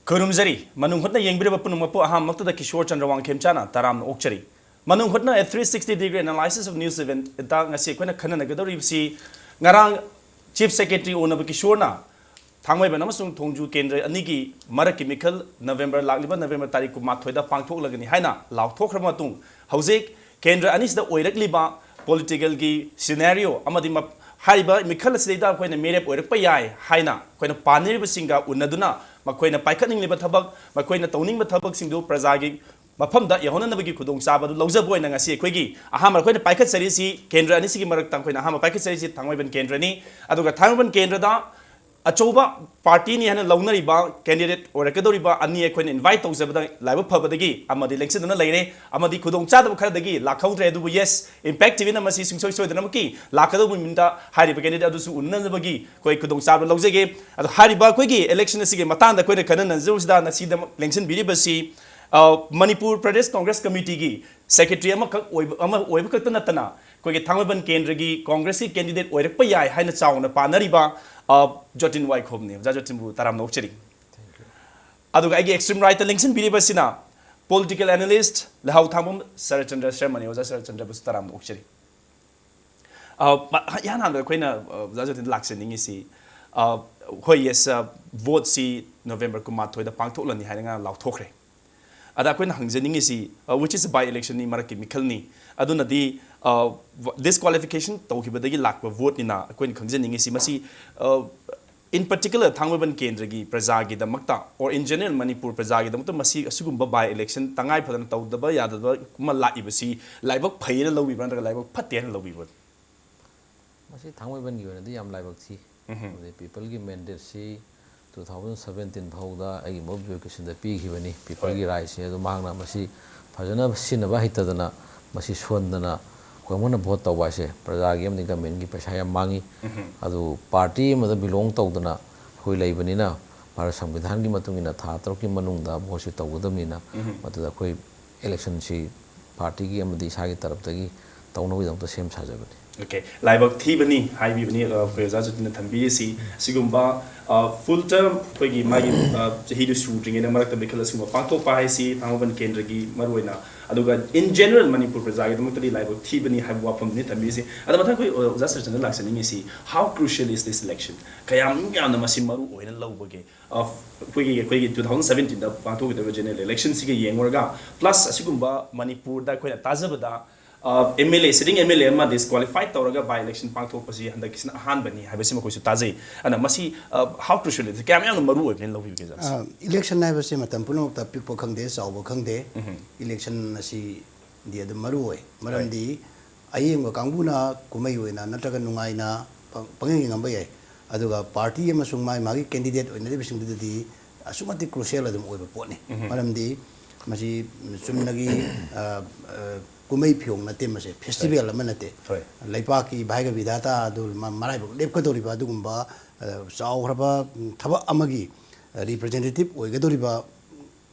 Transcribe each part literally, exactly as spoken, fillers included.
ꯈꯨꯔꯨꯝꯖꯔꯤ꯫ ꯃꯅꯨꯡ ꯍꯨꯠꯅ ꯌꯦꯡꯕꯤꯔꯤꯕ ꯄꯨꯝꯅꯃꯛꯄꯨ ꯑꯍꯥꯟꯕꯃꯛꯇꯗ ꯀꯤꯁꯣꯔ ꯆꯟꯗ꯭ꯔ ꯋꯥꯡꯈꯦꯝꯆꯥꯅ ꯇꯔꯥꯝꯅ ꯑꯣꯛꯆꯔꯤ꯫ ꯃꯅꯨꯡ ꯍꯨꯠꯅ a three sixty degree analysis of news event ꯗ ꯉꯁꯤ ꯑꯩꯈꯣꯏꯅ ꯈꯟꯅꯅꯒꯗꯧꯔꯤꯕꯁꯤ ꯉꯔꯥꯡ Chief Secretary ꯑꯣꯟꯅꯕ ꯀꯤꯁꯣꯔꯅ ꯊꯥꯡꯃꯩꯕꯟ ꯑꯃꯁꯨꯡ ꯊꯣꯡꯖꯨ ꯀꯦꯟꯗ꯭ꯔ ꯑꯅꯤꯒꯤ ꯃꯔꯛꯀꯤ ꯃꯤꯈꯜ November, ꯂꯥꯛꯂꯤꯕ November ꯇꯥꯔꯤꯛ ꯀꯨꯟꯃꯥꯊꯣꯏꯗ ꯄꯥꯡꯊꯣꯛꯂꯒꯅꯤ ꯍꯥꯏꯅ ꯂꯥꯎꯊꯣꯛꯈ꯭ꯔꯕ ꯃꯇꯨꯡ, ꯍꯧꯖꯤꯛ ꯀꯦꯟꯗ꯭ꯔ ꯑꯅꯤꯁꯤꯗ ꯑꯣꯏꯔꯛꯂꯤꯕ political ꯒꯤ scenario ꯑꯃꯗꯤ ꯃꯞ-, ꯍꯥꯏꯔꯤꯕ ꯃꯤꯈꯜ ꯑꯁꯤꯗꯩꯗ ꯑꯩꯈꯣꯏꯅ ꯃꯤꯔꯦꯞ ꯑꯣꯏꯔꯛꯄ ꯌꯥꯏ ꯍꯥꯏꯅ ꯑꯩꯈꯣꯏꯅ ꯄꯥꯅꯔꯤꯕꯁꯤꯡꯒ ꯎꯅꯗꯨꯅ ꯃꯈꯣꯏꯅ ꯄꯥꯏꯈꯠꯅꯤꯡꯂꯤꯕ ꯊꯕꯛ, ꯃꯈꯣꯏꯅ ꯇꯧꯅꯤꯡꯕ ꯊꯕꯛꯁꯤꯡꯗꯨ ꯄ꯭ꯔꯖꯥꯒꯤ ꯃꯐꯝꯗ ꯌꯧꯍꯟꯅꯅꯕꯒꯤ ꯈꯨꯗꯣꯡꯆꯥꯕ ꯑꯗꯨ ꯂꯧꯖꯕ ꯑꯣꯏꯅ ꯉꯁꯤ ꯑꯩꯈꯣꯏꯒꯤ ꯑꯍꯥꯟꯕ ꯑꯩꯈꯣꯏꯅ ꯄꯥꯏꯈꯠꯆꯔꯤꯁꯤ ꯀꯦꯟꯗ꯭ꯔ ꯑꯅꯤꯁꯤꯒꯤ ꯃꯔꯛꯇ ꯑꯩꯈꯣꯏꯅ ꯑꯍꯥꯟꯕ ꯄꯥꯏꯈꯠꯆꯔꯤꯁꯤ ꯊꯥꯡꯃꯩꯕꯟ ꯀꯦꯟꯗ꯭ꯔꯅꯤ꯫ ꯑꯗꯨꯒ ꯊꯥꯡꯃꯩꯕꯟ ꯀꯦꯟꯗ꯭ꯔꯗ ꯑꯆꯧꯕ party ꯅꯤ ꯍꯥꯏꯅ ꯂꯧꯅꯔꯤꯕ candidate ꯑꯣꯏꯔꯛꯀꯗꯧꯔꯤꯕ ꯑꯅꯤ ꯑꯩꯈꯣꯏꯅ invite ꯇꯧꯖꯕꯗ ꯂꯥꯏꯕꯛ ꯐꯕꯗꯒꯤ ꯑꯃꯗꯤ ꯂꯦꯡꯁꯤꯟꯗꯨꯅ ꯂꯩꯔꯦ, ꯑꯃꯗꯤ ꯈꯨꯗꯣꯡꯆꯥꯗꯕ ꯈꯔꯗꯒꯤ ꯂꯥꯛꯍꯧꯗ꯭ꯔꯦ꯫ ꯑꯗꯨꯕꯨ yes, Impact ꯇꯤ ꯚꯤ ꯅ ꯃꯁꯤ ꯁꯨꯡꯁꯣꯏ ꯁꯣꯏꯗꯅꯃꯛꯀꯤ ꯂꯥꯛꯀꯗꯧꯕ ꯅꯨꯃꯤꯠꯇ ꯍꯥꯏꯔꯤꯕ candidate ꯑꯗꯨꯁꯨ ꯎꯅꯅꯕꯒꯤ ꯑꯩꯈꯣꯏ ꯈꯨꯗꯣꯡꯆꯥꯕ ꯂꯧꯖꯒꯦ꯫ ꯑꯗꯣ ꯍꯥꯏꯔꯤꯕ ꯑꯩꯈꯣꯏꯒꯤ election ꯑꯁꯤꯒꯤ ꯃꯇꯥꯡꯗ ꯑꯩꯈꯣꯏꯅ ꯈꯟꯅꯅꯖꯧꯁꯤꯗ ꯉꯁꯤꯗꯃꯛ ꯂꯦꯡꯁꯤꯟꯕꯤꯔꯤꯕꯁꯤ, ꯑ, ꯃꯅꯤꯄꯨꯔ ꯄ꯭ꯔꯗꯦꯁ ꯀꯣꯡꯒ꯭ꯔꯦꯁ ꯀꯃꯤꯇꯤꯒꯤ secretary ꯑꯃꯈꯛ ꯑꯣꯏꯕ, ꯑꯃ ꯑꯣꯏꯕ ꯈꯛꯇ ꯅꯠꯇꯅ ꯑꯩꯈꯣꯏꯒꯤ ꯊꯥꯡꯃꯩꯕꯟ ꯀꯦꯟꯗ꯭ꯔꯒꯤ ꯀꯣꯡꯒ꯭ꯔꯦꯁꯀꯤ candidate ꯑꯣꯏꯔꯛꯄ ꯌꯥꯏ ꯍꯥꯏꯅ ꯆꯥꯎꯅ ꯄꯥꯅꯔꯤꯕ, ꯑ, ꯖꯣꯇꯤꯟ ꯋꯥꯏꯈꯣꯝꯅꯤ꯫ ꯑꯣꯖꯥ ꯖꯣꯇꯤꯟꯕꯨ ꯇꯔꯥꯝꯅ ꯑꯣꯛꯆꯔꯤ꯫ ꯑꯗꯨꯒ ꯑꯩꯒꯤ extreme right ꯇ ꯂꯦꯡꯁꯤꯟꯕꯤꯔꯤꯕꯁꯤꯅ political analyst ꯂꯩꯍꯥꯎ ꯊꯥꯡꯕꯝ ꯁꯔꯠꯆꯟꯗ꯭ꯔ ꯁꯔꯃꯅꯤ꯫ ꯑꯣꯖꯥ ꯁꯔꯠꯆꯟꯗ꯭ꯔꯕꯨꯁꯨ ꯇꯔꯥꯝꯅ ꯑꯣꯛꯆꯔꯤ꯫ ꯑ, ꯃ-, ꯏꯍꯥꯟ ꯍꯥꯟꯕꯗ ꯑꯩꯈꯣꯏꯅ, ꯑ, ꯑꯣꯖꯥ ꯖꯣꯇꯤꯟꯗ ꯂꯥꯛꯆꯅꯤꯡꯉꯤꯁꯤ, ꯑ, ꯍꯣꯏ, yes, ꯑ, vote ꯁꯤ November ꯀꯨꯟꯃꯥꯊꯣꯏꯗ ꯄꯥꯡꯊꯣꯛꯂꯅꯤ ꯍꯥꯏꯅ ꯉꯔꯥꯡ ꯂꯥꯎꯊꯣꯛꯈ꯭ꯔꯦ꯫ ꯑꯗ ꯑꯩꯈꯣꯏꯅ ꯍꯪꯖꯅꯤꯡꯉꯤꯁꯤ, ꯑ, which is by election ꯅꯤ, ꯃꯔꯛꯀꯤ ꯃꯤꯈꯜꯅꯤ꯫ ꯑꯗꯨꯅꯗꯤ, ꯑ, vo-, disqualification ꯇꯧꯈꯤꯕꯗꯒꯤ ꯂꯥꯛꯄ vote ꯅꯤꯅ ꯑꯩꯈꯣꯏꯅ ꯈꯪꯖꯅꯤꯡꯉꯤꯁꯤ ꯃꯁꯤ, ꯑ, in particular ꯊꯥꯡꯃꯩꯕꯟ ꯀꯦꯟꯗ꯭ꯔꯒꯤ ꯄ꯭ꯔꯖꯥꯒꯤꯗꯃꯛꯇ or in general ꯃꯅꯤꯄꯨꯔ ꯄ꯭ꯔꯖꯥꯒꯤꯗꯃꯛꯇ ꯃꯁꯤ ꯑꯁꯤꯒꯨꯝꯕ by election ꯇꯉꯥꯏ ꯐꯗꯅ ꯇꯧꯗꯕ ꯌꯥꯗꯕ ꯑꯃ ꯂꯥꯛꯏꯕꯁꯤ ꯂꯥꯏꯕꯛ ꯐꯩ ꯍꯥꯏꯅ ꯂꯧꯕꯤꯕ꯭ꯔꯥ ꯅꯠꯇ꯭ꯔꯒ ꯂꯥꯏꯕꯛ ꯐꯠꯇꯦ ꯍꯥꯏꯅ ꯂꯧꯕꯤꯕ꯭ꯔꯥ? ꯃꯁꯤ ꯊꯥꯡꯃꯩꯕꯟꯒꯤ ꯑꯣꯏꯅꯗꯤ ꯌꯥꯝ ꯂꯥꯏꯕꯛ ꯊꯤ꯫ ꯎꯝꯍꯨꯝ꯫ ꯑꯗꯩ people ꯒꯤ mandate ꯁꯤ two thousand seventeen ꯐꯥꯎꯗ ꯑꯩꯒꯤ ꯃꯔꯨꯞ ꯖꯣꯏꯀꯤꯁꯟꯗ ꯄꯤꯈꯤꯕꯅꯤ꯫ People ꯒꯤ ꯍꯣꯏ꯫ Right ꯁꯦ ꯑꯗꯨ ꯃꯍꯥꯛꯅ ꯃꯁꯤ ꯐꯖꯅ ꯁꯤꯖꯤꯟꯅꯕ ꯍꯩꯇꯗꯅ ꯃꯁꯤ ꯁꯣꯟꯗꯅ ꯑꯩꯈꯣꯏ ꯑꯃꯅ vote ꯇꯧꯕ ꯍꯥꯏꯁꯦ ꯄ꯭ꯔꯖꯥꯒꯤ ꯑꯃꯗꯤ government ꯀꯤ ꯄꯩꯁꯥ ꯌꯥꯝ ꯃꯥꯡꯉꯤ꯫ ꯎꯝꯍꯨꯝ꯫ ꯑꯗꯨ party ꯑꯃꯗ belong ꯇꯧꯗꯅ ꯑꯩꯈꯣꯏ ꯂꯩꯕꯅꯤꯅ ꯚꯥꯔꯠ ꯁꯪꯕꯤꯙꯥꯟꯒꯤ ꯃꯇꯨꯡ ꯏꯟꯅ ꯊꯥ ꯇꯔꯨꯛꯀꯤ ꯃꯅꯨꯡꯗ vote ꯁꯤ ꯇꯧꯒꯗꯕꯅꯤꯅ ꯎꯝꯍꯨꯝ꯫ ꯃꯗꯨꯗ ꯑꯩꯈꯣꯏ election ꯁꯤ party ꯒꯤ ꯑꯃꯗꯤ ꯏꯁꯥꯒꯤ ꯇꯔꯞꯇꯒꯤ ꯇꯧꯅꯕꯒꯤꯗꯃꯛꯇ ꯁꯦꯝ ꯁꯥꯖꯕꯅꯤ꯫ ꯑꯣꯀꯦ, ꯂꯥꯏꯕꯛ ꯊꯤꯕꯅꯤ ꯍꯥꯏꯕꯤꯕꯅꯤ, ꯑ, ꯑꯩꯈꯣꯏ ꯑꯣꯖꯥ ꯖꯣꯇꯤꯟꯅ ꯊꯝꯕꯤꯔꯤꯁꯤ꯫ ꯑꯁꯤꯒꯨꯝꯕ, ꯑ, full term ꯑꯩꯈꯣꯏꯒꯤ ꯃꯥꯒꯤ, ꯑ, ꯆꯍꯤꯗꯨ ꯁꯨꯗ꯭ꯔꯤꯉꯩꯗ ꯃꯔꯛꯇ ꯃꯤꯈꯜ ꯑꯁꯤꯒꯨꯝꯕ ꯄꯥꯡꯊꯣꯛꯄ ꯍꯥꯏꯁꯤ ꯊꯥꯡꯃꯩꯕꯟ ꯀꯦꯟꯗ꯭ꯔꯒꯤ ꯃꯔꯨꯑꯣꯏꯅ, ꯑꯗꯨꯒ in general ꯃꯅꯤꯄꯨꯔ ꯄ꯭ꯔꯖꯥꯒꯤꯗꯃꯛꯇꯗꯤ ꯂꯥꯏꯕꯛ ꯊꯤꯕꯅꯤ ꯍꯥꯏꯕ ꯋꯥꯐꯝꯅꯤ ꯊꯝꯕꯤꯔꯤꯁꯤ꯫ ꯑꯗ ꯃꯊꯪ ꯑꯩꯈꯣꯏ, ꯑ, ꯑꯣꯖꯥ ꯁꯔꯆꯟꯗ ꯂꯥꯛꯆꯅꯤꯡꯉꯤꯁꯤ, how crucial is this election? ꯀꯌꯥꯝ ꯌꯥꯝꯅ ꯃꯁꯤ ꯃꯔꯨ ꯑꯣꯏꯅ ꯂꯧꯕꯒꯦ? ꯑ, ꯑꯩꯈꯣꯏꯒꯤ, ꯑꯩꯈꯣꯏꯒꯤ two thousand seventeen ꯗ ꯄꯥꯡꯊꯣꯛꯀꯗꯧꯔꯤꯕ general election ꯁꯤꯒ ꯌꯦꯡꯉꯨꯔꯒ, plus ꯑꯁꯤꯒꯨꯝꯕ ꯃꯅꯤꯄꯨꯔꯗ ꯑꯩꯈꯣꯏꯅ ꯇꯥꯖꯕꯗ, ꯑ, MLA, sitting MLA ꯑꯃ disqualify ꯇꯧꯔꯒ by election ꯄꯥꯡꯊꯣꯛꯄꯁꯤ ꯍꯟꯗꯛꯀꯤꯁꯤꯅ ꯑꯍꯥꯟꯕꯅꯤ ꯍꯥꯏꯕꯁꯤꯃ ꯑꯩꯈꯣꯏꯁꯨ ꯇꯥꯖꯩ꯫ ꯑꯗꯨꯅ ꯃꯁꯤ, ꯑ, how crucial is, ꯀꯌꯥꯝ ꯌꯥꯝꯅ ꯃꯔꯨ ꯑꯣꯏꯕꯅ ꯂꯧꯕꯤꯕꯒꯦ, ꯑꯣꯖꯥ? ꯑ, election ꯍꯥꯏꯕꯁꯤ ꯃꯇꯝ ꯄꯨꯝꯅꯃꯛꯇ ꯄꯤꯛꯄ ꯈꯪꯗꯦ, ꯆꯥꯎꯕ ꯈꯪꯗꯦ꯫ Election ꯑꯁꯤꯗꯤ ꯑꯗꯨꯝ ꯃꯔꯨ ꯑꯣꯏ꯫ ꯃꯔꯝꯗꯤ ꯑꯌꯦꯡꯕ ꯀꯥꯡꯕꯨꯅ ꯀꯨꯝꯍꯩ ꯑꯣꯏꯅ ꯅꯠꯇ꯭ꯔꯒ ꯅꯨꯡꯉꯥꯏꯅ ꯄ-, ꯄꯪꯌꯦꯡ ꯌꯦꯡꯉꯝꯕ ꯌꯥꯏ꯫ ꯑꯗꯨꯒ party ꯑꯃꯁꯨꯡ ꯃꯥꯒꯤ, ꯃꯥꯒꯤ candidate ꯑꯣꯏꯅꯔꯤꯕꯁꯤꯡꯗꯨꯗꯗꯤ ꯑꯁꯨꯛ ꯃꯇꯤꯛ crucial ꯑꯗꯨꯝ ꯑꯣꯏꯕ ꯄꯣꯠꯅꯤ꯫ ꯃꯔꯝꯗꯤ ꯃꯁꯤ ꯆꯨꯝꯅꯒꯤ, ꯑ, ꯑ, ꯀꯨꯝꯍꯩ ꯐꯤꯌꯣꯡ ꯅꯠꯇꯦ, ꯃꯁꯤ festival ꯑꯃ ꯅꯠꯇꯦ꯫ ꯂꯩꯕꯥꯛꯀꯤ ꯚꯥꯏꯒ ꯕꯤꯙꯥꯇꯥ ꯑꯗꯨ ꯃ-, ꯃꯔꯥꯏꯕꯛ ꯂꯦꯞꯀꯗꯧꯔꯤꯕ ꯑꯗꯨꯒꯨꯝꯕ, ꯑ, ꯆꯥꯎꯈ꯭ꯔꯕ, ꯎꯝ, ꯊꯕꯛ ꯑꯃꯒꯤ, ꯑ, representative ꯑꯣꯏꯒꯗꯧꯔꯤꯕ,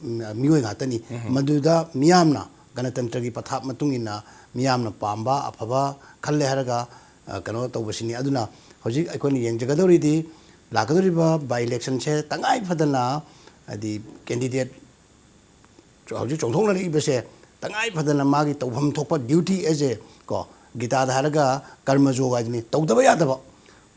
ꯎꯝ, ꯃꯤꯑꯣꯏ ꯉꯥꯛꯇꯅꯤ꯫ ꯃꯗꯨꯗ ꯃꯤꯌꯥꯝꯅ ꯒꯅꯇꯟꯇ꯭ꯔꯒꯤ ꯄꯊꯥꯞ ꯃꯇꯨꯡ ꯏꯟꯅ ꯃꯤꯌꯥꯝꯅ ꯄꯥꯝꯕ ꯑꯐꯕ ꯈꯜꯂꯦ ꯍꯥꯏꯔꯒ, ꯑ, ꯀꯩꯅꯣ ꯇꯧꯕꯁꯤꯅꯤ꯫ ꯑꯗꯨꯅ ꯍꯧꯖꯤꯛ ꯑꯩꯈꯣꯏꯅ ꯌꯦꯡꯖꯒꯗꯧꯔꯤꯗꯤ ꯂꯥꯛꯀꯗꯧꯔꯤꯕ by election ꯁꯦ ꯇꯉꯥꯏ ꯐꯗꯅ, ꯍꯥꯏꯗꯤ, candidate ꯍꯧꯖꯤꯛ ꯆꯣꯡꯊꯣꯛꯅꯔꯛꯏꯕꯁꯦ ꯇꯉꯥꯏ ꯐꯗꯅ ꯃꯥꯒꯤ ꯇꯧꯐꯝ ꯊꯣꯛꯄ duty as a, ꯀꯣ, ꯒꯤꯇꯥꯗ ꯍꯥꯏꯔꯒ ꯀꯔꯃ ꯌꯣꯒ ꯍꯥꯏꯗꯨꯅꯤ, ꯇꯧꯗꯕ ꯌꯥꯗꯕ,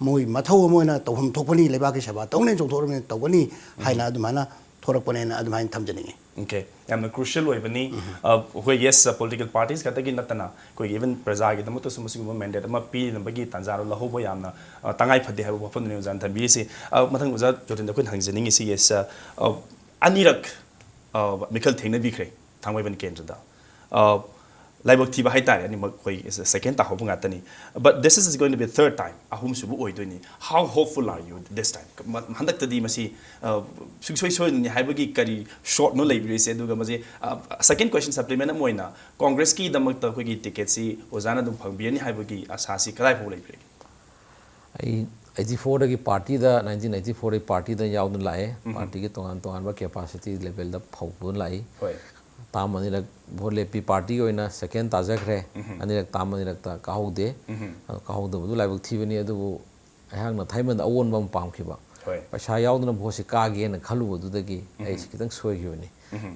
ꯃꯣꯏ ꯃꯊꯧ ꯑꯃ ꯑꯣꯏꯅ ꯇꯧꯐꯝ ꯊꯣꯛꯄꯅꯤ, ꯂꯩꯕꯥꯛꯀꯤ ꯁꯦꯕꯥ ꯇꯧꯅꯦꯅ ꯆꯣꯡꯊꯣꯛꯂꯕꯅꯤꯅ ꯇꯧꯒꯅꯤ ꯍꯥꯏꯅ ꯑꯗꯨꯃꯥꯏꯅ ꯊꯣꯔꯛꯄꯅꯦꯅ ꯑꯗꯨꯃꯥꯏꯅ ꯊꯝꯖꯅꯤꯡꯉꯤ꯫ ꯑꯣꯀꯦ, ꯌꯥꯝꯅ crucial ꯑꯣꯏꯕꯅꯤ꯫ ꯑ, ꯑꯩꯈꯣꯏ, yes, political parties ꯈꯛꯇꯒꯤ ꯅꯠꯇꯅ ꯑꯩꯈꯣꯏꯒꯤ even ꯄ꯭ꯔꯖꯥꯒꯤꯗꯃꯛꯇꯁꯨ ꯃꯁꯤꯒꯨꯝꯕ mandate ꯑꯃ ꯄꯤꯅꯕꯒꯤ ꯇꯥꯟꯖꯥꯗꯨ ꯂꯧꯍꯧꯕ ꯌꯥꯝꯅ, ꯑ, ꯇꯉꯥꯏ ꯐꯗꯦ ꯍꯥꯏꯕ ꯋꯥꯐꯝꯗꯨꯅꯤ ꯑꯣꯖꯥꯅ ꯊꯝꯕꯤꯔꯤꯁꯤ꯫ ꯑ, ꯃꯊꯪ ꯑꯣꯖꯥ ꯖꯣꯇꯤꯟꯗ ꯑꯩꯈꯣꯏꯅ ꯍꯪꯖꯅꯤꯡꯉꯤꯁꯤ, yes, ꯑ, ꯑ, ꯑꯅꯤꯔꯛ, ꯑ, ꯃꯤꯈꯜ ꯊꯦꯡꯅꯕꯤꯈ꯭ꯔꯦ ꯊꯥꯡꯃꯩꯕꯟ ꯀꯦꯟꯗ꯭ꯔꯗ꯫ ꯑ, ꯂꯥꯏꯕꯛ ꯊꯤꯕ ꯍꯥꯏꯇꯥꯔꯦ, ꯑꯅꯤꯃꯛ ꯑꯩꯈꯣꯏ second ꯇꯥꯍꯧꯕ ꯉꯥꯛꯇꯅꯤ꯫ But this is going to be third time, ꯑꯍꯨꯝꯁꯨꯕ ꯑꯣꯏꯗꯣꯏꯅꯤ꯫ How hopeful are you this time? ꯃ-, ꯍꯟꯗꯛꯇꯗꯤ ꯃꯁꯤ, ꯑ, ꯁꯨꯡꯁꯣꯏ ꯁꯣꯏꯗꯅꯤ ꯍꯥꯏꯕꯒꯤ ꯀꯔꯤ shot ꯅꯣ ꯂꯩꯕꯤꯔꯤꯁꯦ? ꯑꯗꯨꯒ ꯃꯁꯤ, ꯑ, second question supplement ꯑꯃ ꯑꯣꯏꯅ, Congress ꯀꯤꯗꯃꯛꯇ ꯑꯩꯈꯣꯏꯒꯤ ticket ꯁꯤ ꯑꯣꯖꯥꯅ ꯑꯗꯨꯝ ꯐꯪꯕꯤꯔꯅꯤ ꯍꯥꯏꯕꯒꯤ ꯑꯁꯥꯁꯤ ꯀꯗꯥꯏ ꯐꯥꯎ ꯂꯩꯕꯤꯔꯒꯦ? ꯑꯩ eighty four ꯗꯒꯤ party ꯗ, nineteen eighty four ꯗꯒꯤ party ꯗ ꯌꯥꯎꯗꯨꯅ ꯂꯥꯛꯑꯦ꯫ Party ꯒꯤ ꯇꯣꯉꯥꯟ ꯇꯣꯉꯥꯟꯕ capacity level ꯗ ꯐꯧꯗꯨꯅ ꯂꯥꯛꯏ꯫ ꯍꯣꯏ꯫ ꯇꯥꯝ ꯑꯅꯤꯔꯛ ꯚꯣꯠ ꯂꯦꯞꯄꯤ, ꯄꯥꯔꯇꯤꯒꯤ ꯑꯣꯏꯅ ꯁꯦꯀꯦꯟ ꯇꯥꯖꯈ꯭ꯔꯦ꯫ ꯑꯅꯤꯔꯛ, ꯇꯥꯝ ꯑꯅꯤꯔꯛꯇ ꯀꯥꯍꯧꯗꯦ꯫ ꯑꯗꯣ ꯀꯥꯍꯧꯗꯕꯗꯨ ꯂꯥꯏꯕꯛ ꯊꯤꯕꯅꯤ꯫ ꯑꯗꯨꯕꯨ ꯑꯩꯍꯥꯛꯅ ꯊꯥꯏꯃꯟꯗ ꯑꯑꯣꯟꯕ ꯑꯃ ꯄꯥꯝꯈꯤꯕ꯫ ꯍꯣꯏ꯫ ꯄꯩꯁꯥ ꯌꯥꯎꯗꯅ ꯚꯣꯠꯁꯤ ꯀꯥꯒꯦꯅ ꯈꯜꯂꯨꯕꯗꯨꯗꯒꯤ ꯑꯩꯁꯤ ꯈꯤꯇꯪ ꯁꯣꯏꯈꯤꯕꯅꯤ꯫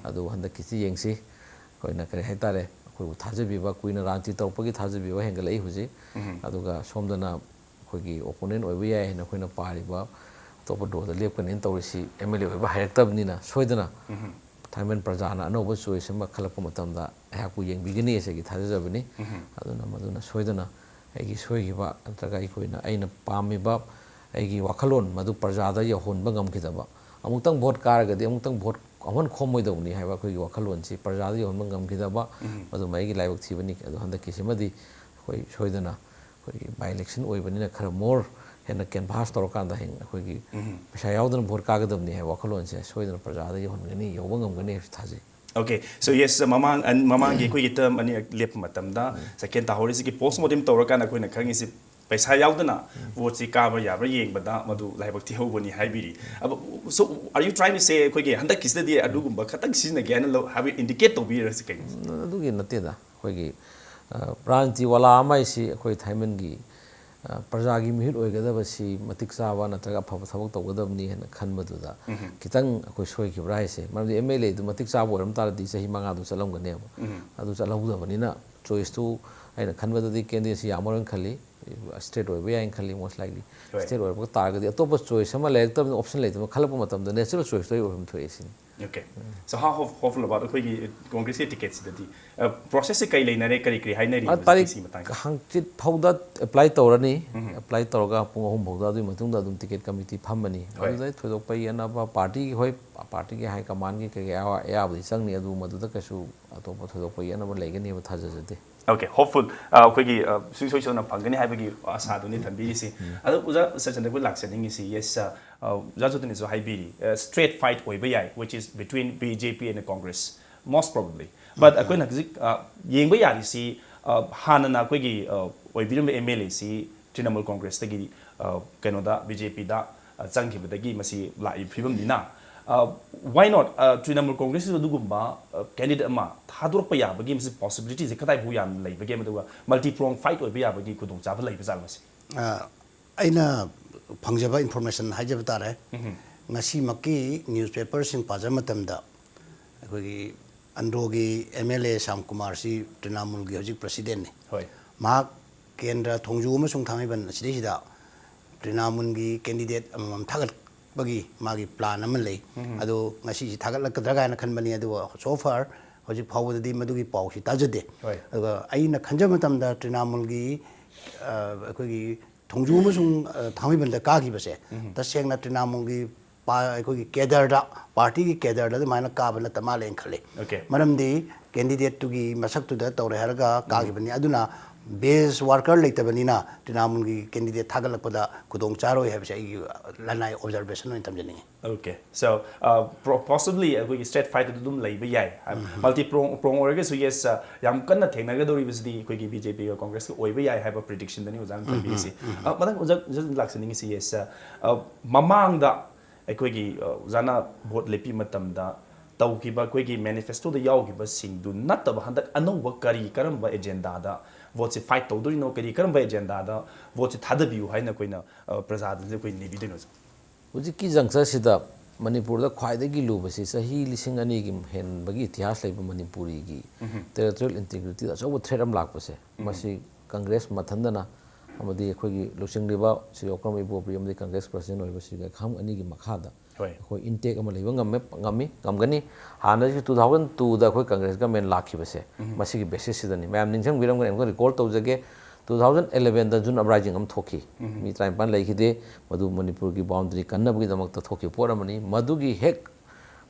ꯑꯗꯨ ꯍꯟꯗꯛꯀꯤꯁꯤ ꯌꯦꯡꯁꯤ꯫ ꯑꯩꯈꯣꯏꯅ ꯀꯔꯤ ꯍꯥꯏꯇꯥꯔꯦ, ꯑꯩꯈꯣꯏꯕꯨ ꯊꯥꯖꯕꯤꯕ, ꯀꯨꯏꯅ ꯔꯥꯖꯅꯤꯇꯤ ꯇꯧꯔꯛꯄꯒꯤ ꯊꯥꯖꯕꯤꯕ ꯍꯦꯟꯒꯠꯂꯛꯏ ꯍꯧꯖꯤꯛ꯫ ꯑꯗꯨꯒ ꯁꯣꯝꯗꯅ ꯑꯩꯈꯣꯏꯒꯤ ꯑꯣꯄꯣꯅꯦꯟ ꯑꯣꯏꯕ ꯌꯥꯏ ꯍꯥꯏꯅ ꯑꯩꯈꯣꯏꯅ ꯄꯥꯔꯤꯕ ꯑꯇꯣꯞꯄ ꯗ꯭ꯔꯣꯗ ꯂꯦꯞꯀꯅꯤꯅ ꯇꯧꯔꯤꯁꯤ ꯑꯦꯝ ꯑꯦꯜ ꯑꯦ ꯑꯣꯏꯕ ꯍꯥꯏꯔꯛꯇꯕꯅꯤꯅ ꯁꯣꯏꯗꯅ ꯊꯥꯏꯃꯟ ꯄ꯭ꯔꯖꯥꯅ ꯑꯅꯧꯕ ꯆꯣꯏꯁ ꯑꯃ ꯈꯜꯂꯛꯄ ꯃꯇꯝꯗ ꯑꯩꯍꯥꯛꯄꯨ ꯌꯦꯡꯕꯤꯒꯅꯤ ꯍꯥꯏꯁꯦ ꯑꯩꯒꯤ ꯊꯥꯖꯖꯕꯅꯤ꯫ ꯑꯗꯨꯅ ꯃꯗꯨꯅ ꯁꯣꯏꯗꯅ ꯑꯩꯒꯤ ꯁꯣꯏꯈꯤꯕ ꯅꯠꯇ꯭ꯔꯒ ꯑꯩꯈꯣꯏꯅ, ꯑꯩꯅ ꯄꯥꯝꯃꯤꯕ ꯑꯩꯒꯤ ꯋꯥꯈꯜꯂꯣꯟ ꯃꯗꯨ ꯄ꯭ꯔꯖꯥꯗ ꯌꯧꯍꯟꯕ ꯉꯝꯈꯤꯗꯕ, ꯑꯃꯨꯛꯇꯪ ꯚꯣꯠ ꯀꯥꯔꯒꯗꯤ ꯑꯃꯨꯛꯇꯪ ꯚꯣꯠ ꯑꯃꯨꯛ ꯍꯟꯅ ꯈꯣꯝꯃꯣꯏꯗꯧꯕꯅꯤ ꯍꯥꯏꯕ ꯑꯩꯈꯣꯏꯒꯤ ꯋꯥꯈꯜꯂꯣꯟꯁꯤ ꯄ꯭ꯔꯖꯥꯗ ꯌꯧꯍꯟꯕ ꯉꯝꯈꯤꯗꯕ, ꯃꯗꯨꯃ ꯑꯩꯒꯤ ꯂꯥꯏꯕꯛ ꯊꯤꯕꯅꯤ꯫ ꯑꯗꯣ ꯍꯟꯗꯛꯀꯤꯁꯤꯃꯗꯤ ꯑꯩꯈꯣꯏ ꯁꯣꯏꯗꯅ ꯑꯩꯈꯣꯏꯒꯤ ꯕꯥꯏ ꯏꯂꯦꯛꯁꯟ ꯑꯣꯏꯕꯅꯤꯅ ꯈꯔ ꯃꯣꯔ ꯍꯦꯟꯅ ꯀꯦꯟꯚꯥꯁ ꯇꯧꯔꯀꯥꯟꯗ ꯍꯌꯦꯡ ꯑꯩꯈꯣꯏꯒꯤ ꯄꯩꯁꯥ ꯌꯥꯎꯗꯅ ꯚꯣꯠ ꯀꯥꯒꯗꯕꯅꯤ ꯍꯥꯏꯕ ꯋꯥꯈꯜꯂꯣꯟꯁꯦ ꯁꯣꯏꯗꯅ ꯄ꯭ꯔꯖꯥꯗ ꯌꯧꯍꯟꯒꯅꯤ, ꯌꯧꯕ ꯉꯝꯒꯅꯤ ꯍꯥꯏꯕꯁꯤ ꯊꯥꯖꯩ꯫ Okay, so yes, ꯃꯃꯥꯡ, ꯑꯟ-, ꯃꯃꯥꯡꯒꯤ ꯑꯩꯈꯣꯏꯒꯤ ꯇꯔꯝ ꯑꯅꯤꯔꯛ ꯂꯦꯞꯄ ꯃꯇꯝꯗ ꯁꯦꯀꯦꯟ ꯇꯥꯍꯧꯔꯤꯁꯤꯒꯤ ꯄꯣꯁ ꯃꯣꯔꯇꯦꯝ ꯇꯧꯔꯀꯥꯟꯗ ꯑꯩꯈꯣꯏꯅ ꯈꯪꯉꯤꯁꯤ ꯄꯩꯁꯥ ꯌꯥꯎꯗꯅ ꯚꯣꯠꯁꯤ ꯀꯥꯕ ꯌꯥꯕ꯭ꯔꯥ ꯌꯦꯡꯕꯗ ꯃꯗꯨ ꯂꯥꯏꯕꯛ ꯊꯤꯍꯧꯕꯅꯤ ꯍꯥꯏꯕꯤꯔꯤ꯫ ꯑꯗꯣ, so, are you trying to say ꯑꯩꯈꯣꯏꯒꯤ ꯍꯟꯗꯛꯀꯤꯁꯤꯗꯗꯤ ꯑꯗꯨꯒꯨꯝꯕ ꯈꯇꯪ ꯁꯤꯖꯤꯟꯅꯒꯦ ꯍꯥꯏꯅ ꯂꯧ-, ꯍꯥꯏꯕ indicate ꯇꯧꯕꯤꯔꯁꯤ ꯀꯩꯅꯣ? ꯑꯗꯨꯒꯤ ꯅꯠꯇꯦꯗ꯫ ꯑꯩꯈꯣꯏꯒꯤ, ꯑ, ꯔꯥꯖꯅꯤꯇꯤ ꯋꯥꯂꯥ ꯑꯃ ꯍꯥꯏꯁꯤ ꯑꯩꯈꯣꯏ ꯊꯥꯏꯃꯟꯒꯤ, ꯑ, ꯄ꯭ꯔꯖꯥꯒꯤ ꯃꯤꯍꯨꯠ ꯑꯣꯏꯒꯗꯕꯁꯤ ꯃꯇꯤꯛ ꯆꯥꯕ ꯅꯠꯇ꯭ꯔꯒ ꯑꯐꯕ ꯊꯕꯛ ꯇꯧꯒꯗꯕꯅꯤ ꯍꯥꯏꯅ ꯈꯟꯕꯗꯨꯗ ꯈꯤꯇꯪ ꯑꯩꯈꯣꯏ ꯁꯣꯏꯈꯤꯕ꯭ꯔꯥ ꯍꯥꯏꯁꯦ꯫ ꯃꯔꯝꯗꯤ ꯑꯦꯝ ꯑꯦꯜ ꯑꯦꯗꯨ ꯃꯇꯤꯛ ꯆꯥꯕ ꯑꯣꯏꯔꯝ ꯇꯥꯔꯗꯤ ꯆꯍꯤ ꯃꯉꯥꯗꯨ ꯆꯠꯂꯝꯒꯅꯦꯕ꯫ ꯑꯗꯨ ꯆꯠꯍꯧꯗꯕꯅꯤꯅ ꯆꯣꯏꯁꯇꯨ ꯑꯩꯅ ꯈꯟꯕꯗꯗꯤ ꯀꯦꯟꯗꯤꯗꯦꯠꯁꯤ ꯌꯥꯝꯃꯔꯣꯏꯅ ꯈꯜꯂꯤ꯫ ꯁ꯭ꯇꯦꯠ ꯑꯣꯏꯕ ꯌꯥꯏꯅ ꯈꯜꯂꯤ, most likely꯫ ꯍꯣꯏ꯫ ꯁ꯭ꯇꯦꯠ ꯑꯣꯏꯔꯛꯄ ꯇꯥꯔꯒꯗꯤ ꯑꯇꯣꯞꯄ ꯆꯣꯏꯁ ꯑꯃ ꯂꯩꯔꯛꯇꯕꯅꯤꯅ, ꯑꯣꯞꯁꯟ ꯂꯩꯇꯕ ꯈꯜꯂꯛꯄ ꯃꯇꯝꯗ natural choice ꯇꯣ ꯑꯩ ꯑꯣꯏꯐꯝ ꯊꯣꯛꯑꯦ ꯁꯤꯅꯤ꯫ Okay. So how hope-, hopeful about ꯑꯩꯈꯣꯏꯒꯤ ꯀꯣꯡꯒ꯭ꯔꯦꯁꯀꯤ ꯇꯤꯀꯦꯠꯁꯤꯗꯗꯤ, ꯑ, ꯄ꯭ꯔꯣꯁꯦꯁꯁꯦ ꯀꯩ ꯂꯩꯅꯔꯦ, ꯀꯔꯤ ꯀꯔꯤ ꯍꯥꯏꯅꯔꯤ ꯑ, ꯍꯧꯖꯤꯛꯀꯤ ꯇꯥꯔꯤꯛ ꯁꯤ ꯃꯇꯥꯡꯁꯦ? ꯍꯪꯆꯤꯠ ꯐꯥꯎꯗ ꯑꯦꯄ꯭ꯂꯥꯏ ꯇꯧꯔꯅꯤ꯫ ꯑꯦꯄ꯭ꯂꯥꯏ ꯇꯧꯔꯒ ꯄꯨꯡ ꯑꯍꯨꯝ ꯐꯥꯎꯗ, ꯑꯗꯨꯒꯤ ꯃꯇꯨꯡꯗ ꯑꯗꯨꯝ ꯇꯤꯀꯦꯠ ꯀꯃꯤꯇꯤ ꯐꯝꯃꯅꯤ꯫ ꯍꯣꯏ꯫ ꯑꯗꯨꯗ ꯊꯣꯏꯗꯣꯛꯄ ꯌꯦꯠꯅꯕ ꯄꯥꯔꯇꯤꯒꯤ, ꯍꯣꯏ, ꯄꯥꯔꯇꯤꯒꯤ ꯍꯥꯏ ꯀꯃꯥꯟꯒꯤ ꯀꯩꯀꯩ ꯑꯌꯥ-, ꯑꯌꯥꯕꯗꯤ ꯆꯪꯅꯤ, ꯑꯗꯨ ꯃꯗꯨꯗ ꯀꯩꯁꯨ ꯑꯇꯣꯞꯄ ꯊꯣꯏꯗꯣꯛꯄ ꯌꯦꯠꯅꯕ ꯂꯩꯒꯅꯤ ꯍꯥꯏꯕ ꯊꯥꯖꯖꯗꯦ꯫ Okay, hopeful, ꯑ, ꯑꯩꯈꯣꯏꯒꯤ, ꯑ, ꯁꯨꯡꯁꯣꯏ ꯁꯣꯏꯗꯅ ꯐꯪꯒꯅꯤ ꯍꯥꯏꯕꯒꯤ ꯑꯁꯥꯗꯨꯅꯤ ꯊꯝꯕꯤꯔꯤꯁꯤ꯫ ꯑꯗꯣ ꯑꯣꯖꯥ ꯁꯆꯟꯗ, ꯑꯩꯈꯣꯏ ꯂꯥꯛꯆꯅꯤꯡꯉꯤꯁꯤ, yes, ꯑ, ꯑ, ꯑꯣꯖꯥ ꯖꯣꯇꯟꯅꯁꯨ ꯍꯥꯏꯕꯤꯔꯤ, ꯑ, straight fight ꯑꯣꯏꯕ ꯌꯥꯏ, which is between B J P and Congress, most probably. But ꯑꯩꯈꯣꯏꯅ ꯍꯧꯖꯤꯛ, ꯑ, ꯌꯦꯡꯕ ꯌꯥꯔꯤꯁꯤ, ꯑ, ꯍꯥꯟꯅꯅ ꯑꯩꯈꯣꯏꯒꯤ, ꯑ, ꯑꯣꯏꯕꯤꯔꯝꯕ M L A ꯁꯤ ꯇ꯭ꯔꯤꯅꯃꯨꯜ ꯀꯣꯡꯒ꯭ꯔꯦꯁꯇꯒꯤ, ꯑ, ꯀꯩꯅꯣꯗ, B J P ꯗ, ꯑ, ꯆꯪꯈꯤꯕꯗꯒꯤ ꯃꯁꯤ ꯂꯥꯛꯏꯕ ꯐꯤꯕꯝꯅꯤꯅ, Why not? Trinamool Congress ꯑꯗꯨꯒꯨꯝꯕ candidate ꯑꯃ ꯊꯥꯗꯣꯔꯛꯄ ꯌꯥꯕꯒꯤ ꯃꯁꯤ possibility ꯁꯦ ꯀꯗꯥꯏ ꯐꯥꯎ ꯌꯥꯝꯅ ꯂꯩꯕꯒꯦ, ꯑꯗꯨꯒ multi prong fight ꯑꯣꯏꯕ ꯌꯥꯕꯒꯤ ꯈꯨꯗꯣꯡꯆꯥꯕ ꯂꯩꯕ ꯖꯥꯠꯂ ꯃꯁꯤ? ꯑ, ꯑꯩꯅ ꯐꯪꯖꯕ information ꯍꯥꯏꯖꯕ ꯇꯥꯔꯦ꯫ ꯉꯁꯤꯃꯛꯀꯤ newspaper ꯁꯤꯡ ꯄꯥꯖꯕ ꯃꯇꯝꯗ ꯑꯩꯈꯣꯏꯒꯤ ꯑꯟꯗ꯭ꯔꯣꯒꯤ M L A ꯁ꯭ꯌꯥꯝ ꯀꯨꯃꯥꯔꯁꯤ ꯇ꯭ꯔꯤꯅꯥꯃꯨꯜꯒꯤ ꯍꯧꯖꯤꯛ president ꯅꯤ꯫ ꯍꯣꯏ꯫ ꯃꯍꯥꯛ ꯀꯦꯟꯗ꯭ꯔ ꯊꯣꯡꯖꯨ ꯑꯃꯁꯨꯡ ꯊꯥꯡꯃꯩꯕꯟ ꯑꯁꯤꯗꯩꯁꯤꯗ ꯇ꯭ꯔꯤꯅꯥꯃꯨꯜꯒꯤ candidate ꯑꯃꯃꯝ ꯊꯥꯒꯠꯄꯒꯤ ꯃꯥꯒꯤ plan ꯑꯃ ꯂꯩ꯫ ꯑꯗꯣ ꯉꯁꯤꯁꯤ ꯊꯥꯒꯠꯂꯛꯀꯗ꯭ꯔꯥ ꯀꯥꯏꯅ ꯈꯟꯕꯅꯤ, ꯑꯗꯨꯒ so far ꯍꯧꯖꯤꯛ ꯐꯥꯎꯕꯗꯗꯤ ꯃꯗꯨꯒꯤ ꯄꯥꯎꯁꯤ ꯇꯥꯖꯗꯦ꯫ ꯍꯣꯏ꯫ ꯑꯗꯨꯒ ꯑꯩꯅ ꯈꯟꯖꯕ ꯃꯇꯝꯗ ꯇ꯭ꯔꯤꯅꯥꯃꯨꯜꯒꯤ, ꯑ, ꯑꯩꯈꯣꯏꯒꯤ ꯊꯣꯡꯖꯨ ꯑꯃꯁꯨꯡ, ꯑ, ꯊꯥꯡꯃꯩꯕꯟꯗ ꯀꯥꯈꯤꯕꯁꯦ ꯇꯁꯦꯡꯅ ꯇ꯭ꯔꯤꯅꯥꯃꯨꯜꯒꯤ ꯄꯥ-, ꯑꯩꯈꯣꯏꯒꯤ cadre ꯗ, party ꯒꯤ cadre ꯗ ꯑꯗꯨꯃꯥꯏꯅ ꯀꯥꯕ ꯅꯠꯇ ꯃꯥꯜꯂꯦꯅ ꯈꯜꯂꯤ꯫ Okay꯫ ꯃꯔꯝꯗꯤ candidate ꯇꯨꯒꯤ ꯃꯁꯛꯇꯨꯗ ꯇꯧꯔꯦ ꯍꯥꯏꯔꯒ ꯀꯥꯈꯤꯕꯅꯤ꯫ ꯑꯗꯨꯅ base worker ꯂꯩꯇꯕꯅꯤꯅ ꯇ꯭ꯔꯤꯅꯥꯃꯨꯜꯒꯤ candidate ꯊꯥꯒꯠꯂꯛꯄꯗ ꯈꯨꯗꯣꯡ ꯆꯥꯔꯣꯏ ꯍꯥꯏꯕꯁꯦ ꯑꯩꯒꯤ, ꯑ, ꯂꯅꯥꯏ observation ꯑꯣꯏꯅ ꯊꯝꯖꯅꯤꯡꯉꯤ꯫ Okay, so, uh, pro-, possibly ꯑꯩꯈꯣꯏꯒꯤ straight fight ꯑꯗꯨ ꯑꯗꯨꯝ ꯂꯩꯕ ꯌꯥꯏ꯫ Multi prong, prong ꯑꯣꯏꯔꯒꯁꯨ, yes, uh, ꯌꯥꯝ ꯀꯟꯅ ꯊꯦꯡꯅꯒꯗꯧꯔꯤꯕꯁꯤꯗꯤ ꯑꯩꯈꯣꯏꯒꯤ B J P ꯒ Congress ꯀ ꯑꯣꯏꯕ ꯌꯥꯏ ꯍꯥꯏꯕ prediction ꯗꯅꯤ ꯑꯣꯖꯥꯅ ꯊꯝꯕꯤꯔꯤꯁꯤ꯫ Uh, ꯃꯊꯪ ꯑꯣꯖꯥ, ꯑꯣꯖꯥ ꯂꯥꯛꯆꯅꯤꯡꯉꯤꯁꯤ, yes, uh, uh, ꯃꯃꯥꯡꯗ ꯑꯩꯈꯣꯏꯒꯤ, uh, ꯑꯣꯖꯥꯅ vote ꯂꯦꯞꯄꯤ ꯃꯇꯝꯗ ꯇꯧꯈꯤꯕ ꯑꯩꯈꯣꯏꯒꯤ manifesto ꯗ ꯌꯥꯎꯈꯤꯕꯁꯤꯡꯗꯨ ꯅꯠꯇꯕ ꯍꯟꯗꯛ ꯑꯅꯧꯕ ꯀꯔꯤ ꯀꯔꯝꯕ agenda ꯗ vote ꯁꯤ fight ꯇꯧꯗꯣꯔꯤꯅꯣ, ꯀꯔꯤ ꯀꯔꯝꯕ agenda ꯗ vote ꯁꯤ ꯊꯥꯗꯕꯤꯌꯨ ꯍꯥꯏꯅ ꯑꯩꯈꯣꯏꯅ, uh, ꯄ꯭ꯔꯖꯥꯗꯁꯨ ꯑꯩꯈꯣꯏ ꯅꯤꯕꯤꯗꯣꯏꯅꯣ ꯑꯣꯖꯥ? ꯍꯧꯖꯤꯛꯀꯤ ꯖꯪꯁꯔꯁꯤꯗ ꯃꯅꯤꯄꯨꯔꯗ ꯈ꯭ꯋꯥꯏꯗꯒꯤ ꯂꯨꯕꯁꯤ ꯆꯍꯤ ꯂꯤꯁꯤꯡ ꯑꯅꯤꯒꯤ ꯍꯦꯟꯕꯒꯤ ꯏꯇꯤꯍꯥꯁ ꯂꯩꯕ ꯃꯅꯤꯄꯨꯔꯤꯒꯤ territorial integrity ꯗ ꯑꯆꯧꯕ threat ꯑꯃ ꯂꯥꯛꯄꯁꯦ, ꯃꯁꯤ Congress ꯃꯊꯟꯗꯅ ꯑꯃꯗꯤ ꯑꯩꯈꯣꯏꯒꯤ ꯂꯨꯆꯤꯡꯂꯤꯕ ꯁ꯭ꯔꯤ ꯑꯣꯀ꯭ꯔꯝ ꯏꯕꯣꯕꯤ ꯑꯃꯗꯤ Congress president ꯑꯣꯏꯕ ꯁ꯭ꯔꯤ ꯒꯥꯏꯈꯥꯝ ꯑꯅꯤꯒꯤ ꯃꯈꯥꯗ ꯍꯣꯏ꯫ ꯑꯩꯈꯣꯏ intact ꯑꯃ ꯂꯩꯕ ꯉꯝꯃꯦ, ꯉꯝꯃꯤ, ꯉꯝꯒꯅꯤ꯫ ꯍꯥꯟꯅꯁꯨ two thousand two ꯗ ꯑꯩꯈꯣꯏ Congress government ꯂꯥꯛꯈꯤꯕꯁꯦ, ꯃꯁꯤꯒꯤ basis ꯁꯤꯗꯅꯤ꯫ ꯃꯌꯥꯝ ꯅꯤꯡꯁꯤꯡꯕꯤꯔꯝꯒꯅꯤ, ꯑꯃꯨꯛꯀ recall ꯇꯧꯖꯒꯦ, two thousand eleven ꯗ June uprising ꯑꯃ ꯊꯣꯛꯈꯤ꯫ ꯃꯤ ꯇꯔꯥꯅꯤꯄꯥꯟ ꯂꯩꯈꯤꯗꯦ꯫ ꯃꯗꯨ ꯃꯅꯤꯄꯨꯔꯒꯤ boundary ꯀꯟꯅꯕꯒꯤꯗꯃꯛꯇ ꯊꯣꯛꯈꯤꯕ ꯄꯣꯠ ꯑꯃꯅꯤ꯫ ꯃꯗꯨꯒꯤ ꯍꯦꯛ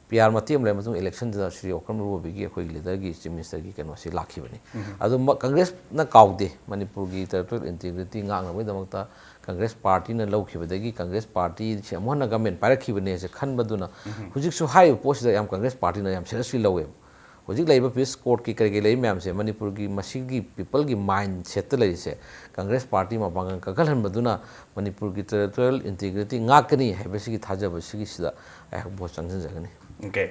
P R ꯃꯇꯦꯛ ꯑꯃ ꯂꯩꯔ ꯃꯇꯨꯡ election ꯗ ꯁ꯭ꯔꯤ ꯑꯣꯀ꯭ꯔꯝ ꯏꯕꯣꯕꯤꯒꯤ ꯑꯩꯈꯣꯏꯒꯤ leader ꯒꯤ, chief minister ꯒꯤ ꯀꯩꯅꯣꯁꯤ ꯂꯥꯛꯈꯤꯕꯅꯤ꯫ ꯑꯗꯨ ꯃ-, Congress ꯅ ꯀꯥꯎꯗꯦ, ꯃꯅꯤꯄꯨꯔꯒꯤ territorial integrity ꯉꯥꯛꯅꯕꯒꯤꯗꯃꯛꯇ Congress party ꯅ ꯂꯧꯈꯤꯕꯗꯒꯤ Congress party ꯁꯤ ꯑꯃꯨꯛ ꯍꯟꯅ government ꯄꯥꯏꯔꯛꯈꯤꯕꯅꯦꯁꯦ ꯈꯟꯕꯗꯨꯅ ꯍꯧꯖꯤꯛꯁꯨ ꯍꯥꯏꯔꯤꯕ ꯄꯣꯠꯁꯤꯗ ꯌꯥꯝ Congress party ꯅ ꯌꯥꯝ seriously ꯂꯧꯋꯦꯕ꯫ ꯍꯧꯖꯤꯛ ꯂꯩꯔꯤꯕ ꯄꯤꯁ ꯀꯣꯔꯠꯀꯤ ꯀꯔꯤ ꯀꯔꯤ ꯂꯩꯔꯤ ꯃꯌꯥꯝꯁꯦ, ꯃꯅꯤꯄꯨꯔꯒꯤ ꯃꯁꯤꯒꯤ ꯄꯤꯄꯜꯒꯤ ꯃꯥꯏꯟ ꯁꯦꯠꯇ ꯂꯩꯔꯤꯁꯦ, ꯀꯪꯒ꯭ꯔꯦꯁ ꯄꯥꯔꯇꯤ ꯃꯄꯥꯡꯒꯜ ꯀꯟꯈꯠꯍꯟꯕꯗꯨꯅ ꯃꯅꯤꯄꯨꯔꯒꯤ ꯇꯦꯔꯤꯇꯣꯔꯤꯌꯦꯜ ꯏꯟꯇꯤꯒ꯭ꯔꯤꯇꯤ ꯉꯥꯛꯀꯅꯤ ꯍꯥꯏꯕꯁꯤꯒꯤ ꯊꯥꯖꯕꯁꯤꯒꯤꯁꯤꯗ ꯑꯩꯍꯥꯛ ꯚꯣꯠ ꯆꯪꯁꯤꯟꯖꯒꯅꯤ꯫ Okay,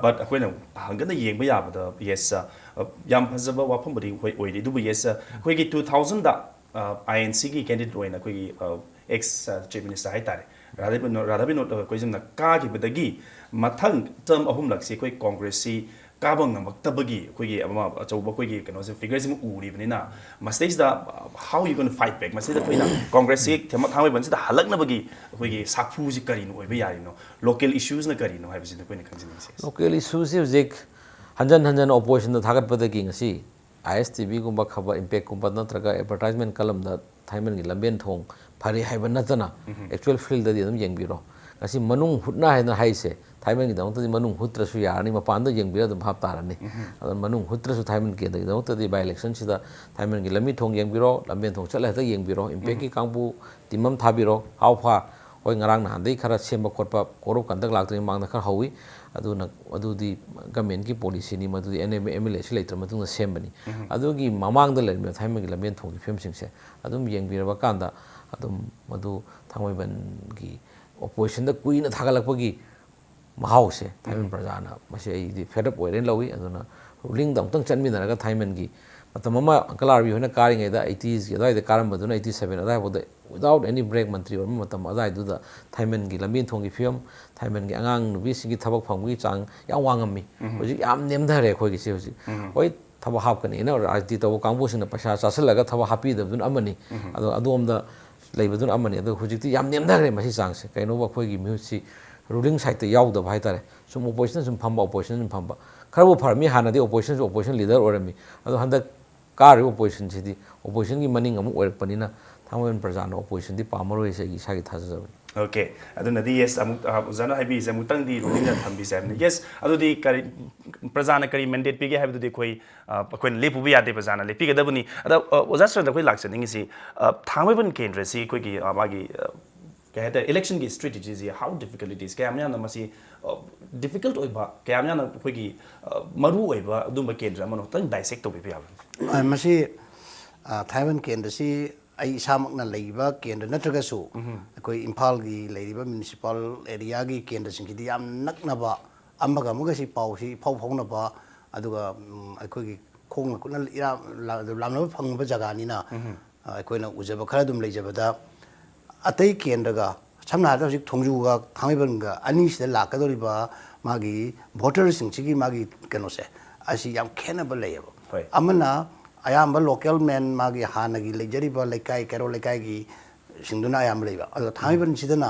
but ꯑꯩꯈꯣꯏꯅ ꯍꯪꯒꯠꯅ ꯌꯦꯡꯕ ꯌꯥꯕꯗ, ꯌꯦꯁ, ꯌꯥꯝ ꯐꯖꯕ ꯋꯥꯐꯝꯕꯨꯗꯤ ꯑꯩꯈꯣꯏ ꯑꯣꯏꯔꯤ, ꯑꯗꯨꯕꯨ ꯌꯦꯁ, ꯑꯩꯈꯣꯏꯒꯤ ꯇꯨ ꯊꯥꯎꯖꯟꯗ ꯑꯥꯏ ꯑꯦꯟ ꯁꯤꯒꯤ ꯀꯦꯟꯗꯤꯗꯦꯠ ꯑꯣꯏꯅ ꯑꯩꯈꯣꯏꯒꯤ ꯑꯦꯛꯁ ꯆꯤꯐ ꯃꯤꯅꯤꯁꯇꯔ ꯍꯥꯏꯇꯥꯔꯦ, ꯔꯥꯙꯥ ꯕꯤꯅꯣ ꯔꯥꯙꯥ ꯕꯤꯅꯣꯗ ꯀꯣꯏꯖꯝꯅ ꯀꯥꯈꯤꯕꯗꯒꯤ ꯃꯊꯪ ꯇꯔꯝ ꯑꯍꯨꯝꯂꯛꯁꯤ ꯑꯩꯈꯣꯏ ꯀꯣꯡꯒ꯭ꯔꯦꯁꯁꯤ ꯀꯥꯕ ꯉꯝꯃꯛꯇꯕꯒꯤ ꯑꯩꯈꯣꯏꯒꯤ ꯑꯃ ꯑꯆꯧꯕ ꯑꯩꯈꯣꯏꯒꯤ ꯀꯩꯅꯣꯁꯦ, ꯐꯤꯒꯔꯁꯤꯃ ꯎꯔꯤꯕꯅꯤꯅ, ꯃꯁꯤꯗꯩꯁꯤꯗ how you gonna fight back? ꯃꯁꯤꯗ ꯑꯩꯈꯣꯏꯅ ꯀꯣꯡꯒ꯭ꯔꯦꯁꯁꯤ ꯊꯥꯡꯃꯩꯕꯟꯁꯤꯗ ꯍꯜꯂꯛꯅꯕꯒꯤ ꯑꯩꯈꯣꯏꯒꯤ ꯁꯥꯐꯨꯁꯤ ꯀꯔꯤꯅ ꯑꯣꯏꯕ ꯌꯥꯔꯤꯅꯣ? ꯂꯣꯀꯦꯜ ꯏꯁꯨꯁꯅ ꯀꯔꯤꯅꯣ ꯍꯥꯏꯕꯁꯤꯅ ꯑꯩꯈꯣꯏꯅ ꯈꯪꯖꯅꯤꯡꯉꯤꯁꯦ꯫ ꯂꯣꯀꯦꯜ ꯏꯁꯨꯁꯤ ꯍꯧꯖꯤꯛ ꯍꯟꯖꯟ ꯍꯟꯖꯟ ꯑꯣꯄꯣꯖꯤꯁꯟꯗ ꯊꯥꯒꯠꯄꯗꯒꯤ ꯉꯁꯤ ꯑꯥꯏ ꯑꯦꯁ ꯇꯤ ꯚꯤꯒꯨꯝꯕ, ꯈꯕꯔ ꯏꯝꯄꯦꯛꯀꯨꯝꯕ ꯅꯠꯇ꯭ꯔꯒ ꯑꯦꯗꯚꯔꯇꯥꯏꯖꯃꯦꯟ ꯀꯂꯝꯗ ꯊꯥꯏꯃꯟꯒꯤ ꯂꯝꯕꯦꯟ ꯊꯣꯡ ꯐꯔꯦ ꯍꯥꯏꯕ ꯅꯠꯇꯅ, ꯑꯦꯛꯆꯨꯋꯦꯜ ꯐꯤꯜꯗꯗꯤ ꯑꯗꯨꯝ ꯌꯦꯡꯕꯤꯔꯣ꯫ ꯉꯁꯤ ꯃꯅꯨꯡ ꯍꯨꯠꯅ ꯍꯥꯏꯗꯅ ꯍꯥꯏꯁꯦ, ꯊꯥꯏꯃꯟꯒꯤꯗꯃꯛꯇꯗꯤ ꯃꯅꯨꯡ ꯍꯨꯠꯇ꯭ꯔꯁꯨ ꯌꯥꯔꯅꯤ, ꯃꯄꯥꯟꯗ ꯌꯦꯡꯕꯤꯔ ꯑꯗꯨꯝ ꯚꯥꯞ ꯇꯥꯔꯅꯤ꯫ ꯑꯗꯨꯅ ꯃꯅꯨꯡ ꯍꯨꯠꯇ꯭ꯔꯁꯨ ꯊꯥꯏꯃꯟ ꯀꯦꯟꯗ꯭ꯔꯒꯤꯗꯃꯛꯇꯗꯤ ꯕꯥꯏ ꯏꯂꯦꯛꯁꯟꯁꯤꯗ ꯊꯥꯏꯃꯟꯒꯤ ꯂꯝꯕꯤ ꯊꯣꯡ ꯌꯦꯡꯕꯤꯔꯣ, ꯂꯝꯕꯦꯟ ꯊꯣꯡ ꯆꯠꯂ ꯍꯦꯛꯇ ꯌꯦꯡꯕꯤꯔꯣ, ꯏꯝꯄꯦꯛꯀꯤ ꯀꯥꯡꯕꯨ ꯇꯤꯝ ꯑꯃ ꯊꯥꯕꯤꯔꯣ꯫ ꯍꯥꯎ ꯐꯥ ꯍꯣꯏ, ꯉꯔꯥꯡ ꯅꯍꯥꯟꯗꯩ ꯈꯔ ꯁꯦꯝꯕ ꯈꯣꯠꯄ, code of conduct ꯂꯥꯛꯇ꯭ꯔꯤꯉꯩ ꯃꯃꯥꯡꯗ ꯈꯔ ꯍꯧꯋꯤ꯫ ꯑꯗꯨꯅ ꯑꯗꯨꯗꯤ ꯒꯃꯦꯟꯒꯤ ꯄꯣꯂꯤꯁꯤꯅꯤ, ꯃꯗꯨꯗꯤ ꯑꯦꯝ ꯑꯦꯜ ꯑꯦꯁꯤ ꯂꯩꯇ꯭ꯔ ꯃꯇꯨꯡꯗ ꯁꯦꯝꯕꯅꯤ꯫ ꯑꯗꯨꯒꯤ ꯃꯃꯥꯡꯗ ꯂꯩꯔꯝꯃꯤꯕ ꯊꯥꯏꯃꯟꯒꯤ ꯂꯝꯕꯦꯟ ꯊꯣꯡꯒꯤ ꯐꯤꯕꯝꯁꯤꯡꯁꯦ ꯑꯗꯨꯝ ꯌꯦꯡꯕꯤꯔꯕ ꯀꯥꯟꯗ, ꯑꯗꯨꯝ ꯃꯗꯨ ꯊꯥꯡꯃꯩꯕꯟꯒꯤ ꯑꯣꯄꯣꯖꯤꯁꯟꯗ ꯀꯨꯏꯅ ꯊꯥꯒꯠꯂꯛꯄꯒꯤ ꯃꯍꯥꯎꯁꯦ ꯊꯥꯏꯃꯟ ꯄ꯭ꯔꯖꯥꯅ ꯃꯁꯤ ꯑꯩꯗꯤ fed up ꯑꯣꯏꯔꯦꯅ ꯂꯧꯏ꯫ ꯑꯗꯨꯅ ꯔꯨꯂꯤꯡꯗ ꯑꯃꯨꯛꯇꯪ ꯆꯠꯃꯤꯟꯅꯔꯒ, ꯊꯥꯏꯃꯟꯒꯤ ꯃꯇꯝ ꯑꯃ ꯑꯪꯀꯜ ꯑꯥꯔ ꯕꯤ ꯍꯣꯏꯅ ꯀꯥꯔꯤꯉꯩꯗ, ꯑꯩꯠꯇꯤꯁꯀꯤ ꯑꯗꯨꯋꯥꯏꯗ ꯀꯥꯔꯝꯕꯗꯨꯅ ꯑꯩꯠꯇꯤ ꯁꯚꯦꯟ ꯑꯗꯨꯋꯥꯏꯐꯥꯎꯗ without any break ꯃꯟꯇ꯭ꯔꯤ ꯑꯣꯏꯔꯝꯕ ꯃꯇꯝ ꯑꯗꯨꯋꯥꯏꯗꯨꯗ ꯊꯥꯏꯃꯟꯒꯤ ꯂꯝꯕꯤ ꯊꯣꯡꯒꯤ ꯐꯤꯕꯝ, ꯊꯥꯏꯃꯟꯒꯤ ꯑꯉꯥꯡ ꯅꯨꯄꯤꯁꯤꯡꯒꯤ ꯊꯕꯛ ꯐꯪꯕꯒꯤ ꯆꯥꯡ ꯌꯥꯝ ꯋꯥꯡꯉꯝꯃꯤ꯫ ꯍꯧꯖꯤꯛ ꯌꯥꯝ ꯅꯦꯝꯊꯔꯦ ꯑꯩꯈꯣꯏꯒꯤꯁꯤ ꯍꯧꯖꯤꯛ꯫ ꯍꯣꯏ, ꯊꯕꯛ ꯍꯥꯞꯀꯅꯤꯅ ꯔꯥꯖꯅꯤꯇꯤ ꯇꯧꯕ ꯀꯥꯡꯕꯨꯁꯤꯡꯅ ꯄꯩꯁꯥ ꯆꯥꯁꯤꯜꯂꯒ ꯊꯕꯛ ꯍꯥꯞꯄꯤꯗꯕꯗꯨꯅ ꯑꯃꯅꯤ꯫ ꯑꯗꯣ ꯑꯗꯣꯝꯗ ꯂꯩꯕꯗꯨꯅ ꯑꯃꯅꯤ꯫ ꯑꯗꯣ ꯍꯧꯖꯤꯛꯇꯤ ꯌꯥꯝ ꯅꯦꯝꯊꯈ꯭ꯔꯦ ꯃꯁꯤ ꯆꯥꯡꯁꯦ꯫ ꯀꯩꯅꯣꯕ, ꯑꯩꯈꯣꯏꯒꯤ ꯃꯤꯍꯨꯠꯁꯤ ꯔꯨꯂꯤꯡ ꯁꯥꯏꯠꯇ ꯌꯥꯎꯗꯕ ꯍꯥꯏꯇꯥꯔꯦ꯫ ꯁꯨꯝ ꯑꯣꯄꯣꯖꯤꯁꯟ ꯁꯨꯝ ꯐꯝꯕ, ꯑꯣꯄꯣꯖꯤꯁꯟ ꯁꯨꯝ ꯐꯝꯕ꯫ ꯈꯔꯕꯨ ꯐꯔꯝꯃꯤ, ꯍꯥꯟꯅꯗꯤ ꯑꯣꯄꯣꯖꯤꯁꯟꯁꯨ ꯑꯣꯄꯣꯖꯤꯁꯟ ꯂꯤꯗꯔ ꯑꯣꯏꯔꯝꯃꯤ꯫ ꯑꯗꯣ ꯍꯟꯗꯛ ꯀꯥꯔꯤꯕ ꯑꯣꯄꯣꯖꯤꯁꯟꯁꯤꯗꯤ ꯑꯣꯄꯣꯖꯤꯁꯟꯒꯤ ꯃꯅꯤꯡ ꯑꯃꯨꯛ ꯑꯣꯏꯔꯛꯄꯅꯤꯅ ꯊꯥꯡꯃꯩꯕꯟ ꯄ꯭ꯔꯖꯥꯅ ꯑꯣꯄꯣꯖꯤꯁꯟꯗꯤ ꯄꯥꯝꯃꯔꯣꯏꯁꯦ ꯑꯩꯒꯤ ꯏꯁꯥꯒꯤ ꯊꯥꯖꯖꯕꯅꯤ꯫ Okay, ꯑꯗꯨꯅꯗꯤ ꯌꯦꯁ, ꯑꯃꯨꯛ ꯑ, ꯑꯣꯖꯥꯅ ꯍꯥꯏꯕꯤꯔꯤꯁꯦ ꯑꯃꯨꯛꯇꯪꯗꯤ ꯔꯨꯂꯤꯡꯗ ꯊꯝꯕꯤꯁꯦ ꯍꯥꯏꯕꯅꯤ꯫ ꯌꯦꯁ, ꯑꯗꯨꯗꯤ ꯀꯔꯤ, ꯄ꯭ꯔꯖꯥꯅ ꯀꯔꯤ ꯃꯦꯟꯗꯦꯠ ꯄꯤꯒꯦ ꯍꯥꯏꯕꯗꯨꯗꯤ ꯑꯩꯈꯣꯏ, ꯑ, ꯑꯩꯈꯣꯏꯅ ꯂꯦꯞꯄꯨꯕ ꯌꯥꯗꯦ, ꯄ꯭ꯔꯖꯥꯅ ꯂꯦꯞꯄꯤꯒꯗꯕꯅꯤ꯫ ꯑꯗ, ꯑ, ꯑꯣꯖꯥ ꯁꯔꯗ ꯑꯩꯈꯣꯏ ꯂꯥꯛꯆꯅꯤꯡꯉꯤꯁꯤ, ꯑ, ꯊꯥꯡꯃꯩꯕꯟ ꯀꯦꯟꯗ꯭ꯔꯁꯤ ꯑꯩꯈꯣꯏꯒꯤ, ꯑ, ꯃꯥꯒꯤ, ꯑ, ꯀꯩ ꯍꯥꯏꯇꯥꯔꯦ, ꯏꯂꯦꯛꯁꯟꯒꯤ ꯁ꯭ꯇ꯭ꯔꯦꯇꯦꯖꯤꯁꯤ, how difficult it is, ꯀꯌꯥꯝ ꯌꯥꯝꯅ ꯃꯁꯤ ꯗꯤꯐꯤꯀꯜꯠ ꯑꯣꯏꯕ, ꯀꯌꯥꯝ ꯌꯥꯝꯅ ꯑꯩꯈꯣꯏꯒꯤ ꯃꯔꯨ ꯑꯣꯏꯕ ꯑꯗꯨꯝꯕ ꯀꯦꯟꯗ꯭ꯔ ꯑꯃꯅꯣ? ꯈꯤꯇꯪ ꯗꯥꯏꯁꯦꯛ ꯇꯧꯕꯤꯕ ꯌꯥꯕ꯭ꯔꯥ? ꯃꯁꯤ ꯊꯥꯡꯃꯩꯕꯟ ꯀꯦꯟꯗ꯭ꯔꯁꯤ ꯑꯩ ꯏꯁꯥꯃꯛꯅ ꯂꯩꯔꯤꯕ ꯀꯦꯟꯗ꯭ꯔ ꯅꯠꯇ꯭ꯔꯒꯁꯨ, ꯑꯩꯈꯣꯏ ꯏꯝꯐꯥꯜꯒꯤ ꯂꯩꯔꯤꯕ ꯃ꯭ꯌꯨꯅꯤꯁꯤꯄꯥꯜ ꯑꯦꯔꯤꯌꯥꯒꯤ ꯀꯦꯟꯗ꯭ꯔꯁꯤꯡꯁꯤꯗꯤ ꯌꯥꯝ ꯅꯛꯅꯕ, ꯑꯃꯒ ꯑꯃꯒꯁꯤ ꯄꯥꯎꯁꯤ ꯏꯐꯥꯎ ꯐꯥꯎꯅꯕ, ꯑꯗꯨꯒ ꯑꯩꯈꯣꯏꯒꯤ ꯈꯣꯡꯅ ꯈꯨꯠꯅ ꯂꯥꯝꯅꯕ ꯐꯪꯕ ꯖꯒꯥꯅꯤꯅ, ꯑꯩꯈꯣꯏꯅ ꯎꯖꯕ ꯈꯔ ꯑꯗꯨꯝ ꯂꯩꯖꯕꯗ, ꯑꯇꯩ ꯀꯦꯟꯗ꯭ꯔꯒ, ꯁꯝꯅ ꯍꯥꯏꯔꯕꯗ ꯍꯧꯖꯤꯛ ꯊꯣꯡꯖꯨꯒ ꯊꯥꯡꯃꯩꯕꯟꯒ ꯑꯅꯤꯁꯤꯗ ꯂꯥꯛꯀꯗꯧꯔꯤꯕ ꯃꯥꯒꯤ ꯚꯣꯇꯔꯁꯤꯡꯁꯤꯒꯤ ꯃꯥꯒꯤ ꯀꯩꯅꯣꯁꯦ, ꯑꯁꯤ ꯌꯥꯝ ꯈꯦꯠꯅꯕ ꯂꯩꯌꯦꯕ꯫ ꯍꯣꯏ꯫ ꯑꯃꯅ ꯑꯌꯥꯝꯕ ꯂꯣꯀꯦꯜ ꯃꯦꯟ, ꯃꯥꯒꯤ ꯍꯥꯟꯅꯒꯤ ꯂꯩꯖꯔꯤꯕ ꯂꯩꯀꯥꯏ, ꯀꯩꯔꯣꯜ ꯂꯩꯀꯥꯏꯒꯤ ꯁꯤꯡꯗꯨꯅ ꯑꯌꯥꯝꯕ ꯂꯩꯕ꯫ ꯑꯗꯣ ꯊꯥꯡꯃꯩꯕꯟꯁꯤꯗꯅ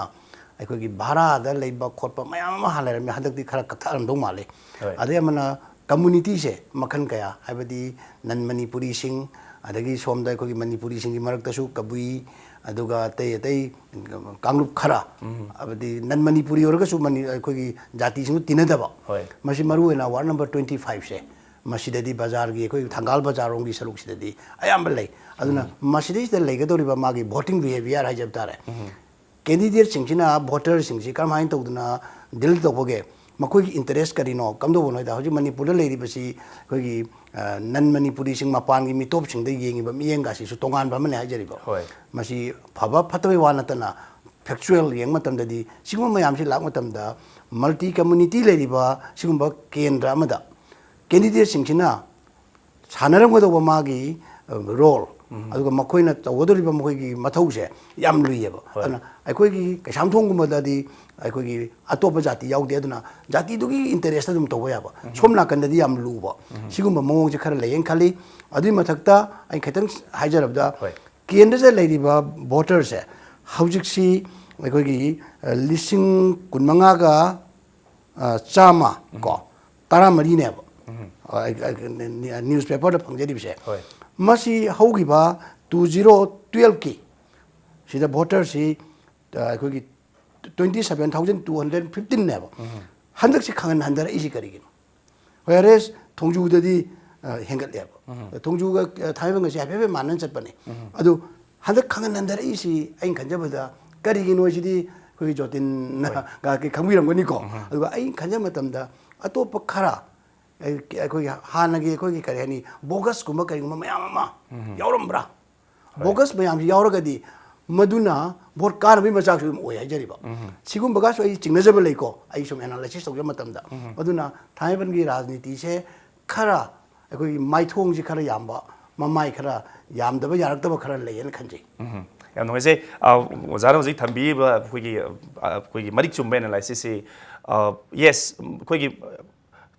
ꯑꯩꯈꯣꯏꯒꯤ ꯚꯥꯔꯥꯗ ꯂꯩꯕ ꯈꯣꯠꯄ ꯃꯌꯥꯝ ꯑꯃ ꯍꯥꯟꯅ ꯂꯩꯔꯝꯃꯤ, ꯍꯟꯗꯛꯇꯤ ꯈꯔ ꯀꯛꯊꯔꯝꯗꯧ ꯃꯥꯜꯂꯤ꯫ ꯍꯣꯏ꯫ ꯑꯗꯩ ꯑꯃꯅ ꯀꯝꯃꯨꯅꯤꯇꯤꯁꯦ ꯃꯈꯜ ꯀꯌꯥ, ꯍꯥꯏꯕꯗꯤ ꯅꯟ ꯃꯅꯤꯄꯨꯔꯤꯁꯤꯡ, ꯑꯗꯒꯤ ꯁꯣꯝꯗ ꯑꯩꯈꯣꯏꯒꯤ ꯃꯅꯤꯄꯨꯔꯤꯁꯤꯡꯒꯤ ꯃꯔꯛꯇꯁꯨ ꯀꯕꯨꯏ, ꯑꯗꯨꯒ ꯑꯇꯩ ꯑꯇꯩ ꯀꯥꯡꯂꯨꯞ ꯈꯔ, ꯍꯥꯏꯕꯗꯤ ꯅꯟ ꯃꯅꯤꯄꯨꯔꯤ ꯑꯣꯏꯔꯒꯁꯨ ꯃꯅꯤ-, ꯑꯩꯈꯣꯏꯒꯤ ꯖꯥꯇꯤꯁꯤꯡꯗꯨ ꯇꯤꯟꯅꯗꯕ꯫ ꯍꯣꯏ꯫ ꯃꯁꯤ ꯃꯔꯨꯑꯣꯏꯅ ꯋꯥꯔꯗ ꯅꯝꯕꯔ twenty five ꯁꯦ, ꯃꯁꯤꯗꯗꯤ ꯕꯖꯥꯔꯒꯤ, ꯑꯩꯈꯣꯏꯒꯤ ꯊꯪꯒꯥꯜ ꯕꯖꯥꯔꯔꯣꯝꯒꯤ ꯁꯔꯨꯛꯁꯤꯗꯗꯤ ꯑꯌꯥꯝꯕ ꯂꯩ꯫ ꯑꯗꯨꯅ ꯃꯁꯤꯗꯩꯁꯤꯗ ꯂꯩꯒꯗꯧꯔꯤꯕ ꯃꯥꯒꯤ ꯚꯣꯇꯤꯡ ꯕꯤꯍꯦꯕꯤꯌꯔ ꯍꯥꯏꯖꯕ ꯇꯥꯔꯦ꯫ ꯀꯦꯟꯗꯤꯗꯦꯠꯁꯤꯡꯁꯤꯅ ꯚꯣꯇꯔꯁꯤꯡꯁꯤ ꯀꯔꯝꯍꯥꯏꯅ ꯇꯧꯗꯅ ꯗꯤꯜ ꯇꯧꯕꯒꯦ? ꯃꯈꯣꯏꯒꯤ ꯏꯟꯇꯔꯦꯁ ꯀꯔꯤꯅꯣ, ꯀꯝꯗꯧꯕꯅꯣ ꯍꯥꯏꯗ, ꯍꯧꯖꯤꯛ ꯃꯅꯤꯄꯨꯔꯗ ꯂꯩꯔꯤꯕꯁꯤ ꯑꯩꯈꯣꯏꯒꯤ, ꯑ, ꯅꯟ ꯃꯅꯤꯄꯨꯔꯤꯁꯤꯡ, ꯃꯄꯥꯟꯒꯤ ꯃꯤꯇꯣꯞꯁꯤꯡꯗ ꯌꯦꯡꯉꯤꯕ ꯃꯤꯠꯌꯦꯡꯒꯁꯤꯁꯨ ꯇꯣꯉꯥꯟꯕ ꯑꯃꯅꯤ ꯍꯥꯏꯖꯔꯤꯕ꯫ ꯍꯣꯏ꯫ ꯃꯁꯤ ꯐꯕ ꯐꯠꯇꯕꯩ ꯋꯥ ꯅꯠꯇꯅ, ꯐꯦꯛꯆꯨꯋꯦꯜ ꯌꯦꯡꯕ ꯃꯇꯝꯗꯗꯤ ꯁꯤꯒꯨꯝꯕ ꯃꯌꯥꯝꯁꯤ ꯂꯥꯛꯄ ꯃꯇꯝꯗ, ꯃꯜꯇꯤ ꯀꯝꯃꯨꯅꯤꯇꯤ ꯂꯩꯔꯤꯕ ꯁꯤꯒꯨꯝꯕ ꯀꯦꯟꯗ꯭ꯔ ꯑꯃꯗ ꯀꯦꯟꯗꯤꯗꯦꯠꯁꯤꯡꯁꯤꯅ ꯁꯥꯟꯅꯔꯝꯒꯗꯧꯕ ꯃꯥꯒꯤ, ꯑ, ꯔꯣꯜ, ꯑꯗꯨꯒ ꯃꯈꯣꯏꯅ ꯇꯧꯒꯗꯧꯔꯤꯕ ꯃꯈꯣꯏꯒꯤ ꯃꯊꯧꯁꯦ ꯌꯥꯝ ꯂꯨꯏꯌꯦꯕ꯫ ꯍꯣꯏ꯫ ꯑꯗꯨꯅ ꯑꯩꯈꯣꯏꯒꯤ ꯀꯩꯁꯥꯝꯊꯣꯡꯒꯨꯝꯕꯗꯗꯤ ꯑꯩꯈꯣꯏꯒꯤ ꯑꯇꯣꯞꯄ ꯖꯥꯇꯤ ꯌꯥꯎꯗꯦ, ꯑꯗꯨꯅ ꯖꯥꯇꯤꯗꯨꯒꯤ ꯏꯟꯇꯔꯦꯁꯇ ꯑꯗꯨꯝ ꯇꯧꯕ ꯌꯥꯕ꯫ ꯁꯣꯝ ꯅꯥꯀꯟꯗꯗꯤ ꯌꯥꯝ ꯂꯨꯕ ꯁꯤꯒꯨꯝꯕ ꯃꯑꯣꯡꯁꯦ ꯈꯔ ꯂꯩꯌꯦꯅ ꯈꯜꯂꯤ꯫ ꯑꯗꯨꯒꯤ ꯃꯊꯛꯇ ꯑꯩ ꯈꯤꯇꯪ ꯍꯥꯏꯖꯔꯕꯗ, ꯍꯣꯏ꯫ ꯀꯦꯟꯗ꯭ꯔꯗ ꯂꯩꯔꯤꯕ ꯚꯣꯇꯔꯁꯦ ꯍꯧꯖꯤꯛꯁꯤ ꯑꯩꯈꯣꯏꯒꯤ, ꯑ, ꯂꯤꯁꯤꯡ ꯀꯨꯟꯃꯉꯥꯒ, ꯑ, ꯆꯥꯝꯃ ꯀꯣ ꯇꯔꯥꯃꯔꯤꯅꯦꯕ꯫ ꯑ, ꯑꯩ, ꯑꯩ, ꯅ꯭ꯌꯨꯁꯄꯦꯄꯔꯗ ꯐꯪꯖꯔꯤꯕꯁꯦ꯫ ꯍꯣꯏ꯫ ꯃꯁꯤ ꯍꯧꯈꯤꯕ two zero twelve ꯀꯤ ꯁꯤꯗ ꯚꯣꯇꯔꯁꯤ, ꯑ, ꯑꯩꯈꯣꯏꯒꯤ twenty seven thousand two hundred fifteen ꯅꯦꯕ꯫ ꯍꯟꯗꯛꯁꯤ ꯈꯪꯍꯟ ꯍꯟꯊꯔꯛꯏꯁꯤ ꯀꯔꯤꯒꯤꯅꯣ? ꯋꯦꯔꯦꯁ ꯊꯣꯡꯖꯨꯗꯗꯤ, ꯑ, ꯍꯦꯟꯒꯠꯂꯦꯕ꯫ ꯊꯣꯡꯖꯨꯒ, ꯑ, ꯊꯥꯡꯃꯩꯕꯟꯒꯁꯦ ꯍꯥꯏꯐꯦꯠ ꯍꯥꯏꯐꯦꯠ ꯃꯥꯟꯅꯅ ꯆꯠꯄꯅꯦ꯫ ꯑꯗꯨ ꯍꯟꯗꯛ ꯈꯪꯍꯟ ꯍꯟꯊꯔꯛꯏꯁꯤ ꯑꯩꯅ ꯈꯟꯖꯕꯗ ꯀꯔꯤꯒꯤꯅꯣ ꯁꯤꯗꯤ ꯑꯩꯈꯣꯏꯒꯤ ꯖꯣꯇꯤꯟꯅ ꯈꯪꯕꯤꯔꯝꯒꯅꯤꯀꯣ꯫ ꯑꯗꯨꯒ ꯑꯩ ꯈꯟꯖꯕ ꯃꯇꯝꯗ ꯑꯇꯣꯞꯄ ꯈꯔ ꯑꯩꯈꯣꯏꯒꯤ ꯍꯥꯟꯅꯒꯤ ꯑꯩꯈꯣꯏꯒꯤ ꯀꯔꯤ ꯍꯥꯏꯅꯤ, ꯕꯣꯒꯁꯀꯨꯝꯕ ꯀꯔꯤꯒꯨꯝꯕ ꯃꯌꯥꯝ ꯑꯃ ꯌꯥꯎꯔꯝꯕ꯭ꯔꯥ? ꯕꯣꯒꯁ ꯃꯌꯥꯝꯁꯤ ꯌꯥꯎꯔꯒꯗꯤ ꯃꯗꯨꯅ ꯚꯣꯠ ꯀꯥꯅꯕꯒꯤ ꯃꯆꯥꯛꯁꯨ ꯑꯗꯨꯝ ꯑꯣꯏ ꯍꯥꯏꯖꯔꯤꯕ꯫ ꯁꯤꯒꯨꯝꯕꯒꯁꯨ ꯑꯩ ꯆꯤꯡꯅꯖꯕ ꯂꯩꯀꯣ, ꯑꯩ ꯁꯨꯝ ꯑꯦꯅꯥꯂꯥꯏꯁꯤꯁ ꯇꯧꯖꯕ ꯃꯇꯝꯗ꯫ ꯑꯗꯨꯅ ꯊꯥꯡꯃꯩꯕꯟꯒꯤ ꯔꯥꯖꯅꯤꯇꯤꯁꯦ ꯈꯔ ꯑꯩꯈꯣꯏꯒꯤ ꯃꯥꯏꯊꯣꯡꯁꯤ ꯈꯔ ꯌꯥꯝꯕ, ꯃꯃꯥꯏ ꯈꯔ ꯌꯥꯝꯗꯕ ꯌꯥꯔꯛꯇꯕ ꯈꯔ ꯂꯩꯌꯦꯅ ꯈꯟꯖꯩ꯫ ꯎꯝ, ꯌꯥꯝ ꯅꯨꯡꯉꯥꯏꯖꯩ꯫ ꯑ, ꯑꯣꯖꯥꯅ ꯍꯧꯖꯤꯛ ꯊꯝꯕꯤꯔꯤꯕ ꯑꯩꯈꯣꯏꯒꯤ, ꯑ, ꯑꯩꯈꯣꯏꯒꯤ ꯃꯔꯤꯛ ꯆꯨꯝꯕ ꯑꯦꯅꯥꯂꯥꯏꯁꯤꯁꯁꯤ, ꯑ, ꯌꯦꯁ, ꯑꯩꯈꯣꯏꯒꯤ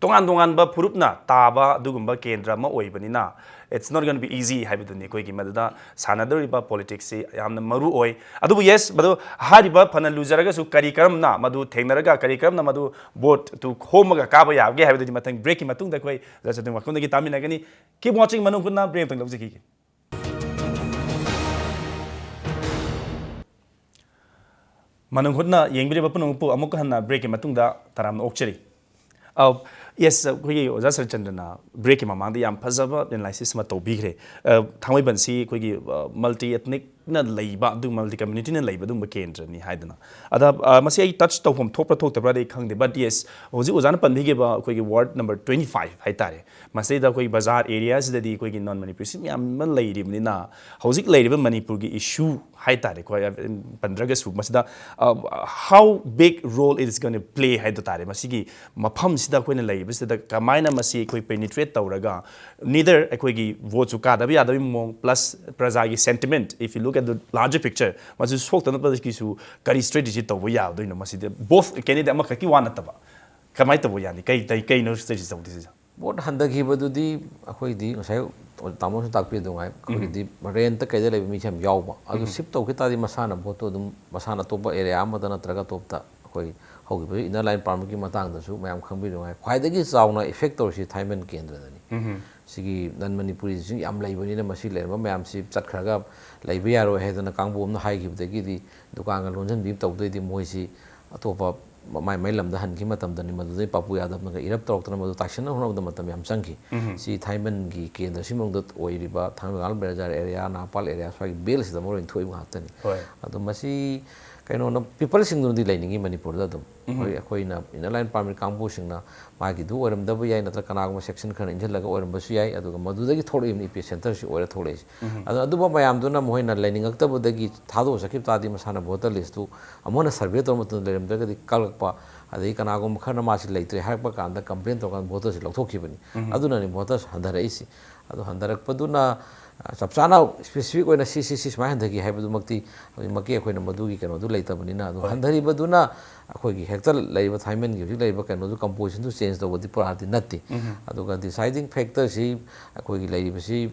ꯇꯣꯉꯥꯟ ꯇꯣꯉꯥꯟꯕ ꯐꯨꯔꯨꯞꯅ ꯇꯥꯕ ꯑꯗꯨꯒꯨꯝꯕ ꯀꯦꯟꯗ꯭ꯔ ꯑꯃ ꯑꯣꯏꯕꯅꯤꯅ, it's not gonna be easy ꯍꯥꯏꯕꯗꯨꯅꯤ꯫ ꯑꯩꯈꯣꯏꯒꯤ ꯃꯗꯨꯗ ꯁꯥꯟꯅꯗꯧꯔꯤꯕ ꯄꯣꯂꯤꯇꯤꯛꯁꯁꯤ ꯌꯥꯝꯅ ꯃꯔꯨ ꯑꯣꯏ꯫ ꯑꯗꯨꯕꯨ ꯌꯦꯁ, ꯃꯗꯨ ꯍꯥꯏꯔꯤꯕ ꯐꯅ ꯂꯨꯖꯔꯒꯁꯨ ꯀꯔꯤ ꯀꯔꯝꯅ ꯃꯗꯨ ꯊꯦꯡꯅꯔꯒ ꯀꯔꯤ ꯀꯔꯝꯅ ꯃꯗꯨ ꯚꯣꯠꯇꯨ ꯈꯣꯝꯃꯒ ꯀꯥꯕ ꯌꯥꯕꯒꯦ ꯍꯥꯏꯕꯗꯨꯗꯤ ꯃꯊꯪ ꯕ꯭ꯔꯦꯛꯀꯤ ꯃꯇꯨꯡꯗ ꯑꯩꯈꯣꯏ ꯖꯁ ꯑꯗꯨꯝ ꯋꯥꯈꯜꯗꯒꯤ ꯇꯥꯃꯤꯟꯅꯒꯅꯤ꯫ Keep watching ꯃꯅꯨꯡ ꯍꯨꯠꯅ ꯕ꯭ꯔꯦꯛ ꯑꯃꯇꯪ ꯂꯧꯖꯈꯤꯒꯦ꯫ ꯃꯅꯨꯡ ꯍꯨꯠꯅ ꯌꯦꯡꯕꯤꯔꯤꯕ ꯄꯨꯝꯅꯃꯛꯄꯨ ꯑꯃꯨꯛꯀ ꯍꯟꯅ ꯕ꯭ꯔꯦꯛꯀꯤ ꯃꯇꯨꯡꯗ ꯇꯔꯥꯝꯅ ꯑꯣꯛꯆꯔꯤ꯫ ꯑ, ꯌꯦꯁ, ꯑꯩꯈꯣꯏꯒꯤ ꯑꯣꯖꯥ ꯁꯔꯠꯆꯟꯗ꯭ꯔꯅ ꯕ꯭ꯔꯦꯛꯀꯤ ꯃꯃꯥꯡꯗ ꯌꯥꯝ ꯐꯖꯕ ꯑꯦꯅꯥꯂꯥꯏꯁꯤꯁ ꯑꯃ ꯇꯧꯕꯤꯈ꯭ꯔꯦ꯫ ꯑ, ꯊꯥꯡꯃꯩꯕꯟꯁꯤ ꯑꯩꯈꯣꯏꯒꯤ, ꯑ, ꯃꯜꯇꯤ ꯑꯦꯊꯅꯤꯛꯅ ꯂꯩꯕ, ꯑꯗꯨ ꯃꯜꯇꯤ ꯀꯝꯃ꯭ꯌꯨꯅꯤꯇꯤꯅ ꯂꯩꯕ ꯑꯗꯨꯒꯨꯝꯕ ꯀꯦꯟꯗ꯭ꯔꯅꯤ ꯍꯥꯏꯗꯅ꯫ ꯑꯗ, ꯑ, ꯃꯁꯤ ꯑꯩ ꯇꯆ ꯇꯧꯐꯝ ꯊꯣꯛꯄ꯭ꯔꯥ ꯊꯣꯛꯇꯕ꯭ꯔꯥꯗꯤ ꯑꯩ ꯈꯪꯗꯦ, but yes, ꯍꯧꯖꯤꯛ ꯑꯣꯖꯥꯅ ꯄꯟꯕꯤꯈꯤꯕ ꯑꯩꯈꯣꯏꯒꯤ ward number twenty five ꯍꯥꯏꯇꯥꯔꯦ, ꯃꯁꯤꯗ ꯑꯩꯈꯣꯏꯒꯤ ꯕꯖꯥꯔ ꯑꯦꯔꯤꯌꯥꯁꯤꯗꯗꯤ ꯑꯩꯈꯣꯏꯒꯤ ꯅꯟ ꯃꯅꯤꯄꯨꯔꯤꯁꯤ ꯃꯌꯥꯝ ꯑꯃ ꯂꯩꯔꯤꯕꯅꯤꯅ, ꯍꯧꯖꯤꯛ ꯂꯩꯔꯤꯕ ꯃꯅꯤꯄꯨꯔꯒꯤ ꯏꯁꯨ ꯍꯥꯏꯇꯥꯔꯦꯀꯣ, ꯄꯟꯗ꯭ꯔꯒꯁꯨ ꯃꯁꯤꯗ, uh, how big role it is gonna play ꯍꯥꯏꯗꯣ ꯇꯥꯔꯦ꯫ ꯃꯁꯤꯒꯤ ꯃꯐꯝꯁꯤꯗ ꯑꯩꯈꯣꯏꯅ ꯂꯩꯔꯤꯕꯁꯤꯗ ꯀꯃꯥꯏꯅ ꯃꯁꯤ ꯑꯩꯈꯣꯏ ꯄꯦꯅꯤꯇ꯭ꯔꯦꯠ ꯇꯧꯔꯒ, neither ꯑꯩꯈꯣꯏꯒꯤ ꯚꯣꯠꯁꯨ ꯀꯥꯗꯕ ꯌꯥꯗꯕꯒꯤ ꯃꯑꯣꯡ, plus ꯄ꯭ꯔꯖꯥꯒꯤ sentiment, if you look at the larger picture, ꯃꯁꯤ ꯁꯣꯛꯇꯅꯕꯒꯤꯁꯨ ꯀꯔꯤ ꯁ꯭ꯇ꯭ꯔꯦꯇꯦꯖꯤ ꯇꯧꯕ ꯌꯥꯗꯣꯏꯅꯣ? ꯃꯁꯤꯗ ꯕꯣꯊ ꯀꯦꯟꯗꯤꯗꯦꯠ ꯑꯃꯈꯛꯀꯤ ꯋꯥ ꯅꯠꯇꯕ ꯀꯃꯥꯏꯅ ꯇꯧꯕ ꯌꯥꯅꯤ? ꯀꯩ, ꯀꯩ, ꯀꯩꯅꯣ ꯁ꯭ꯇ꯭ꯔꯦꯇꯦꯖꯤ ꯇꯧꯗꯣꯏꯁꯦ? ꯚꯣꯠ ꯍꯟꯊꯈꯤꯕꯗꯨꯗꯤ ꯑꯩꯈꯣꯏꯗꯤ ꯉꯁꯥꯏ ꯇꯥꯃꯣꯁꯨ ꯇꯥꯛꯄꯤꯗꯨꯉꯥꯏ, ꯑꯩꯈꯣꯏꯒꯤꯗꯤ ꯔꯦꯟꯠꯇ ꯀꯩꯗ ꯂꯩꯕ ꯃꯤꯁꯦ ꯌꯥꯝ ꯌꯥꯎꯕ꯫ ꯑꯗꯨ ꯁꯤꯐ ꯇꯧꯈꯤ ꯇꯥꯔꯗꯤ ꯃꯁꯥꯅ ꯚꯣꯠꯇꯣ ꯑꯗꯨꯝ ꯃꯁꯥꯅ ꯑꯇꯣꯞꯄ ꯑꯦꯔꯤꯌꯥ ꯑꯃꯗ ꯅꯠꯇ꯭ꯔꯒ ꯑꯇꯣꯞꯄꯗ ꯑꯩꯈꯣꯏ ꯍꯧꯈꯤꯕ ꯏꯟꯅꯔ ꯂꯥꯏꯟ ꯄꯥꯔꯃꯤꯠꯀꯤ ꯃꯇꯥꯡꯗꯁꯨ ꯃꯌꯥꯝ ꯈꯪꯕꯤꯗꯨꯉꯥꯏ, ꯈ꯭ꯋꯥꯏꯗꯒꯤ ꯆꯥꯎꯅ ꯏꯐꯦꯛ ꯇꯧꯔꯤꯁꯤ ꯊꯥꯡꯃꯩꯕꯟ ꯀꯦꯟꯗ꯭ꯔꯗꯅꯤ꯫ ꯁꯤꯒꯤ ꯅꯟ ꯃꯅꯤꯄꯨꯔꯤꯁꯤꯡ ꯌꯥꯝ ꯂꯩꯕꯅꯤꯅ ꯃꯁꯤ ꯂꯩꯔꯝꯕ ꯃꯌꯥꯝꯁꯤ ꯆꯠꯈ꯭ꯔꯒ ꯂꯩꯕ ꯌꯥꯔꯣꯏ ꯍꯥꯏꯗꯅ ꯀꯥꯡꯕꯨ ꯑꯃꯅ ꯍꯥꯏꯈꯤꯕꯗꯒꯤꯗꯤ ꯗꯨꯀꯥꯟꯒ ꯂꯣꯟꯁꯤꯟꯕꯤ ꯇꯧꯗꯣꯏꯗꯤ ꯃꯣꯏꯁꯤ ꯑꯇꯣꯞꯄ ꯃꯥꯏ ꯃꯥꯏ ꯂꯝꯗ ꯍꯟꯈꯤꯕ ꯃꯇꯝꯗꯅꯤ꯫ ꯃꯗꯨꯗꯩ ꯄꯥꯄꯨ ꯌꯥꯗꯕꯅꯒ ꯏꯔꯞ ꯇꯧꯔꯛꯇꯅ ꯃꯗꯨ ꯇꯥꯏꯁꯤꯟꯅ ꯍꯣꯠꯅꯕꯗ ꯃꯇꯝ ꯌꯥꯝ ꯆꯪꯈꯤ꯫ ꯁꯤ ꯊꯥꯏꯃꯟꯒꯤ ꯀꯦꯟꯗ꯭ꯔꯁꯤ ꯃꯅꯨꯡꯗ ꯑꯣꯏꯔꯤꯕ ꯊꯥꯡꯃꯩꯕꯟ ꯕꯖꯥꯔ ꯑꯦꯔꯤꯌꯥ, ꯅꯥꯄꯥꯜ ꯑꯦꯔꯤꯌꯥ, ꯁ꯭ꯋꯥꯏꯒꯤ ꯕꯦꯜꯁꯤꯗ ꯃꯔꯨ ꯑꯣꯏꯅ ꯊꯣꯛꯏꯕ ꯉꯥꯛꯇꯅꯤ꯫ ꯍꯣꯏ꯫ ꯑꯗꯣ ꯃꯁꯤ ꯀꯩꯅꯣꯅ, ꯄꯤꯄꯜꯁꯤꯡꯗꯨꯅꯗꯤ ꯂꯩꯅꯤꯡꯉꯤ ꯃꯅꯤꯄꯨꯔꯗ ꯑꯗꯨꯝ꯫ ꯍꯣꯏ, ꯑꯩꯈꯣꯏꯅ ꯏꯟꯅꯔ ꯂꯥꯏꯟ ꯄꯥꯔꯃꯤꯠ ꯀꯥꯡꯕꯨꯁꯤꯡꯅ ꯃꯥꯒꯤꯗꯨ ꯑꯣꯏꯔꯝꯗꯕ ꯌꯥꯏ, ꯅꯠꯇ꯭ꯔꯒ ꯀꯅꯥꯒꯨꯝꯕ ꯁꯦꯛꯁꯟ ꯈꯔꯅ ꯏꯟꯁꯤꯜꯂꯒ ꯑꯣꯏꯔꯝꯕꯁꯨ ꯌꯥꯏ꯫ ꯑꯗꯨꯒ ꯃꯗꯨꯗꯒꯤ ꯊꯣꯛꯂꯛꯏꯕꯅꯤ ꯏ ꯄꯤ ꯑꯦꯁ ꯁꯦꯟꯇꯔꯁꯤ ꯑꯣꯏꯔ ꯊꯣꯛꯂꯛꯏꯁꯦ꯫ ꯑꯗꯣ ꯑꯗꯨꯝꯕ ꯃꯌꯥꯝꯗꯨꯅ ꯃꯈꯣꯏꯅ ꯂꯩꯅꯤꯡꯉꯛꯇꯕꯗꯒꯤ ꯊꯥꯗꯣꯛꯑ ꯆꯠꯈꯤꯕ ꯇꯥꯔꯗꯤ, ꯃꯁꯥꯅ ꯚꯣꯇꯔ ꯂꯤꯁꯇꯨ ꯑꯃꯨꯛ ꯍꯟꯅ ꯁꯔꯚꯦ ꯇꯧꯔ ꯃꯇꯨꯡꯗ ꯂꯩꯔꯝꯗ꯭ꯔꯒꯗꯤ ꯀꯛꯂꯛꯄ, ꯑꯗꯒꯤ ꯀꯅꯥꯒꯨꯝꯕ ꯈꯔꯅ ꯃꯥꯁꯤ ꯂꯩꯇ꯭ꯔꯦ ꯍꯥꯏꯔꯛꯄ ꯀꯥꯟꯗ ꯀꯝꯄ꯭ꯂꯦꯟ ꯇꯧꯔꯀꯥꯟꯗ ꯚꯣꯇꯔꯁꯤ ꯂꯧꯊꯣꯛꯈꯤꯕꯅꯤ꯫ ꯑꯗꯨꯅꯅꯤ ꯚꯣꯇꯔꯁꯤ ꯍꯟꯊꯔꯛꯏꯁꯤ꯫ ꯑꯗꯨ ꯍꯟꯊꯔꯛꯄꯗꯨꯅ, ꯑ, ꯆꯞ ꯆꯥꯅ ꯁ꯭ꯄꯦꯁꯤꯐꯤꯛ ꯑꯣꯏꯅ ꯁꯤ, ꯁꯤ, ꯁꯤ ꯁꯨꯃꯥꯏꯅ ꯍꯟꯊꯈꯤ ꯍꯥꯏꯕꯗꯨꯃꯛꯇꯤ ꯍꯧꯖꯤꯛꯃꯛꯀꯤ ꯑꯩꯈꯣꯏꯅ ꯃꯗꯨꯒꯤ ꯀꯩꯅꯣꯗꯨ ꯂꯩꯇꯕꯅꯤꯅ, ꯑꯗꯨ ꯍꯣꯏ꯫ ꯍꯟꯊꯔꯤꯕꯗꯨꯅ ꯑꯩꯈꯣꯏꯒꯤ ꯍꯦꯛꯇ ꯂꯩꯔꯤꯕ ꯊꯥꯏꯃꯟꯒꯤ ꯍꯧꯖꯤꯛ ꯂꯩꯔꯤꯕ ꯀꯩꯅꯣꯗꯨ, ꯀꯝꯄꯣꯖꯤꯁꯟꯗꯨ ꯆꯦꯟꯖ ꯇꯧꯕꯗꯤ ꯄꯨꯔꯥꯗꯤ ꯅꯠꯇꯦ꯫ ꯑꯗꯨꯒ ꯗꯤꯁꯥꯏꯗꯤꯡ ꯐꯦꯛꯇꯔꯁꯤ ꯑꯩꯈꯣꯏꯒꯤ ꯂꯩꯔꯤꯕꯁꯤ,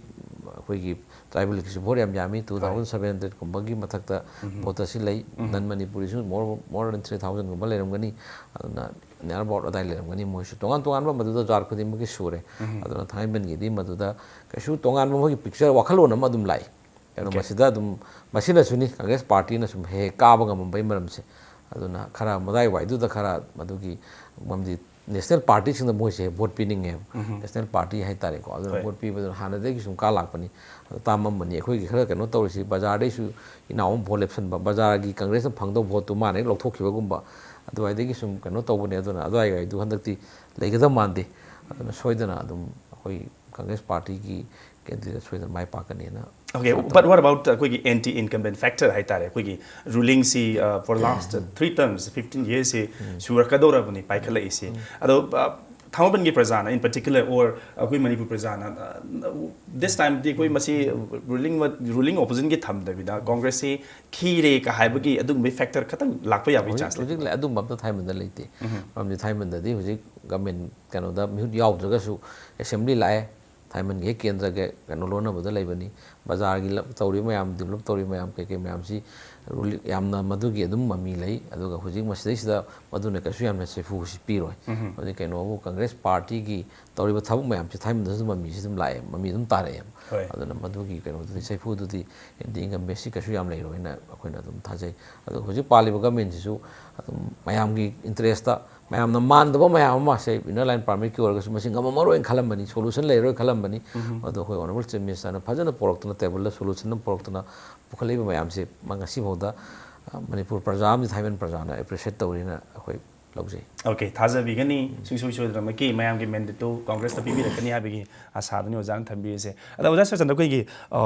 ꯑꯩꯈꯣꯏꯒꯤ ꯇ꯭ꯔꯥꯏꯕꯦꯜꯒꯤꯁꯨ ꯚꯣꯠ ꯌꯥꯝ ꯌꯥꯝꯃꯤ, ꯇꯨ ꯊꯥꯎꯖꯟ ꯁꯕꯦꯟ ꯍꯟꯗ꯭ꯔꯦꯠ ꯀꯨꯝꯕꯒꯤ ꯃꯊꯛꯇ ꯚꯣꯇꯔꯁꯤ ꯂꯩ꯫ ꯅꯟ ꯃꯅꯤꯄꯨꯔꯤꯁꯨ more, more than three thousand ꯒꯨꯝꯕ ꯂꯩꯔꯝꯒꯅꯤ꯫ ꯑꯗꯨꯅ near about ꯑꯗꯥꯏ ꯂꯩꯔꯝꯒꯅꯤ꯫ ꯃꯣꯏꯁꯨ ꯇꯣꯉꯥꯟ ꯇꯣꯉꯥꯟꯕ ꯃꯗꯨꯗ ꯖꯥꯠ ꯈꯨꯗꯤꯡꯃꯛꯀꯤ ꯁꯨꯔꯦ꯫ ꯑꯗꯨꯅ ꯊꯥꯡꯃꯩꯕꯟꯒꯤꯗꯤ ꯃꯗꯨꯗ ꯀꯩꯁꯨ ꯇꯣꯉꯥꯟꯕ ꯃꯣꯏꯒꯤ ꯄꯤꯛꯆꯔ, ꯋꯥꯈꯜꯂꯣꯟ ꯑꯃ ꯑꯗꯨꯝ ꯂꯥꯛꯏ꯫ ꯑꯗꯣ Okay. ꯃꯁꯤꯗ ꯑꯗꯨꯝ, ꯃꯁꯤꯅꯁꯨꯅꯤ ꯀꯪꯒ꯭ꯔꯦꯁ ꯄꯥꯔꯇꯤꯅ ꯁꯨꯝ ꯍꯦꯛ ꯍꯦꯛ ꯀꯥꯕ ꯉꯝꯃꯝꯕꯒꯤ ꯃꯔꯝꯁꯦ꯫ ꯑꯗꯨꯅ ꯈꯔ ꯃꯗꯥꯏꯋꯥꯏꯗꯨꯗ ꯈꯔ ꯃꯗꯨꯒꯤ, ꯃꯔꯝꯗꯤ ꯅꯦꯁꯅꯦꯜ ꯄꯥꯔꯇꯤꯁꯤꯡꯗ ꯃꯣꯏꯁꯦ ꯚꯣꯠ ꯄꯤꯅꯤꯡꯉꯦꯕ꯫ ꯅꯦꯁꯅꯦꯜ ꯄꯥꯔꯇꯤ ꯍꯥꯏꯇꯥꯔꯦꯀꯣ꯫ ꯑꯗꯨꯅ ꯍꯣꯏ꯫ ꯚꯣꯠ ꯄꯤꯕꯗꯨꯅ ꯍꯥꯟꯅꯗꯒꯤ ꯁꯨꯝ ꯀꯥ ꯂꯥꯛꯄꯅꯤ꯫ ꯑꯗꯣ ꯇꯥꯝꯃꯝꯕꯅꯤ꯫ ꯑꯩꯈꯣꯏꯒꯤ ꯈꯔ ꯀꯩꯅꯣ ꯇꯧꯔꯤꯁꯤ, ꯕꯖꯥꯔꯗꯩꯁꯨ ꯏꯅꯥꯎ ꯑꯃ ꯚꯣꯠ ꯂꯦꯞꯁꯟꯕ, ꯕꯖꯥꯔꯒꯤ ꯀꯪꯒ꯭ꯔꯦꯁꯅ ꯐꯪꯗꯧꯕ ꯚꯣꯠꯇꯨ ꯃꯥꯅ ꯍꯦꯛ ꯂꯧꯊꯣꯛꯈꯤꯕꯒꯨꯝꯕ, ꯑꯗꯨꯋꯥꯏꯗꯒꯤ ꯁꯨꯝ ꯀꯩꯅꯣ ꯇꯧꯕꯅꯦ꯫ ꯑꯗꯨꯅ ꯑꯗꯨꯋꯥꯏꯋꯥꯏꯗꯨ ꯍꯟꯗꯛꯇꯤ ꯂꯩꯒꯗꯕ ꯃꯥꯟꯗꯦ꯫ ꯑꯗꯨꯅ ꯁꯣꯏꯗꯅ ꯑꯗꯨꯝ ꯑꯩꯈꯣꯏ ꯀꯪꯒ꯭ꯔꯦꯁ ꯄꯥꯔꯇꯤꯒꯤ ꯀꯦꯟꯗꯤꯗꯦꯠ ꯁꯣꯏꯗꯅ ꯃꯥꯏ ꯄꯥꯛꯀꯅꯤꯅ Okay, ꯀꯩꯅꯣ but ꯇꯧ- what about ꯑꯩꯈꯣꯏꯒꯤ anti incumbent factor ꯍꯥꯏꯇꯥꯔꯦ? ꯑꯩꯈꯣꯏꯒꯤ ꯔꯨꯂꯤꯡꯁꯤ, uh, for last three terms, fifteen yearsꯁꯤ ꯁꯨꯔꯛꯀꯗꯧꯔꯕꯅꯤ ꯄꯥꯏꯈꯠꯂꯛꯏꯁꯤ꯫ ꯑꯗꯣ, uh, ꯊꯥꯡꯃꯩꯕꯟꯒꯤ ꯄ꯭ꯔꯖꯥꯅ in particular or ꯑꯩꯈꯣꯏ ꯃꯅꯤꯄꯨꯔ ꯄ꯭ꯔꯖꯥꯅ, uh, this timeꯗꯤ ꯑꯩꯈꯣꯏ ꯃꯁꯤ ꯔꯨꯂꯤꯡ, ꯔꯨꯂꯤꯡ ꯑꯣꯄꯣꯖꯤꯁꯟꯒꯤ ꯊꯝꯗꯕꯤꯗ ꯀꯪꯒ꯭ꯔꯦꯁꯁꯤ ꯈꯤꯔꯦ ꯀ ꯍꯥꯏꯕꯒꯤ ꯑꯗꯨꯒꯨꯝꯕꯒꯤ factor ꯈꯇꯪ ꯂꯥꯛꯄ ꯌꯥꯕꯒꯤ ꯍꯧꯖꯤꯛ, chance ꯂꯩ? ꯍꯧꯖꯤꯛ ꯂꯩ, ꯑꯗꯨꯝꯕ ꯑꯝꯇ ꯊꯥꯏꯃꯟꯗ ꯂꯩꯇꯦ꯫ ꯃꯔꯝꯗꯤ ꯊꯥꯏꯃꯟꯗꯗꯤ ꯍꯧꯖꯤꯛ ꯒꯃꯦꯟ ꯀꯩꯅꯣꯗ ꯃꯤꯍꯨꯠ ꯌꯥꯎꯗ꯭ꯔꯒꯁꯨ ꯑꯦꯁꯦꯝꯕ꯭ꯂꯤ ꯂꯥꯛꯑꯦ, ꯊꯥꯏꯃꯟꯒꯤ ꯍꯦꯛ ꯀꯦꯟꯗ꯭ꯔꯒ ꯀꯩꯅꯣ ꯂꯣꯟꯅꯕꯗ ꯂꯩꯕꯅꯤ꯫ ꯕꯖꯥꯔꯒꯤ ꯂꯝ ꯇꯧꯔꯤꯕ ꯃꯌꯥꯝ, ꯗꯤꯕꯂꯞ ꯇꯧꯔꯤꯕ ꯃꯌꯥꯝ, ꯀꯩꯀꯩ ꯃꯌꯥꯝꯁꯤ ꯔꯨꯂꯤꯡ ꯌꯥꯝꯅ ꯃꯗꯨꯒꯤ ꯑꯗꯨꯝ ꯃꯃꯤ ꯂꯩ꯫ ꯑꯗꯨꯒ ꯍꯧꯖꯤꯛ ꯃꯁꯤꯗꯩꯁꯤꯗ ꯃꯗꯨꯅ ꯀꯩꯁꯨ ꯌꯥꯝꯅ ꯁꯥꯐꯨꯁꯤ ꯄꯤꯔꯣꯏ꯫ ꯍꯧꯖꯤꯛ ꯀꯩꯅꯣꯕꯨ ꯀꯪꯒ꯭ꯔꯦꯁ ꯄꯥꯔꯇꯤꯒꯤ ꯇꯧꯔꯤꯕ ꯊꯕꯛ ꯃꯌꯥꯝꯁꯦ ꯊꯥꯏꯃꯟꯗꯁꯨ ꯑꯗꯨꯝ ꯃꯃꯤꯁꯤ ꯑꯗꯨꯝ ꯂꯥꯛꯑꯦ, ꯃꯃꯤ ꯑꯗꯨꯝ ꯇꯥꯔꯛꯑꯦꯕ꯫ ꯍꯣꯏ꯫ ꯑꯗꯨꯅ ꯃꯗꯨꯒꯤ ꯀꯩꯅꯣꯗꯨꯗꯤ, ꯁꯥꯐꯨꯗꯨꯗꯤ ꯑꯦꯟꯇꯤ ꯏꯟꯀꯝꯕꯦꯟꯁꯤ ꯀꯩꯁꯨ ꯌꯥꯝ ꯂꯩꯔꯣꯏꯅ ꯑꯩꯈꯣꯏꯅ ꯑꯗꯨꯝ ꯊꯥꯖꯩ꯫ ꯑꯗꯣ ꯍꯧꯖꯤꯛ ꯄꯥꯜꯂꯤꯕ ꯒꯃꯦꯟꯁꯤꯁꯨ ꯑꯗꯨꯝ ꯃꯌꯥꯝꯒꯤ ꯏꯟꯇꯔꯦꯁꯇ, ꯃꯌꯥꯝꯅ ꯃꯥꯟꯗꯕ ꯃꯌꯥꯝ ꯑꯃ, ꯁꯦ ꯏꯟꯅꯔ ꯂꯥꯏꯟ ꯄꯥꯔꯃꯤꯠꯀꯤ ꯑꯣꯏꯔꯒꯁꯨ, ꯃꯁꯤ ꯉꯝꯃꯝꯃꯔꯣꯏꯅ ꯈꯜꯂꯝꯕꯅꯤ, ꯁꯣꯂꯨꯁꯟ ꯂꯩꯔꯔꯣꯏ ꯈꯜꯂꯝꯕꯅꯤ꯫ ꯑꯗꯣ ꯑꯩꯈꯣꯏ ꯑꯣꯅꯔꯦꯕꯜ ꯆꯤꯐ ꯃꯤꯅꯤꯁꯇꯔꯅ ꯐꯖꯅ ꯄꯨꯔꯛꯇꯅ, ꯇꯦꯕꯜꯗ ꯁꯣꯂꯨꯁꯟ ꯑꯃ ꯄꯨꯔꯛꯇꯅ ꯄꯨꯈꯠꯂꯛꯏꯕ ꯃꯌꯥꯝꯁꯦ ꯃ-, ꯉꯁꯤꯐꯥꯎꯗ, ꯑ, ꯃꯅꯤꯄꯨꯔ ꯄ꯭ꯔꯖꯥ ꯑꯃꯗꯤ ꯊꯥꯏꯃꯟ ꯄ꯭ꯔꯖꯥꯅ ꯑꯦꯄ꯭ꯔꯤꯁꯤꯌꯦꯠ ꯇꯧꯔꯤꯅ ꯑꯩꯈꯣꯏ ꯂꯧꯖꯩ꯫ ꯑꯣꯀꯦ, ꯊꯥꯖꯕꯤꯒꯅꯤ ꯁꯨꯡꯁꯣꯏ ꯁꯣꯏꯗꯅꯃꯛꯀꯤ ꯃꯌꯥꯝꯒꯤ ꯃꯦꯟꯗꯦꯠꯇꯨ ꯀꯪꯒ꯭ꯔꯦꯁꯇ ꯄꯤꯕꯤꯔꯛꯀꯅꯤ ꯍꯥꯏꯕꯒꯤ ꯑꯁꯥꯗꯨꯅꯤ ꯑꯣꯖꯥꯅ ꯊꯝꯕꯤꯔꯤꯁꯦ꯫ ꯑꯗ ꯑꯣꯖꯥ ꯁꯆꯟꯗ, ꯑꯩꯈꯣꯏꯒꯤ, ꯑ,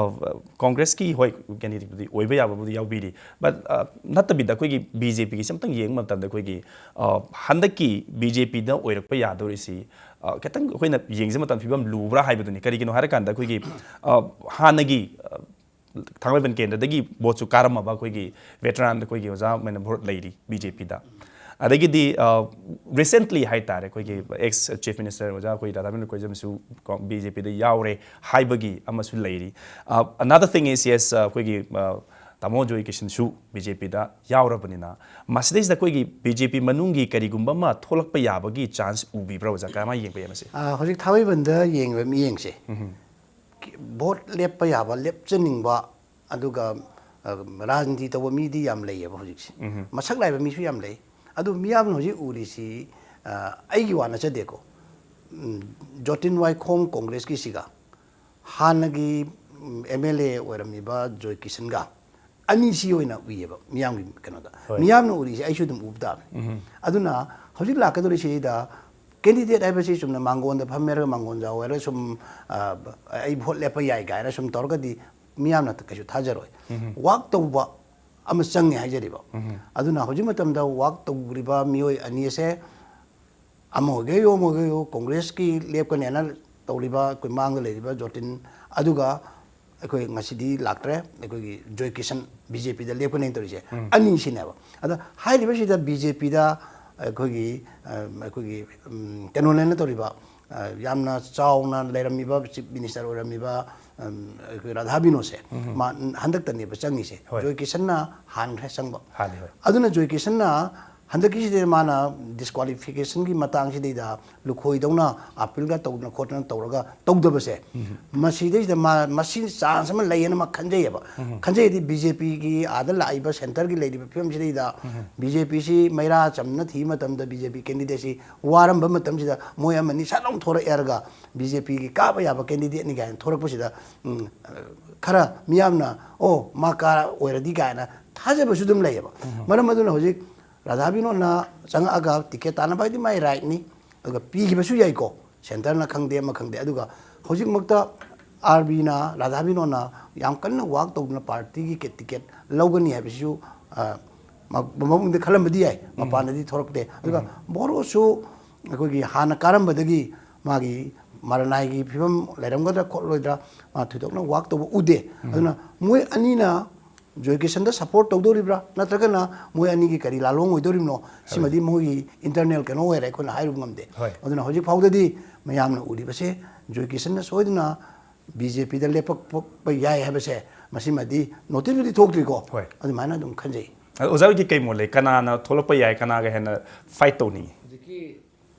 ꯀꯪꯒ꯭ꯔꯦꯁꯀꯤ, ꯍꯣꯏ, ꯀꯦꯟꯗꯤꯗꯦꯠꯄꯨꯗꯤ ꯑꯣꯏꯕ ꯌꯥꯕꯕꯨꯗꯤ ꯌꯥꯎꯕꯤꯔꯤ, ꯕꯠ, ꯑ, ꯅꯠꯇꯕꯤꯗ ꯑꯩꯈꯣꯏꯒꯤ ꯕꯤ ꯖꯦ ꯄꯤꯒꯤꯁꯦ ꯑꯝꯇꯪ ꯌꯦꯡꯕ ꯃꯇꯝꯗ ꯑꯩꯈꯣꯏꯒꯤ, ꯑ, ꯍꯟꯗꯛꯀꯤ ꯕꯤ ꯖꯦ ꯄꯤꯗ ꯑꯣꯏꯔꯛꯄ ꯌꯥꯗꯣꯔꯤꯁꯤ, ꯑ, ꯈꯤꯇꯪ ꯑꯩꯈꯣꯏꯅ ꯌꯦꯡꯖꯕ ꯃꯇꯝꯗ ꯐꯤꯕꯝ ꯂꯨꯕ꯭ꯔꯥ ꯍꯥꯏꯕꯗꯨꯅꯤ꯫ ꯀꯔꯤꯒꯤꯅꯣ ꯍꯥꯏꯔꯀꯥꯟꯗ ꯑꯩꯈꯣꯏꯒꯤ, ꯑ, ꯍꯥꯟꯅꯒꯤ, ꯑ, ꯊꯥꯡꯃꯩꯕꯟ ꯀꯦꯟꯗ꯭ꯔꯗꯒꯤ ꯚꯣꯠꯁꯨ ꯀꯥꯔꯝꯃꯕ ꯑꯩꯈꯣꯏꯒꯤ ꯚꯦꯇꯔꯥꯟ ꯑꯩꯈꯣꯏꯒꯤ ꯑꯣꯖꯥ ꯃꯦꯅꯚꯣꯔ ꯂꯩꯔꯤ ꯕꯤ ꯖꯦ ꯄꯤꯗ꯫ ꯑꯗꯒꯤꯗꯤ, ꯑ, ꯔꯤꯁꯦꯟꯠꯂꯤ ꯍꯥꯏꯇꯥꯔꯦ, ꯑꯩꯈꯣꯏꯒꯤ ꯑꯦꯛꯁ ꯆꯤꯐ ꯃꯤꯅꯤꯁꯇꯔ ꯑꯣꯖꯥ ꯑꯩꯈꯣꯏ ꯔꯥꯙꯥꯃꯣꯍꯟ ꯀꯣꯏꯖꯝꯁꯨ ꯕꯤ ꯖꯦ ꯄꯤꯗ ꯌꯥꯎꯔꯦ ꯍꯥꯏꯕꯒꯤ ꯑꯃꯁꯨ ꯂꯩꯔꯤ꯫ ꯑ, another thing is, yes, ꯑ, ꯑꯩꯈꯣꯏꯒꯤ, ꯑ, ꯇꯥꯃꯣ ꯖꯣꯏ ꯀꯤꯁꯟꯁꯨ ꯕꯤ ꯖꯦ ꯄꯤꯗ ꯌꯥꯎꯔꯕꯅꯤꯅ, ꯃꯁꯤꯗꯩꯁꯤꯗ ꯑꯩꯈꯣꯏꯒꯤ ꯕꯤ ꯖꯦ ꯄꯤ ꯃꯅꯨꯡꯒꯤ ꯀꯔꯤꯒꯨꯝꯕ ꯑꯃ ꯊꯣꯛꯂꯛꯄ ꯌꯥꯕꯒꯤ ꯆꯥꯟꯁ ꯎꯕꯤꯕ꯭ꯔꯥ ꯑꯣꯖꯥ? ꯀꯔꯝꯍꯥꯏꯅ ꯌꯦꯡꯕ ꯌꯥꯏ ꯃꯁꯤ? ꯑ, ꯍꯧꯖꯤꯛ ꯊꯥꯡꯃꯩꯕꯟꯗ ꯌꯦꯡꯉꯤꯕ ꯃꯤꯠꯌꯦꯡꯁꯦ, ꯚꯣꯠ ꯂꯦꯞꯄ ꯌꯥꯕ, ꯂꯦꯞꯆꯅꯤꯡꯕ, ꯑꯗꯨꯒ, ꯑ, ꯔꯥꯖꯅꯤꯇꯤ ꯇꯧꯕ ꯃꯤꯗꯤ ꯌꯥꯝ ꯂꯩꯌꯦꯕ ꯍꯧꯖꯤꯛꯁꯦ꯫ ꯃꯁꯛ ꯅꯥꯏꯕ ꯃꯤꯁꯨ ꯌꯥꯝ ꯂꯩ꯫ ꯑꯗꯨ ꯃꯤꯌꯥꯝꯅ ꯍꯧꯖꯤꯛ ꯎꯔꯤꯁꯤ, ꯑ, ꯑꯩꯒꯤ ꯋꯥ ꯅꯠꯆꯗꯦꯀꯣ꯫ ꯎꯝ, ꯖꯣꯇꯤꯟ ꯋꯥꯏꯈꯣꯝ ꯀꯣꯡꯒ꯭ꯔꯦꯁꯀꯤꯁꯤꯒ ꯍꯥꯟꯅꯒꯤ, ꯎꯝ, ꯑꯦꯝ ꯑꯦꯜ ꯑꯦ ꯑꯣꯏꯔꯝꯃꯤꯕ ꯖꯣꯏ ꯀꯤꯁꯟꯒ ꯑꯅꯤꯁꯤ ꯑꯣꯏꯅ ꯎꯏꯌꯦꯕ ꯃꯤꯌꯥꯝꯒꯤ ꯀꯩꯅꯣꯗ꯫ ꯍꯣꯏ꯫ ꯃꯤꯌꯥꯝꯅ ꯎꯔꯤꯁꯦ ꯑꯩꯁꯨ ꯑꯗꯨꯝ ꯎꯕ ꯇꯥꯕꯅꯤ꯫ ꯑꯗꯨꯅ ꯍꯧꯖꯤꯛ ꯂꯥꯛꯀꯗꯧꯔꯤꯁꯤꯗ ꯀꯦꯟꯗꯤꯗꯦꯠ ꯍꯥꯏꯕꯁꯤ ꯆꯨꯝꯅ ꯃꯥꯡꯒꯣꯟꯗ ꯐꯝꯃꯦꯔꯒ ꯃꯥꯡꯒꯣꯟ ꯖꯥꯎ ꯍꯥꯏꯔꯒ ꯁꯨꯝ, ꯑ, ꯑꯩ ꯚꯣꯠ ꯂꯦꯞꯄ ꯌꯥꯏ ꯀꯥꯏꯅ ꯁꯨꯝ ꯇꯧꯔꯒꯗꯤ ꯃꯤꯌꯥꯝꯅ ꯀꯩꯁꯨ ꯊꯥꯖꯔꯣꯏ꯫ ꯋꯥꯛ ꯇꯧꯕ ꯑꯃ ꯆꯪꯉꯦ ꯍꯥꯏꯖꯔꯤꯕ꯫ ꯑꯗꯨꯅ ꯍꯧꯖꯤꯛ ꯃꯇꯝꯗ ꯋꯥꯛ ꯇꯧꯔꯤꯕ ꯃꯤꯑꯣꯏ ꯑꯅꯤ ꯑꯁꯦ ꯑꯃ ꯑꯣꯏꯒꯦ ꯑꯃ ꯑꯣꯏꯒꯦ, ꯀꯣꯡꯒ꯭ꯔꯦꯁꯀꯤ ꯂꯦꯞꯀꯅꯦꯅ ꯇꯧꯔꯤꯕ ꯑꯩꯈꯣꯏ ꯃꯥꯡꯗ ꯂꯩꯔꯤꯕ ꯖꯣꯇꯤꯟ, ꯑꯗꯨꯒ ꯑꯩꯈꯣꯏ ꯉꯁꯤꯗꯤ ꯂꯥꯛꯇ꯭ꯔꯦ, ꯑꯩꯈꯣꯏꯒꯤ ꯖꯣꯏ ꯀꯤꯁꯟ ꯕꯤ ꯖꯦ ꯄꯤꯗ ꯂꯦꯞꯀꯅꯦꯅ ꯇꯧꯔꯤꯁꯦ, ꯑꯅꯤꯁꯤꯅꯦꯕ꯫ ꯑꯗ ꯍꯥꯏꯔꯤꯕꯁꯤꯗ ꯕꯤ ꯖꯦ ꯄꯤꯗ ꯑꯩꯈꯣꯏꯒꯤ, ꯑ, ꯑꯩꯈꯣꯏꯒꯤ, ꯎꯝ, ꯀꯩꯅꯣꯅꯦꯅ ꯇꯧꯔꯤꯕ, ꯑ, ꯌꯥꯝꯅ ꯆꯥꯎꯅ ꯂꯩꯔꯝꯃꯤꯕ ꯆꯤꯐ ꯃꯤꯅꯤꯁꯇꯔ ꯑꯣꯏꯔꯝꯃꯤꯕ ꯑꯩꯈꯣꯏ ꯔꯥꯙꯥ ꯕꯤꯅꯣꯗꯁꯦ ꯃꯥ ꯍꯟꯗꯛꯇꯅꯦꯕ ꯆꯪꯉꯤꯁꯦ꯫ ꯍꯣꯏ꯫ ꯖꯣꯏ ꯀꯤꯁꯟꯅ ꯍꯥꯟꯈ꯭ꯔꯦ ꯆꯪꯕ꯫ ꯍꯥꯟꯅꯤ, ꯍꯣꯏ꯫ ꯑꯗꯨꯅ ꯖꯣꯏ ꯀꯤꯁꯟꯅ ꯍꯟꯗꯛꯀꯤꯁꯤꯗ ꯃꯥꯅ ꯗꯤꯁꯀ꯭ꯋꯥꯂꯤꯐꯤꯀꯦꯁꯟꯒꯤ ꯃꯇꯥꯡꯁꯤꯗꯩꯗ ꯂꯨꯈꯣꯏꯗꯧꯅ ꯑꯥꯄꯤꯜꯒ ꯇꯧꯗꯅ ꯈꯣꯠꯇꯅ ꯇꯧꯔꯒ ꯇꯧꯗꯕꯁꯦ, ꯃꯁꯤꯗꯩꯁꯤꯗ ꯃꯥ ꯃꯁꯤ ꯆꯥꯟꯁ ꯑꯃ ꯂꯩꯌꯦꯅ ꯃꯥ ꯈꯟꯖꯩꯌꯦꯕ꯫ ꯈꯟꯖꯩꯗꯤ ꯕꯤ ꯖꯦ ꯄꯤꯒꯤ ꯑꯥꯗ ꯂꯥꯛꯏꯕ ꯁꯦꯟꯇꯔꯒꯤ ꯂꯩꯔꯤꯕ ꯐꯤꯕꯝꯁꯤꯗꯩꯗ ꯕꯤ ꯖꯦ ꯄꯤꯁꯤ ꯃꯩꯔꯥ ꯆꯝꯅ ꯊꯤꯕ ꯃꯇꯝꯗ ꯕꯤ ꯖꯦ ꯄꯤ ꯀꯦꯟꯗꯤꯗꯦꯠꯁꯤ ꯋꯥꯔꯝꯕ ꯃꯇꯝꯁꯤꯗ ꯃꯣꯏ ꯑꯃꯅꯤ ꯁꯠ ꯂꯥꯎꯅ ꯊꯣꯔꯛꯑꯦ ꯍꯥꯏꯔꯒ ꯕꯤ ꯖꯦ ꯄꯤꯒꯤ ꯀꯥꯕ ꯌꯥꯕ ꯀꯦꯟꯗꯤꯗꯦꯠꯅꯤ ꯀꯥꯏꯅ ꯊꯣꯔꯛꯄꯁꯤꯗ, ꯎꯝ, ꯈꯔ ꯃꯤꯌꯥꯝꯅ, "ꯑꯣ, ꯃꯥ ꯀꯥ ꯑꯣꯏꯔꯗꯤ" ꯀꯥꯏꯅ ꯊꯥꯖꯕꯁꯨ ꯑꯗꯨꯝ ꯂꯩꯌꯦꯕ꯫ ꯃꯔꯝ ꯑꯗꯨꯅ ꯍꯧꯖꯤꯛ ꯔꯥꯙꯥ ꯕꯤꯅꯣꯗꯅ ꯆꯪꯉꯛꯑꯒ ꯇꯤꯀꯦꯠ ꯇꯥꯟꯅꯕ ꯍꯥꯏꯗꯤ ꯃꯥꯏ ꯔꯥꯏꯠꯅꯤ, ꯑꯗꯨꯒ ꯄꯤꯈꯤꯕꯁꯨ ꯌꯥꯏꯀꯣ, ꯁꯦꯟꯇꯔꯅ ꯈꯪꯗꯦ, ꯑꯃ ꯈꯪꯗꯦ꯫ ꯑꯗꯨꯒ ꯍꯧꯖꯤꯛꯃꯛꯇ ꯑꯥꯔ ꯕꯤꯅ, ꯔꯥꯙꯥ ꯕꯤꯅꯣꯗꯅ ꯌꯥꯝ ꯀꯟꯅ ꯋꯥꯛ ꯇꯧꯗꯅ ꯄꯥꯔꯇꯤꯒꯤ ꯀꯦ-, ꯇꯤꯀꯦꯠ ꯂꯧꯒꯅꯤ ꯍꯥꯏꯕꯁꯤꯁꯨ, ꯑ, ꯃ-, ꯃꯃꯨꯡꯗ ꯈꯜꯂꯝꯕꯗꯤ ꯌꯥꯏ, ꯃꯄꯥꯟꯗꯗꯤ ꯊꯣꯔꯛꯇꯦ꯫ ꯑꯗꯨꯒ ꯕꯣꯔꯣꯁꯨ ꯑꯩꯈꯣꯏꯒꯤ ꯍꯥꯟꯅ ꯀꯥꯔꯝꯕꯗꯒꯤ ꯃꯥꯒꯤ ꯃꯔꯅꯥꯏꯒꯤ ꯐꯤꯕꯝ ꯂꯩꯔꯝꯒꯗ꯭ꯔꯥ ꯈꯣꯠꯂꯣꯏꯗ꯭ꯔꯥ, ꯃꯥ ꯊꯣꯏꯗꯣꯛꯅ ꯋꯥꯛ ꯇꯧꯕ ꯎꯗꯦ꯫ ꯑꯗꯨꯅ ꯃꯣꯏ ꯑꯅꯤꯅ ꯖꯣꯏ ꯀꯤꯁꯟꯗ ꯁꯞꯄꯣꯔꯠ ꯇꯧꯗꯣꯔꯤꯕ꯭ꯔꯥ, ꯅꯠꯇ꯭ꯔꯒꯅ ꯃꯣꯏ ꯑꯅꯤꯒꯤ ꯀꯔꯤ ꯂꯥꯜꯂꯣꯡ ꯑꯣꯏꯗꯣꯔꯤꯕꯅꯣ, ꯁꯤꯃꯗꯤ ꯃꯣꯏꯒꯤ ꯏꯟꯇꯔꯅꯦꯜ ꯀꯩꯅꯣ ꯑꯣꯏꯔꯦ, ꯑꯩꯈꯣꯏꯅ ꯍꯥꯏꯔꯨꯕ ꯉꯝꯗꯦ꯫ ꯍꯣꯏ꯫ ꯑꯗꯨꯅ ꯍꯧꯖꯤꯛ ꯐꯥꯎꯗꯗꯤ ꯃꯌꯥꯝꯅ ꯎꯔꯤꯕꯁꯦ ꯖꯣꯏ ꯀꯤꯁꯟꯅ ꯁꯣꯏꯗꯅ ꯕꯤ ꯖꯦ ꯄꯤꯗ ꯂꯦꯞꯄꯛꯄ ꯌꯥꯏ ꯍꯥꯏꯕꯁꯦ, ꯃꯁꯤꯃꯗꯤ ꯅꯣꯇꯤꯁꯄꯨꯗꯤ ꯊꯣꯛꯇ꯭ꯔꯤꯀꯣ꯫ ꯍꯣꯏ꯫ ꯑꯗꯨꯃꯥꯏꯅ ꯑꯗꯨꯝ ꯈꯟꯖꯩ꯫ ꯑꯗꯣ ꯑꯣꯖꯥ ꯍꯣꯏꯗꯤ ꯀꯩ ꯃꯣꯠ ꯂꯩ? ꯀꯅꯥꯅ ꯊꯣꯛꯂꯛꯄ ꯌꯥꯏ? ꯀꯅꯥꯒ ꯍꯦꯟꯅ ꯐꯥꯏꯠ ꯇꯧꯅꯤꯡꯉꯤ? ꯍꯧꯖꯤꯛꯀꯤ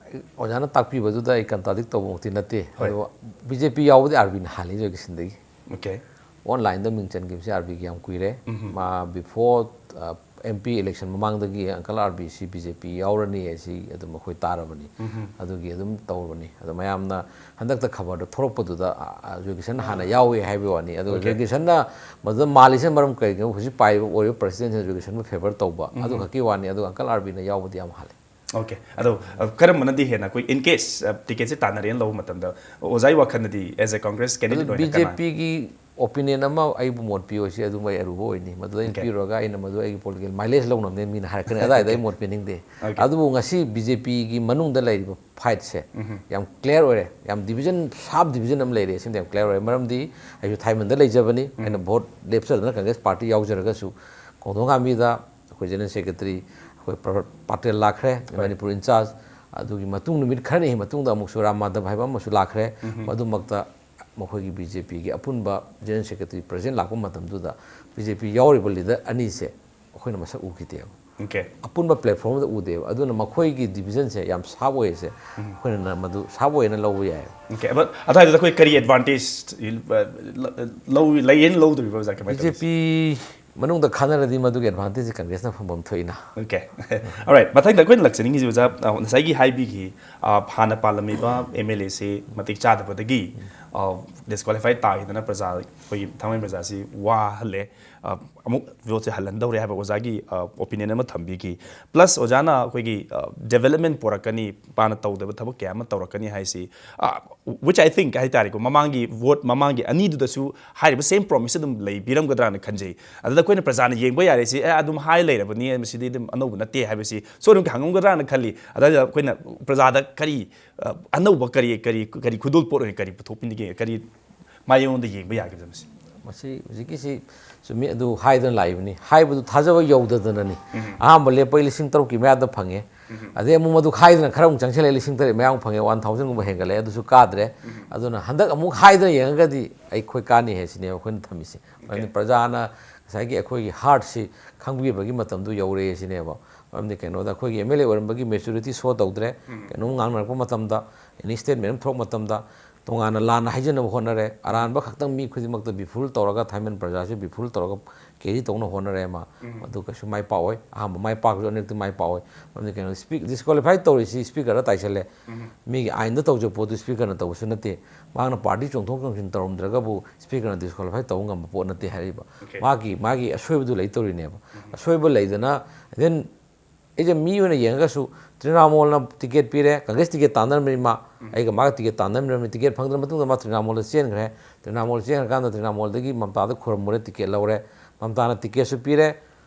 ꯑꯣꯖꯥꯅ ꯇꯥꯛꯄꯤꯕꯗꯨꯗ ꯑꯩ ꯀꯟꯇ꯭ꯔꯥꯗꯤꯛ ꯇꯧꯕꯃꯛꯇꯤ ꯅꯠꯇꯦ꯫ ꯍꯣꯏ꯫ ꯑꯗꯨꯕꯨ ꯕꯤ ꯖꯦ ꯄꯤ ꯌꯥꯎꯕꯗꯤ ꯑꯥꯔ ꯕꯤꯅ ꯍꯥꯜꯂꯤ ꯖꯣꯏ ꯀꯤꯁꯟꯗꯒꯤ꯫ Okay꯫ ꯑꯣꯟꯂꯥꯏꯟꯗ ꯃꯤꯡ ꯆꯟꯈꯤꯕꯁꯦ ꯑꯥꯔ ꯕꯤꯒꯤ ꯌꯥꯝ ꯀꯨꯏꯔꯦ꯫ ꯃꯥ ꯕꯤꯐꯣꯔ ꯑꯦꯝ ꯄꯤ ꯏꯂꯦꯛꯁꯟ ꯃꯃꯥꯡꯗꯒꯤ ꯑꯪꯀꯜ ꯑꯥꯔ ꯕꯤꯁꯤ ꯕꯤ ꯖꯦ ꯄꯤ ꯌꯥꯎꯔꯅꯤ ꯍꯥꯏꯁꯤ ꯑꯗꯨꯝ ꯑꯩꯈꯣꯏ ꯇꯥꯔꯕꯅꯤ꯫ ꯑꯗꯨꯒꯤ ꯑꯗꯨꯝ ꯇꯧꯔꯕꯅꯤ꯫ ꯑꯗꯣ ꯃꯌꯥꯝꯅ ꯍꯟꯗꯛꯇ ꯈꯕꯔꯗ ꯊꯣꯛꯂꯛꯄꯗꯨꯗ, ꯑ, ꯑ, ꯖꯣꯏ ꯀꯤꯁꯟ ꯍꯥꯟꯅ ꯌꯥꯎꯏ ꯍꯥꯏꯕꯒꯤ ꯋꯥꯅꯤ꯫ ꯑꯗꯨꯒ Okay꯫ ꯖꯣꯏ ꯀꯤꯁꯟꯅ ꯃꯗꯨꯗ ꯃꯥꯜꯂꯤꯁꯤꯅ ꯃꯔꯝ ꯀꯔꯤꯒꯤꯅꯣ? ꯍꯧꯖꯤꯛ ꯄꯥꯏꯔꯤꯕ ꯑꯣꯏꯔꯤꯕ ꯄ꯭ꯔꯁꯤꯗꯦꯟꯁꯤꯅ ꯖꯣꯏ ꯀꯤꯁꯟꯕꯨ ꯐꯦꯚꯔ ꯇꯧꯕ ꯑꯗꯨ ꯈꯛꯀꯤ ꯋꯥꯅꯤ꯫ ꯑꯗꯨꯒ ꯑꯪꯀꯜ ꯑꯥꯔ ꯕꯤꯅ ꯌꯥꯎꯕꯗꯤ ꯌꯥꯝ ꯍꯥꯜꯂꯦ꯫ Okay꯫ ꯑꯗꯣ, ꯑ, ꯀꯔꯝꯕꯅꯗꯤ ꯍꯦꯟꯅ ꯑꯩꯈꯣꯏ, in case, ꯑ, ꯇꯤꯀꯦꯠꯁꯦ ꯇꯥꯟꯅꯔꯦꯅ ꯂꯧꯕ ꯃꯇꯝꯗ ꯑꯣꯖꯥꯒꯤ ꯋꯥꯈꯜꯗꯗꯤ as a Congress candidate ꯑꯗꯨ ꯑꯣꯏꯅ ꯕꯤ ꯖꯦ ꯀꯅꯥ? ꯄꯤꯒꯤ ꯑꯣꯄꯤꯅꯤꯌꯟ ꯑꯃ ꯑꯩꯕꯨ ꯃꯣꯠ ꯄꯤꯌꯨ ꯍꯥꯏꯁꯤ ꯑꯗꯨꯝ ꯑꯩ ꯑꯔꯨꯕ ꯑꯣꯏꯅꯤ꯫ ꯃꯗꯨꯗ ꯑꯩꯅ Okay꯫ ꯄꯤꯔꯨꯔꯒ ꯑꯩꯅ ꯃꯗꯨ ꯑꯩꯒꯤ ꯄꯣꯂꯤꯇꯤꯀꯦꯜ ꯃꯥꯏꯂꯦꯖ ꯂꯧꯅꯕꯅꯦꯅ ꯃꯤꯅ ꯍꯥꯏꯔꯛꯀꯅꯤ꯫ ꯑꯗꯥꯏꯗ ꯑꯩ ꯃꯣꯠ ꯄꯤꯅꯤꯡꯗꯦ꯫ Okay꯫ ꯑꯗꯨꯕꯨ ꯉꯁꯤ ꯕꯤ ꯖꯦ ꯄꯤꯒꯤ ꯃꯅꯨꯡꯗ ꯂꯩꯔꯤꯕ ꯐꯥꯏꯠꯁꯦ ꯌꯥꯝ ꯀ꯭ꯂꯤꯌꯥꯔ ꯑꯣꯏꯔꯦ꯫ ꯌꯥꯝ ꯗꯤꯕꯤꯖꯟ, ꯁꯥꯔꯞ ꯗꯤꯕꯤꯖꯟ ꯑꯃ ꯂꯩꯔꯦ꯫ ꯁꯤꯃꯗꯤ ꯌꯥꯝ ꯀ꯭ꯂꯤꯌꯥꯔ ꯑꯣꯏꯔꯦ꯫ ꯃꯔꯝꯗꯤ ꯑꯩꯁꯨ ꯊꯥꯏꯃꯟꯗ ꯂꯩꯖꯕꯅꯤ꯫ ꯑꯩꯅ ꯚꯣꯠ ꯂꯦꯞꯆꯗꯅ ꯀꯪꯒ꯭ꯔꯦꯁ ꯄꯥꯔꯇꯤ ꯌꯥꯎꯖꯔꯒꯁꯨ ꯈꯣꯡꯖꯣꯝ ꯉꯥꯝꯕꯤꯗ ꯑꯩꯈꯣꯏ ꯖꯦꯅꯔꯦꯜ ꯁꯦꯀ꯭ꯔꯦꯇꯔꯤ ꯑꯩꯈꯣꯏ ꯄ꯭ꯔ-, ꯄꯥꯇꯦꯜ ꯂꯥꯛꯈ꯭ꯔꯦ, ꯃꯅꯤꯄꯨꯔ ꯏꯟꯆꯥꯔꯖ꯫ ꯑꯗꯨꯒꯤ ꯃꯇꯨꯡ ꯅꯨꯃꯤꯠ ꯈꯔꯅꯤ ꯃꯇꯨꯡꯗ ꯑꯃꯨꯛꯁꯨ ꯔꯥꯝ ꯃꯥꯙꯕ ꯍꯥꯏꯕ ꯑꯃꯁꯨ ꯂꯥꯛꯈ꯭ꯔꯦ꯫ ꯃꯗꯨꯃꯛꯇ ꯃꯈꯣꯏꯒꯤ ꯕꯤ ꯖꯦ ꯄꯤꯒꯤ ꯑꯄꯨꯟꯕ ꯖꯦꯅꯔꯦꯜ ꯁꯦꯀ꯭ꯔꯦꯇꯔꯤ ꯄ꯭ꯔꯁꯤꯗꯦꯟ ꯂꯥꯛꯄ ꯃꯇꯝꯗꯨꯗ ꯕꯤ ꯖꯦ ꯄꯤ ꯌꯥꯎꯔꯤꯕ ꯂꯤꯗꯔ ꯑꯅꯤꯁꯦ ꯑꯩꯈꯣꯏꯅ ꯃꯁꯛ ꯎꯈꯤꯗꯦꯕ꯫ ꯑꯣꯀꯦ꯫ ꯑꯄꯨꯟꯕ ꯄ꯭ꯂꯦꯠꯐꯣꯝꯗ ꯎꯗꯦꯕ꯫ ꯑꯗꯨꯅ ꯃꯈꯣꯏꯒꯤ ꯗꯤꯕꯤꯖꯟꯁꯦ ꯌꯥꯝ ꯁꯥꯔꯞ ꯑꯣꯏꯔꯤꯁꯦ ꯑꯩꯈꯣꯏꯅ ꯃꯗꯨ ꯁꯥꯔꯞ ꯑꯣꯏꯅ ꯂꯧꯕ ꯌꯥꯏ꯫ ꯑꯣꯀꯦ꯫ ꯑꯗꯣ ꯑꯗꯨꯋꯥꯏꯗꯨꯗ ꯑꯩꯈꯣꯏ ꯀꯔꯤ ꯑꯦꯗꯚꯥꯟꯇꯦꯖ ꯂꯧ ꯂꯩꯌꯦꯅ ꯂꯧꯗꯣꯔꯤꯕ ꯑꯣꯖꯥ? ꯀꯃꯥꯏꯅ ꯕꯤ ꯖꯦ ꯇꯧꯔꯤ? ꯄꯤ ꯃꯅꯨꯡꯗ ꯈꯟꯅꯔꯗꯤ ꯃꯗꯨꯒꯤ ꯑꯦꯗꯚꯥꯟꯇꯦꯖꯁꯤ ꯀꯪꯒ꯭ꯔꯦꯁꯅ ꯐꯪꯐꯝ ꯊꯣꯛꯏꯅ꯫ ꯑꯣꯀꯦ꯫ ꯑꯣꯜꯔꯥꯏꯠ, ꯃꯊꯪꯗ ꯑꯩꯈꯣꯏꯅ ꯂꯥꯛꯆꯅꯤꯡꯉꯤꯁꯤ ꯑꯣꯖꯥ, ꯑ, ꯉꯁꯥꯏꯒꯤ ꯍꯥꯏꯕꯤꯈꯤ, ꯑ, ꯍꯥꯟꯅ ꯄꯥꯜꯂꯝꯃꯤꯕ ꯑꯦꯝ ꯑꯦꯜ ꯑꯦꯁꯤ ꯃꯇꯤꯛ ꯆꯥꯗꯕꯗꯒꯤ ꯗꯤꯁꯀ꯭ꯋꯥꯂꯤꯐꯥꯏ ꯇꯥꯈꯤꯗꯅ ꯄ꯭ꯔꯖꯥ, ꯑꯩꯈꯣꯏꯒꯤ ꯊꯥꯡꯃꯩ ꯄ꯭ꯔꯖꯥꯁꯤ ꯋꯥꯍꯜꯂꯦ, ꯑ, ꯑꯃꯨꯛ ꯚꯣꯠꯁꯦ ꯍꯜꯍꯟꯗꯧꯔꯦ ꯍꯥꯏꯕ ꯑꯣꯖꯥꯒꯤ ꯑꯣꯄꯤꯅꯤꯌꯟ ꯑꯃ ꯊꯝꯕꯤꯈꯤ꯫ ꯄ꯭ꯂꯁ ꯑꯣꯖꯥꯅ ꯑꯩꯈꯣꯏꯒꯤ ꯗꯦꯕꯂꯞꯃꯦꯟ ꯄꯣꯔꯛꯀꯅꯤ, ꯃꯥꯅ ꯇꯧꯗꯕ ꯊꯕꯛ ꯀꯌꯥ ꯑꯃ ꯇꯧꯔꯛꯀꯅꯤ ꯍꯥꯏꯁꯤ, ꯋꯤꯆ ꯑꯥꯏ ꯊꯤꯡꯛ ꯍꯥꯏ ꯇꯥꯔꯦꯀꯣ, ꯃꯃꯥꯡꯒꯤ ꯚꯣꯠ ꯃꯃꯥꯡꯒꯤ ꯑꯅꯤꯗꯨꯗꯁꯨ ꯍꯥꯏꯔꯤꯕ ꯁꯦꯝ ꯄ꯭ꯔꯣꯃꯤꯁ ꯑꯗꯨꯝ ꯂꯩꯕꯤꯔꯝꯒꯗ꯭ꯔꯥꯅ ꯈꯟꯖꯩ꯫ ꯑꯗꯨꯗ ꯑꯩꯈꯣꯏꯅ ꯄ꯭ꯔꯖꯥꯅ ꯌꯦꯡꯕ ꯌꯥꯔꯦ ꯁꯤ, ꯑꯦ, ꯑꯗꯨꯝ ꯍꯥꯏ ꯂꯩꯔꯕꯅꯤ, ꯃꯁꯤꯗꯤ ꯑꯗꯨꯝ ꯑꯅꯧꯕ ꯅꯠꯇꯦ ꯍꯥꯏꯕꯁꯤ ꯁꯣꯏꯗꯅ ꯍꯪꯉꯝꯒꯗ꯭ꯔꯥꯅ ꯈꯜꯂꯤ꯫ ꯑꯗꯨꯗ ꯑꯩꯈꯣꯏꯅ ꯄ꯭ꯔꯖꯥꯗ ꯀꯔꯤ, ꯑ, ꯑꯅꯧꯕ ꯀꯔꯤ, ꯀꯔꯤ, ꯀꯔꯤ ꯈꯨꯗꯣꯜꯄꯣꯠ ꯑꯣꯏꯅ ꯀꯔꯤ ꯄꯨꯊꯣꯛꯄꯤꯅꯤꯒꯦ, ꯀꯔꯤ ꯃꯥꯏꯌꯣꯟꯗ ꯌꯦꯡꯕ ꯌꯥꯒꯗ꯭ꯔꯥ ꯃꯁꯤ? ꯃꯁꯤ ꯍꯧꯖꯤꯛꯀꯤꯁꯤ ꯆꯨꯝꯃꯤ, ꯑꯗꯨ ꯍꯥꯏꯗꯅ ꯂꯥꯛꯏꯕꯅꯤ꯫ ꯍꯥꯏꯕꯗꯨ ꯊꯥꯖꯕ ꯌꯧꯗꯗꯅꯅꯤ꯫ ꯑꯍꯥꯟꯕ ꯂꯦꯞꯄꯒꯤ ꯂꯤꯁꯤꯡ ꯇꯔꯨꯛꯀꯤ ꯃꯌꯥꯗ ꯐꯪꯉꯦ꯫ ꯑꯗꯩ ꯑꯃꯨꯛ ꯃꯗꯨ ꯍꯥꯏꯗꯅ ꯈꯔ ꯑꯃꯨꯛ ꯆꯪꯁꯤꯜꯂꯛꯑꯦ, ꯂꯤꯁꯤꯡ ꯇꯔꯦꯠ ꯃꯌꯥ ꯑꯃꯨꯛ ꯐꯪꯉꯦ, ꯋꯥꯟ ꯊꯥꯎꯖꯟꯒꯨꯝꯕ ꯍꯦꯟꯒꯠꯂꯛꯑꯦ, ꯑꯗꯨꯁꯨ ꯀꯥꯗ꯭ꯔꯦ꯫ ꯑꯗꯨꯅ ꯍꯟꯗꯛ ꯑꯃꯨꯛ ꯍꯥꯏꯗꯅ ꯌꯦꯡꯉꯒꯗꯤ ꯑꯩꯈꯣꯏ ꯀꯥꯅꯤ ꯍꯥꯏꯁꯤꯅꯦꯕ ꯑꯩꯈꯣꯏꯅ ꯊꯝꯃꯤꯁꯦ꯫ ꯃꯔꯝꯗꯤ ꯄ꯭ꯔꯖꯥꯅ ꯉꯁꯥꯏꯒꯤ ꯑꯩꯈꯣꯏꯒꯤ ꯍꯥꯔꯠꯁꯤ ꯈꯪꯕꯤꯕꯒꯤ ꯃꯇꯝꯗꯨ ꯌꯧꯔꯛꯑꯦ ꯁꯤꯅꯦꯕ꯫ ꯃꯔꯝꯗꯤ ꯀꯩꯅꯣꯗ ꯑꯩꯈꯣꯏꯒꯤ ꯑꯦꯝ ꯑꯦꯜ ꯑꯦ ꯑꯣꯏꯔꯝꯕꯒꯤ ꯃꯦꯆꯨꯔꯤꯇꯤ ꯁꯣ ꯇꯧꯗ꯭ꯔꯦ꯫ ꯀꯩꯅꯣꯝ ꯉꯥꯡꯅꯔꯛꯄ ꯃꯇꯝꯗ, ꯑꯦꯅꯤ ꯁ꯭ꯇꯦꯠꯃꯦꯟ ꯑꯃ ꯊꯣꯛꯂꯛꯄ ꯃꯇꯝꯗ, ꯇꯣꯉꯥꯟꯅ ꯂꯥꯟꯅ ꯍꯥꯏꯖꯅꯕ ꯍꯣꯠꯅꯔꯦ꯫ ꯑꯔꯥꯟꯕ ꯈꯛꯇꯪ ꯃꯤ ꯈꯨꯗꯤꯡꯃꯛꯇ ꯕꯤꯐꯨꯜ ꯇꯧꯔꯒ, ꯊꯥꯏꯃꯟ ꯄ꯭ꯔꯖꯥꯁꯤ ꯕꯤꯐꯨꯜ ꯇꯧꯔꯒ ꯀꯦꯔꯤ ꯇꯧꯅ ꯍꯣꯠꯅꯔꯦ ꯃꯥ꯫ ꯑꯗꯨ ꯀꯩꯁꯨ ꯃꯥꯏ ꯄꯥꯛꯑꯣꯏ꯫ ꯑꯍꯥꯟꯕ ꯃꯥꯏ ꯄꯥꯛꯄꯁꯨ ꯑꯅꯤꯔꯛꯇꯤ ꯃꯥꯏ ꯄꯥꯛꯑꯣꯏ꯫ ꯃꯔꯝꯗꯤ ꯀꯩꯅꯣ, ꯁ꯭ꯄꯤꯛ-, ꯗꯤꯁꯀ꯭ꯋꯥꯂꯤꯐꯥꯏ ꯇꯧꯔꯤꯁꯤ ꯁ꯭ꯄꯤꯀꯔꯗ ꯇꯥꯏꯁꯜꯂꯦ꯫ ꯃꯤꯒꯤ ꯑꯥꯏꯟꯗ ꯇꯧꯖꯕ ꯄꯣꯠꯇꯨ ꯁ꯭ꯄꯤꯀꯔꯅ ꯇꯧꯕꯁꯨ ꯅꯠꯇꯦ꯫ ꯃꯥꯅ ꯄꯥꯔꯇꯤ ꯆꯣꯡꯊꯣꯛ ꯆꯣꯡꯁꯤꯟ ꯇꯧꯔꯝꯗ꯭ꯔꯒꯕꯨ ꯁ꯭ꯄꯤꯀꯔꯅ ꯗꯤꯁꯀ꯭ꯋꯥꯂꯤꯐꯥꯏ ꯇꯧꯕ ꯉꯝꯕ ꯄꯣꯠ ꯅꯠꯇꯦ ꯍꯥꯏꯔꯤꯕ꯫ Okay. ꯃꯥꯒꯤ, ꯃꯥꯒꯤ ꯑꯁꯣꯏꯕꯗꯨ ꯂꯩꯇꯧꯔꯤꯅꯦꯕ꯫ ꯑꯁꯣꯏꯕ ꯂꯩꯗꯅ, then ꯑꯩꯁꯦ ꯃꯤ ꯑꯣꯏꯅ ꯌꯦꯡꯉꯒꯁꯨ ꯇ꯭ꯔꯤꯅꯥꯃꯣꯜꯅ ꯇꯤꯀꯦꯠ ꯄꯤꯔꯦ, ꯀꯪꯒ꯭ꯔꯦꯁ ꯇꯤꯀꯦꯠ ꯇꯥꯟꯅꯔꯝꯕꯅꯤ ꯃꯥ, ꯑꯩꯒ ꯃꯥꯒ ꯇꯤꯀꯦꯠ ꯇꯥꯟꯅꯔꯝꯕꯅꯤ, ꯇꯤꯀꯦꯠ ꯐꯪꯗ꯭ꯔ ꯃꯇꯨꯡꯗ ꯃꯥ ꯇ꯭ꯔꯤꯅꯥꯃꯣꯜꯗ ꯆꯦꯟꯈ꯭ꯔꯦ꯫ ꯇ꯭ꯔꯤꯅꯥꯃꯣꯜ ꯆꯦꯟꯈ꯭ꯔꯀꯥꯟꯗ ꯇ꯭ꯔꯤꯅꯥꯃꯣꯜꯗꯒꯤ ꯃꯝꯇꯥꯗ ꯈꯨꯔꯨꯝꯃꯨꯔꯦ, ꯇꯤꯀꯦꯠ ꯂꯧꯔꯦ꯫ ꯃꯝꯇꯥꯅ ꯇꯤꯀꯦꯠꯁꯨ ꯄꯤꯔꯦ,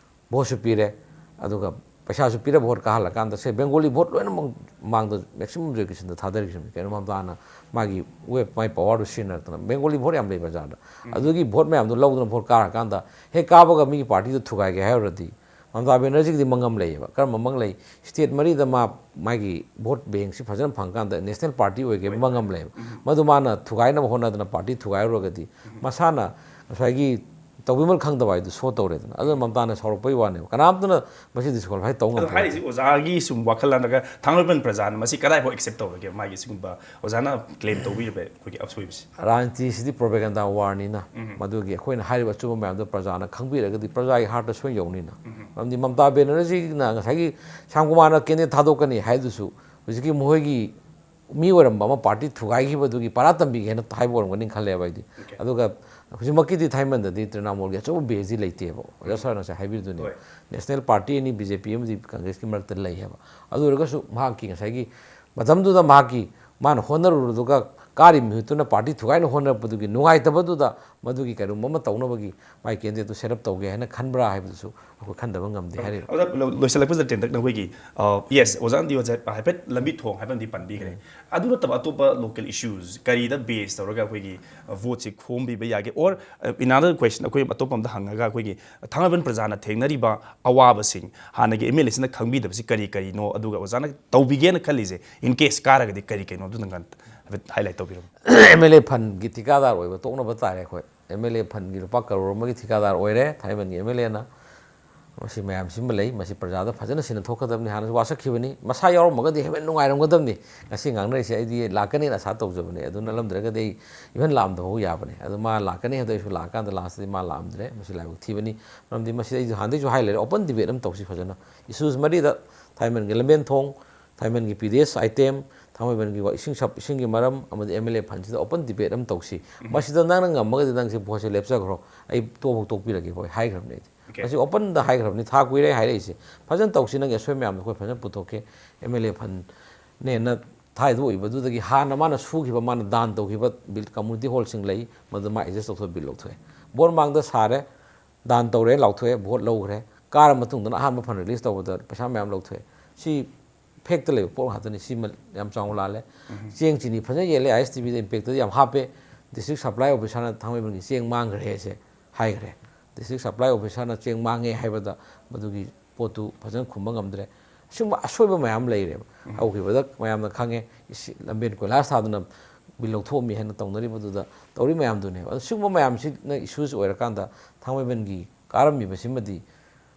ꯚꯣꯠꯁꯨ ꯄꯤꯔꯦ, ꯑꯗꯨꯒ ꯄꯩꯁꯥꯁꯨ ꯄꯤꯔꯦ ꯚꯣꯠ ꯀꯥꯍꯜꯂꯀꯥꯟꯗ꯫ ꯁꯦ, ꯕꯦꯡꯒꯣꯂꯤ ꯚꯣꯠ ꯂꯣꯏꯅꯃꯛ ꯃꯥꯡꯗ ꯃꯦꯛꯁꯤꯃꯝ ꯖꯣꯏ ꯀꯤꯁꯟꯗ ꯊꯥꯗꯔꯤꯁꯤꯅꯤ꯫ ꯀꯩꯅꯣ, ꯃꯝꯇꯥꯅ ꯃꯥꯒꯤ ꯋꯦꯕ, ꯃꯥꯏ ꯄꯋꯥꯔꯗꯨ ꯁꯤꯖꯤꯟꯅꯔꯛꯇꯅ ꯕꯦꯡꯒꯣꯂꯤ ꯚꯣꯠ ꯌꯥꯝ ꯂꯩ ꯕꯖꯥꯔꯗ꯫ ꯑꯗꯨꯒꯤ ꯚꯣꯠ ꯃꯌꯥꯝꯗꯣ ꯂꯧꯗꯨꯅ ꯚꯣꯠ ꯀꯥꯔꯀꯥꯟꯗ ꯍꯦꯛ ꯀꯥꯕꯒ ꯃꯤꯒꯤ ꯄꯥꯔꯇꯤꯗꯨ ꯊꯨꯒꯥꯏꯒꯦ ꯍꯥꯏꯔꯨꯔꯗꯤ ꯃꯃꯇꯥ ꯕꯦꯅꯔꯖꯤꯒꯤꯗꯤ ꯃꯪꯉꯝ ꯂꯩꯌꯦꯕ꯫ ꯀꯔꯝꯕ ꯃꯪ ꯂꯩ? ꯁ꯭ꯇꯦꯠ ꯃꯔꯤꯗ ꯃꯥ ꯃꯥꯒꯤ ꯚꯣꯠ ꯕꯦꯡꯁꯤ ꯐꯖꯅ ꯐꯪꯀꯥꯟꯗ ꯅꯦꯁꯅꯦꯜ ꯄꯥꯔꯇꯤ ꯑꯣꯏꯒꯦ ꯃꯪꯉꯝ ꯂꯩꯌꯦꯕ꯫ ꯃꯗꯨ ꯃꯥꯅ ꯊꯨꯒꯥꯏꯅꯕ ꯍꯣꯠꯅꯗꯅ ꯄꯥꯔꯇꯤ ꯊꯨꯒꯥꯏꯔꯨꯔꯒꯗꯤ ꯃꯁꯥꯅ ꯉꯁꯥꯏꯒꯤ ꯇꯧꯕꯤꯃꯜ ꯈꯪꯗꯕ ꯍꯥꯏꯗꯨ ꯁꯣ ꯇꯧꯔꯦꯗꯅ꯫ ꯑꯗꯨꯅ ꯃꯃꯇꯥꯅꯅ ꯁꯥꯎꯔꯛꯄꯒꯤ ꯋꯥꯅꯦꯕ꯫ ꯀꯅꯥꯝꯇꯅ ꯃꯁꯤ ꯗꯤꯁꯀ꯭ꯋꯥꯂꯤꯐꯥꯏ ꯇꯧ ꯑꯗꯣ ꯉꯝꯄꯣꯠꯇꯦ꯫ ꯍꯥꯏꯔꯤꯁꯤ ꯑꯣꯖꯥꯒꯤ ꯁꯨꯝ ꯋꯥꯈꯜꯂꯣꯟꯗꯒ ꯊꯥꯡꯃꯩꯕꯟ ꯄ꯭ꯔꯖꯥꯅ ꯃꯁꯤ ꯀꯗꯥꯏꯐꯥꯎ ꯑꯦꯛꯁꯦꯞ ꯇꯧꯔꯒꯦ, ꯃꯥꯒꯤ ꯁꯤꯒꯨꯝꯕ ꯑꯣꯖꯥꯅ ꯀ꯭ꯂꯦꯝ ꯇꯧꯕꯤꯔꯤꯕ ꯑꯩꯈꯣꯏꯒꯤ ꯑꯁꯣꯏꯕꯁꯤ? ꯔꯥꯖꯅꯤꯇꯤꯁꯤꯗꯤ ꯄ꯭ꯔꯣꯄꯦꯒꯦꯟꯗꯥ ꯋꯥꯔꯅꯤꯅ, ꯃꯗꯨꯒꯤ ꯑꯩꯈꯣꯏꯅ ꯍꯥꯏꯔꯤꯕ ꯑꯆꯨꯝꯕ ꯃꯌꯥꯝꯗꯣ ꯄ꯭ꯔꯖꯥꯅ ꯈꯪꯕꯤꯔꯒꯗꯤ ꯄ꯭ꯔꯖꯥꯒꯤ ꯍꯥꯔꯠꯇ ꯁꯣꯏꯅ ꯌꯧꯅꯤꯅ꯫ ꯃꯔꯝꯗꯤ ꯃꯃꯇꯥ ꯕꯦꯅꯔꯖꯤꯅ ꯉꯁꯥꯏꯒꯤ ꯁ꯭ꯌꯥꯝꯀꯨꯃꯥꯔꯅ ꯀꯦꯟꯗꯤꯗꯦꯠ ꯊꯥꯗꯣꯛꯀꯅꯤ ꯍꯥꯏꯗꯨꯁꯨ ꯍꯧꯖꯤꯛꯀꯤ ꯃꯈꯣꯏꯒꯤ ꯃꯤ ꯑꯣꯏꯔꯝꯕ ꯑꯃ ꯄꯥꯔꯇꯤ ꯊꯨꯒꯥꯏꯈꯤꯕꯗꯨꯒꯤ ꯄꯔꯥ ꯇꯝꯕꯤꯒꯦ ꯍꯥꯏꯅ ꯍꯥꯏꯕ ꯑꯣꯏꯔꯝꯒꯅꯤ ꯈꯜꯂꯦꯕ ꯑꯩꯗꯤ꯫ ꯑꯗꯨꯒ ꯍꯧꯖꯤꯛꯃꯛꯀꯤꯗꯤ ꯊꯥꯏꯃꯟꯗꯗꯤ ꯇ꯭ꯔꯤꯅꯥꯃꯣꯜꯒꯤ ꯑꯆꯧꯕ ꯕꯦꯁꯇꯤ ꯂꯩꯇꯦꯕ꯫ ꯑꯣꯖꯥ ꯁꯥꯔꯅ ꯉꯁꯥꯏ ꯍꯥꯏꯕꯤꯔꯤꯗꯨꯅꯦꯕ꯫ ꯅꯦꯁꯅꯦꯜ ꯄꯥꯔꯇꯤ ꯑꯅꯤ, ꯕꯤ ꯖꯦ ꯄꯤ ꯑꯃꯗꯤ ꯀꯪꯒ꯭ꯔꯦꯁꯀꯤ ꯃꯔꯛꯇ ꯂꯩ ꯍꯥꯏꯕ꯫ ꯑꯗꯨ ꯑꯣꯏꯔꯒꯁꯨ ꯃꯍꯥꯛꯀꯤ ꯉꯁꯥꯏꯒꯤ ꯃꯇꯝꯗꯨꯗ ꯃꯍꯥꯛꯀꯤ ꯃꯥꯅ ꯍꯣꯠꯅꯔꯨꯔꯗꯨꯒ ꯀꯥꯔꯤ ꯃꯤꯍꯨꯠꯇꯨꯅ ꯄꯥꯔꯇꯤ ꯊꯨꯒꯥꯏꯅ ꯍꯣꯠꯅꯔꯛꯄꯗꯨꯒꯤ ꯅꯨꯡꯉꯥꯏꯇꯕꯗꯨꯗ ꯃꯗꯨꯒꯤ ꯀꯩꯅꯣꯝ ꯑꯃ ꯇꯧꯅꯕꯒꯤ ꯃꯥꯏ ꯀꯦꯟꯗꯤꯗꯦꯠꯇꯨ ꯁꯦꯠ ꯑꯞ ꯇꯧꯒꯦ ꯍꯥꯏꯅ ꯈꯟꯕ꯭ꯔꯥ ꯍꯥꯏꯕꯗꯨꯁꯨ ꯑꯩꯈꯣꯏ ꯈꯟꯗꯕ ꯉꯝꯗꯦ ꯍꯥꯏꯔꯤꯕ꯫ ꯑꯣꯖꯥ, ꯂꯣ-, ꯂꯣꯏꯁꯤꯜꯂꯛꯄꯁꯤꯗ ꯇꯦꯟꯇꯛꯅ ꯑꯩꯈꯣꯏꯒꯤ, ꯑ, ꯌꯦꯁ, ꯑꯣꯖꯥꯅꯗꯤ ꯍꯧꯖꯤꯛ ꯍꯥꯏꯐꯦꯠ ꯂꯝꯕꯤ ꯊꯣꯡ ꯍꯥꯏꯕ ꯑꯃꯗꯤ ꯄꯟꯕꯤꯈ꯭ꯔꯦ꯫ ꯑꯗꯨ ꯅꯠꯇꯕ ꯑꯇꯣꯞꯄ ꯂꯣꯀꯦꯜ ꯏꯁꯨꯁ ꯀꯔꯤꯗ ꯕꯦꯁ ꯇꯧꯔꯒ ꯑꯩꯈꯣꯏꯒꯤ, ꯑ, ꯚꯣꯠꯁꯤ ꯈꯣꯝꯕꯤꯕ ꯌꯥꯒꯦ? Or, ꯑ, in other question, ꯑꯩꯈꯣꯏ ꯑꯇꯣꯞꯄ ꯑꯝꯗ ꯍꯪꯉꯒ ꯑꯩꯈꯣꯏꯒꯤ ꯊꯥꯡꯃꯩꯕꯟ ꯄ꯭ꯔꯖꯥꯅ ꯊꯦꯡꯅꯔꯤꯕ ꯑꯋꯥꯕꯁꯤꯡ ꯍꯥꯟꯅꯒꯤ ꯑꯦꯝ ꯑꯦꯜ ꯑꯦꯁꯤꯅ ꯈꯪꯕꯤꯗꯕꯁꯤ ꯀꯔꯤ ꯀꯔꯤꯅꯣ? ꯑꯗꯨꯒ ꯑꯣꯖꯥꯅ ꯇꯧꯕꯤꯒꯦꯅ ꯈꯜꯂꯤꯁꯦ in case ꯀꯥꯔꯒꯗꯤ ꯀꯔꯤ ꯀꯩꯅꯣ? ꯑꯗꯨ ꯅꯪ ꯍꯥꯏꯐꯦꯠ ꯍꯥꯏꯂꯥꯏꯠ ꯇꯧꯕꯤꯔꯝꯃꯨ꯫ ꯑꯦꯝ ꯑꯦꯜ ꯑꯦ ꯐꯟꯒꯤ ꯊꯤꯀꯥꯗꯥꯔ ꯑꯣꯏꯕ ꯇꯣꯛꯅꯕ ꯇꯥꯔꯦ ꯑꯩꯈꯣꯏ꯫ ꯑꯦꯝ ꯑꯦꯜ ꯑꯦ ꯐꯟꯒꯤ ꯂꯨꯄꯥ ꯀꯔꯣꯔ ꯑꯃꯒꯤ ꯊꯤꯀꯥꯗꯥꯔ ꯑꯣꯏꯔꯦ ꯊꯥꯏꯃꯟꯒꯤ ꯑꯦꯝ ꯑꯦꯜ ꯑꯦꯅ꯫ ꯃꯁꯤ ꯃꯌꯥꯝꯁꯤꯃ ꯂꯩ, ꯃꯁꯤ ꯄ꯭ꯔꯖꯥꯗ ꯐꯖꯅ ꯁꯤꯟꯅꯊꯣꯛꯀꯗꯕꯅꯤ꯫ ꯍꯥꯟꯅꯁꯨ ꯋꯥꯁꯛꯈꯤꯕꯅꯤ, ꯃꯁꯥ ꯌꯥꯎꯔꯝꯃꯒꯗꯤ ꯍꯦꯟꯅ ꯅꯨꯡꯉꯥꯏꯔꯝꯒꯗꯕꯅꯤ꯫ ꯉꯁꯤ ꯉꯥꯡꯅꯔꯤꯁꯦ ꯑꯩꯗꯤ ꯂꯥꯛꯀꯅꯤꯅ ꯑꯁꯥ ꯇꯧꯖꯕꯅꯦ, ꯑꯗꯨ ꯅꯠꯂꯝꯗ꯭ꯔꯒꯗꯤ ꯑꯩ ꯏꯚꯟ ꯂꯥꯛꯑꯝꯗꯕ ꯌꯥꯕꯅꯦ꯫ ꯑꯗꯨ ꯃꯥ ꯂꯥꯛꯀꯅꯤ ꯍꯥꯏꯕꯗꯣ ꯑꯩꯁꯨ ꯂꯥꯛꯑꯀꯥꯟꯗ ꯂꯥꯁꯇꯗꯤ ꯃꯥ ꯂꯥꯛꯑꯝꯗ꯭ꯔꯦ꯫ ꯃꯁꯤ ꯂꯥꯏꯕꯛ ꯊꯤꯕꯅꯤ꯫ ꯃꯔꯝꯗꯤ ꯃꯁꯤꯗ ꯑꯩꯁꯨ ꯍꯥꯟꯅꯗꯩꯁꯨ ꯍꯥꯏ ꯂꯩꯔꯦ, ꯑꯣꯄꯟ ꯗꯤꯕꯦꯠ ꯑꯃ ꯇꯧꯁꯤ ꯐꯖꯅ꯫ ꯏꯁꯨꯁ ꯃꯔꯤꯗ, ꯊꯥꯏꯃꯟꯒꯤ ꯂꯝꯕꯦꯟ ꯊꯣꯡ, ꯊꯥꯏꯃꯟꯒꯤ ꯄꯤ ꯗꯤ ꯑꯦꯁ ꯑꯥꯏꯇꯦꯝ, ꯊꯥꯡꯃꯩꯕꯟꯒꯤ ꯋꯥ-, ꯏꯁꯤꯡ ꯁꯞ-, ꯏꯁꯤꯡꯒꯤ ꯃꯔꯝ ꯑꯃꯗꯤ ꯑꯦꯝ ꯑꯦꯜ ꯑꯦ ꯐꯟꯁꯤꯗ ꯑꯣꯄꯟ ꯗꯤꯕꯦꯠ ꯑꯃ ꯇꯧꯁꯤ꯫ ꯃꯁꯤꯗ ꯅꯪꯅ ꯉꯝꯃꯒꯗꯤ ꯅꯪꯁꯦ ꯚꯣꯠꯁꯦ ꯂꯦꯞꯆꯈ꯭ꯔꯣ, ꯑꯩ ꯇꯣꯛꯐꯧ ꯇꯣꯛꯄꯤꯔꯒꯦ, ꯍꯣꯏ ꯍꯥꯏꯈ꯭ꯔꯕꯅꯦ ꯑꯩꯗꯤ꯫ ꯑꯣꯀꯦ꯫ ꯃꯁꯤ ꯑꯣꯄꯟꯗ ꯍꯥꯏꯈ꯭ꯔꯕꯅꯤ, ꯊꯥ ꯀꯨꯏꯔꯦ ꯍꯥꯏꯔꯛꯏꯁꯦ꯫ ꯐꯖꯅ ꯇꯧꯁꯤ, ꯅꯪꯒꯤ ꯑꯁꯣꯏ ꯃꯌꯥꯝꯗꯣ ꯑꯩꯈꯣꯏ ꯐꯖꯅ ꯄꯨꯊꯣꯛꯀꯦ꯫ ꯑꯦꯝ ꯑꯦꯜ ꯑꯦ ꯐꯟꯅꯦꯅ ꯊꯥꯏꯗꯣ ꯑꯣꯏꯕꯗꯨꯗꯒꯤ ꯍꯥꯟꯅ ꯃꯥꯅ ꯁꯨꯈꯤꯕ, ꯃꯥꯅ ꯗꯥꯟ ꯇꯧꯈꯤꯕ ꯕꯤꯜ, ꯀꯝꯃꯨꯅꯤꯇꯤ ꯍꯣꯜꯁꯤꯡ ꯂꯩ, ꯃꯗꯨ ꯃꯥ ꯑꯦꯗꯖꯁ ꯇꯧꯊꯣꯛꯑ ꯕꯤꯜ ꯂꯧꯊꯣꯛꯑꯦ꯫ ꯕꯣꯠ ꯃꯥꯡꯗ ꯁꯥꯔꯦ, ꯗꯥꯟ ꯇꯧꯔꯦ, ꯂꯥꯎꯊꯣꯛꯑꯦ, ꯚꯣꯠ ꯂꯧꯈ꯭ꯔꯦ꯫ ꯀꯥꯔ ꯃꯇꯨꯡꯗꯅ ꯑꯍꯥꯟꯕ ꯐꯟ ꯔꯤꯂꯤꯁ ꯇꯧꯕꯗ ꯄꯩꯁꯥ ꯃꯌꯥꯝ ꯂꯧꯊꯣꯛꯑꯦ꯫ ꯁꯤ ꯐꯦꯛꯇ ꯂꯩꯕ ꯄꯣꯠ ꯉꯥꯛꯇꯅꯤ꯫ ꯁꯤꯃ ꯌꯥꯝ ꯆꯥꯎꯅ ꯂꯥꯜꯂꯦ꯫ ꯆꯦꯡ ꯆꯤꯅꯤ ꯐꯖꯅ ꯌꯦꯜꯂꯦ, ꯑꯥꯏ ꯑꯦꯁ ꯇꯤ ꯚꯤꯗ ꯏꯝꯄꯦꯛꯇꯗꯤ ꯌꯥꯝ ꯍꯥꯞꯄꯦ꯫ ꯗꯤꯁꯇ꯭ꯔꯤꯛ ꯁꯄ꯭ꯂꯥꯏ ꯑꯣꯐꯤꯁꯥꯔꯅ ꯊꯥꯡꯃꯩꯕꯟꯒꯤ ꯆꯦꯡ ꯃꯥꯡꯈ꯭ꯔꯦ ꯍꯥꯏꯁꯦ ꯍꯥꯏꯈ꯭ꯔꯦ꯫ ꯗꯤꯁꯇ꯭ꯔꯤꯛ ꯁꯄ꯭ꯂꯥꯏ ꯑꯣꯐꯤꯁꯥꯔꯅ ꯆꯦꯡ ꯃꯥꯡꯉꯦ ꯍꯥꯏꯕꯗ ꯃꯗꯨꯒꯤ ꯄꯣꯠꯇꯨ ꯐꯖꯅ ꯈꯨꯝꯕ ꯉꯝꯗ꯭ꯔꯦ꯫ ꯑꯁꯤꯒꯨꯝꯕ ꯑꯁꯣꯏꯕ ꯃꯌꯥꯝ ꯂꯩꯔꯦꯕ꯫ ꯍꯧꯈꯤꯕꯗ ꯃꯌꯥꯝꯅ ꯈꯪꯉꯦ, ꯏꯁꯤ-, ꯂꯝꯕꯦꯟ ꯀꯣꯏꯂꯥꯁ ꯊꯥꯗꯨꯅ ꯕꯤꯜ ꯂꯧꯊꯣꯛꯑꯝꯃꯤ ꯍꯥꯏꯅ ꯇꯧꯅꯔꯤꯕꯗꯨꯗ ꯇꯧꯔꯤ ꯃꯌꯥꯝꯗꯨꯅꯦꯕ꯫ ꯑꯗꯣ ꯁꯤꯒꯨꯝꯕ ꯃꯌꯥꯝꯁꯤꯅ ꯏꯁꯨꯁ ꯑꯣꯏꯔꯀꯥꯟꯗ ꯊꯥꯡꯃꯩꯕꯟꯒꯤ ꯀꯥꯔꯝꯃꯤꯕꯁꯤꯃꯗꯤ,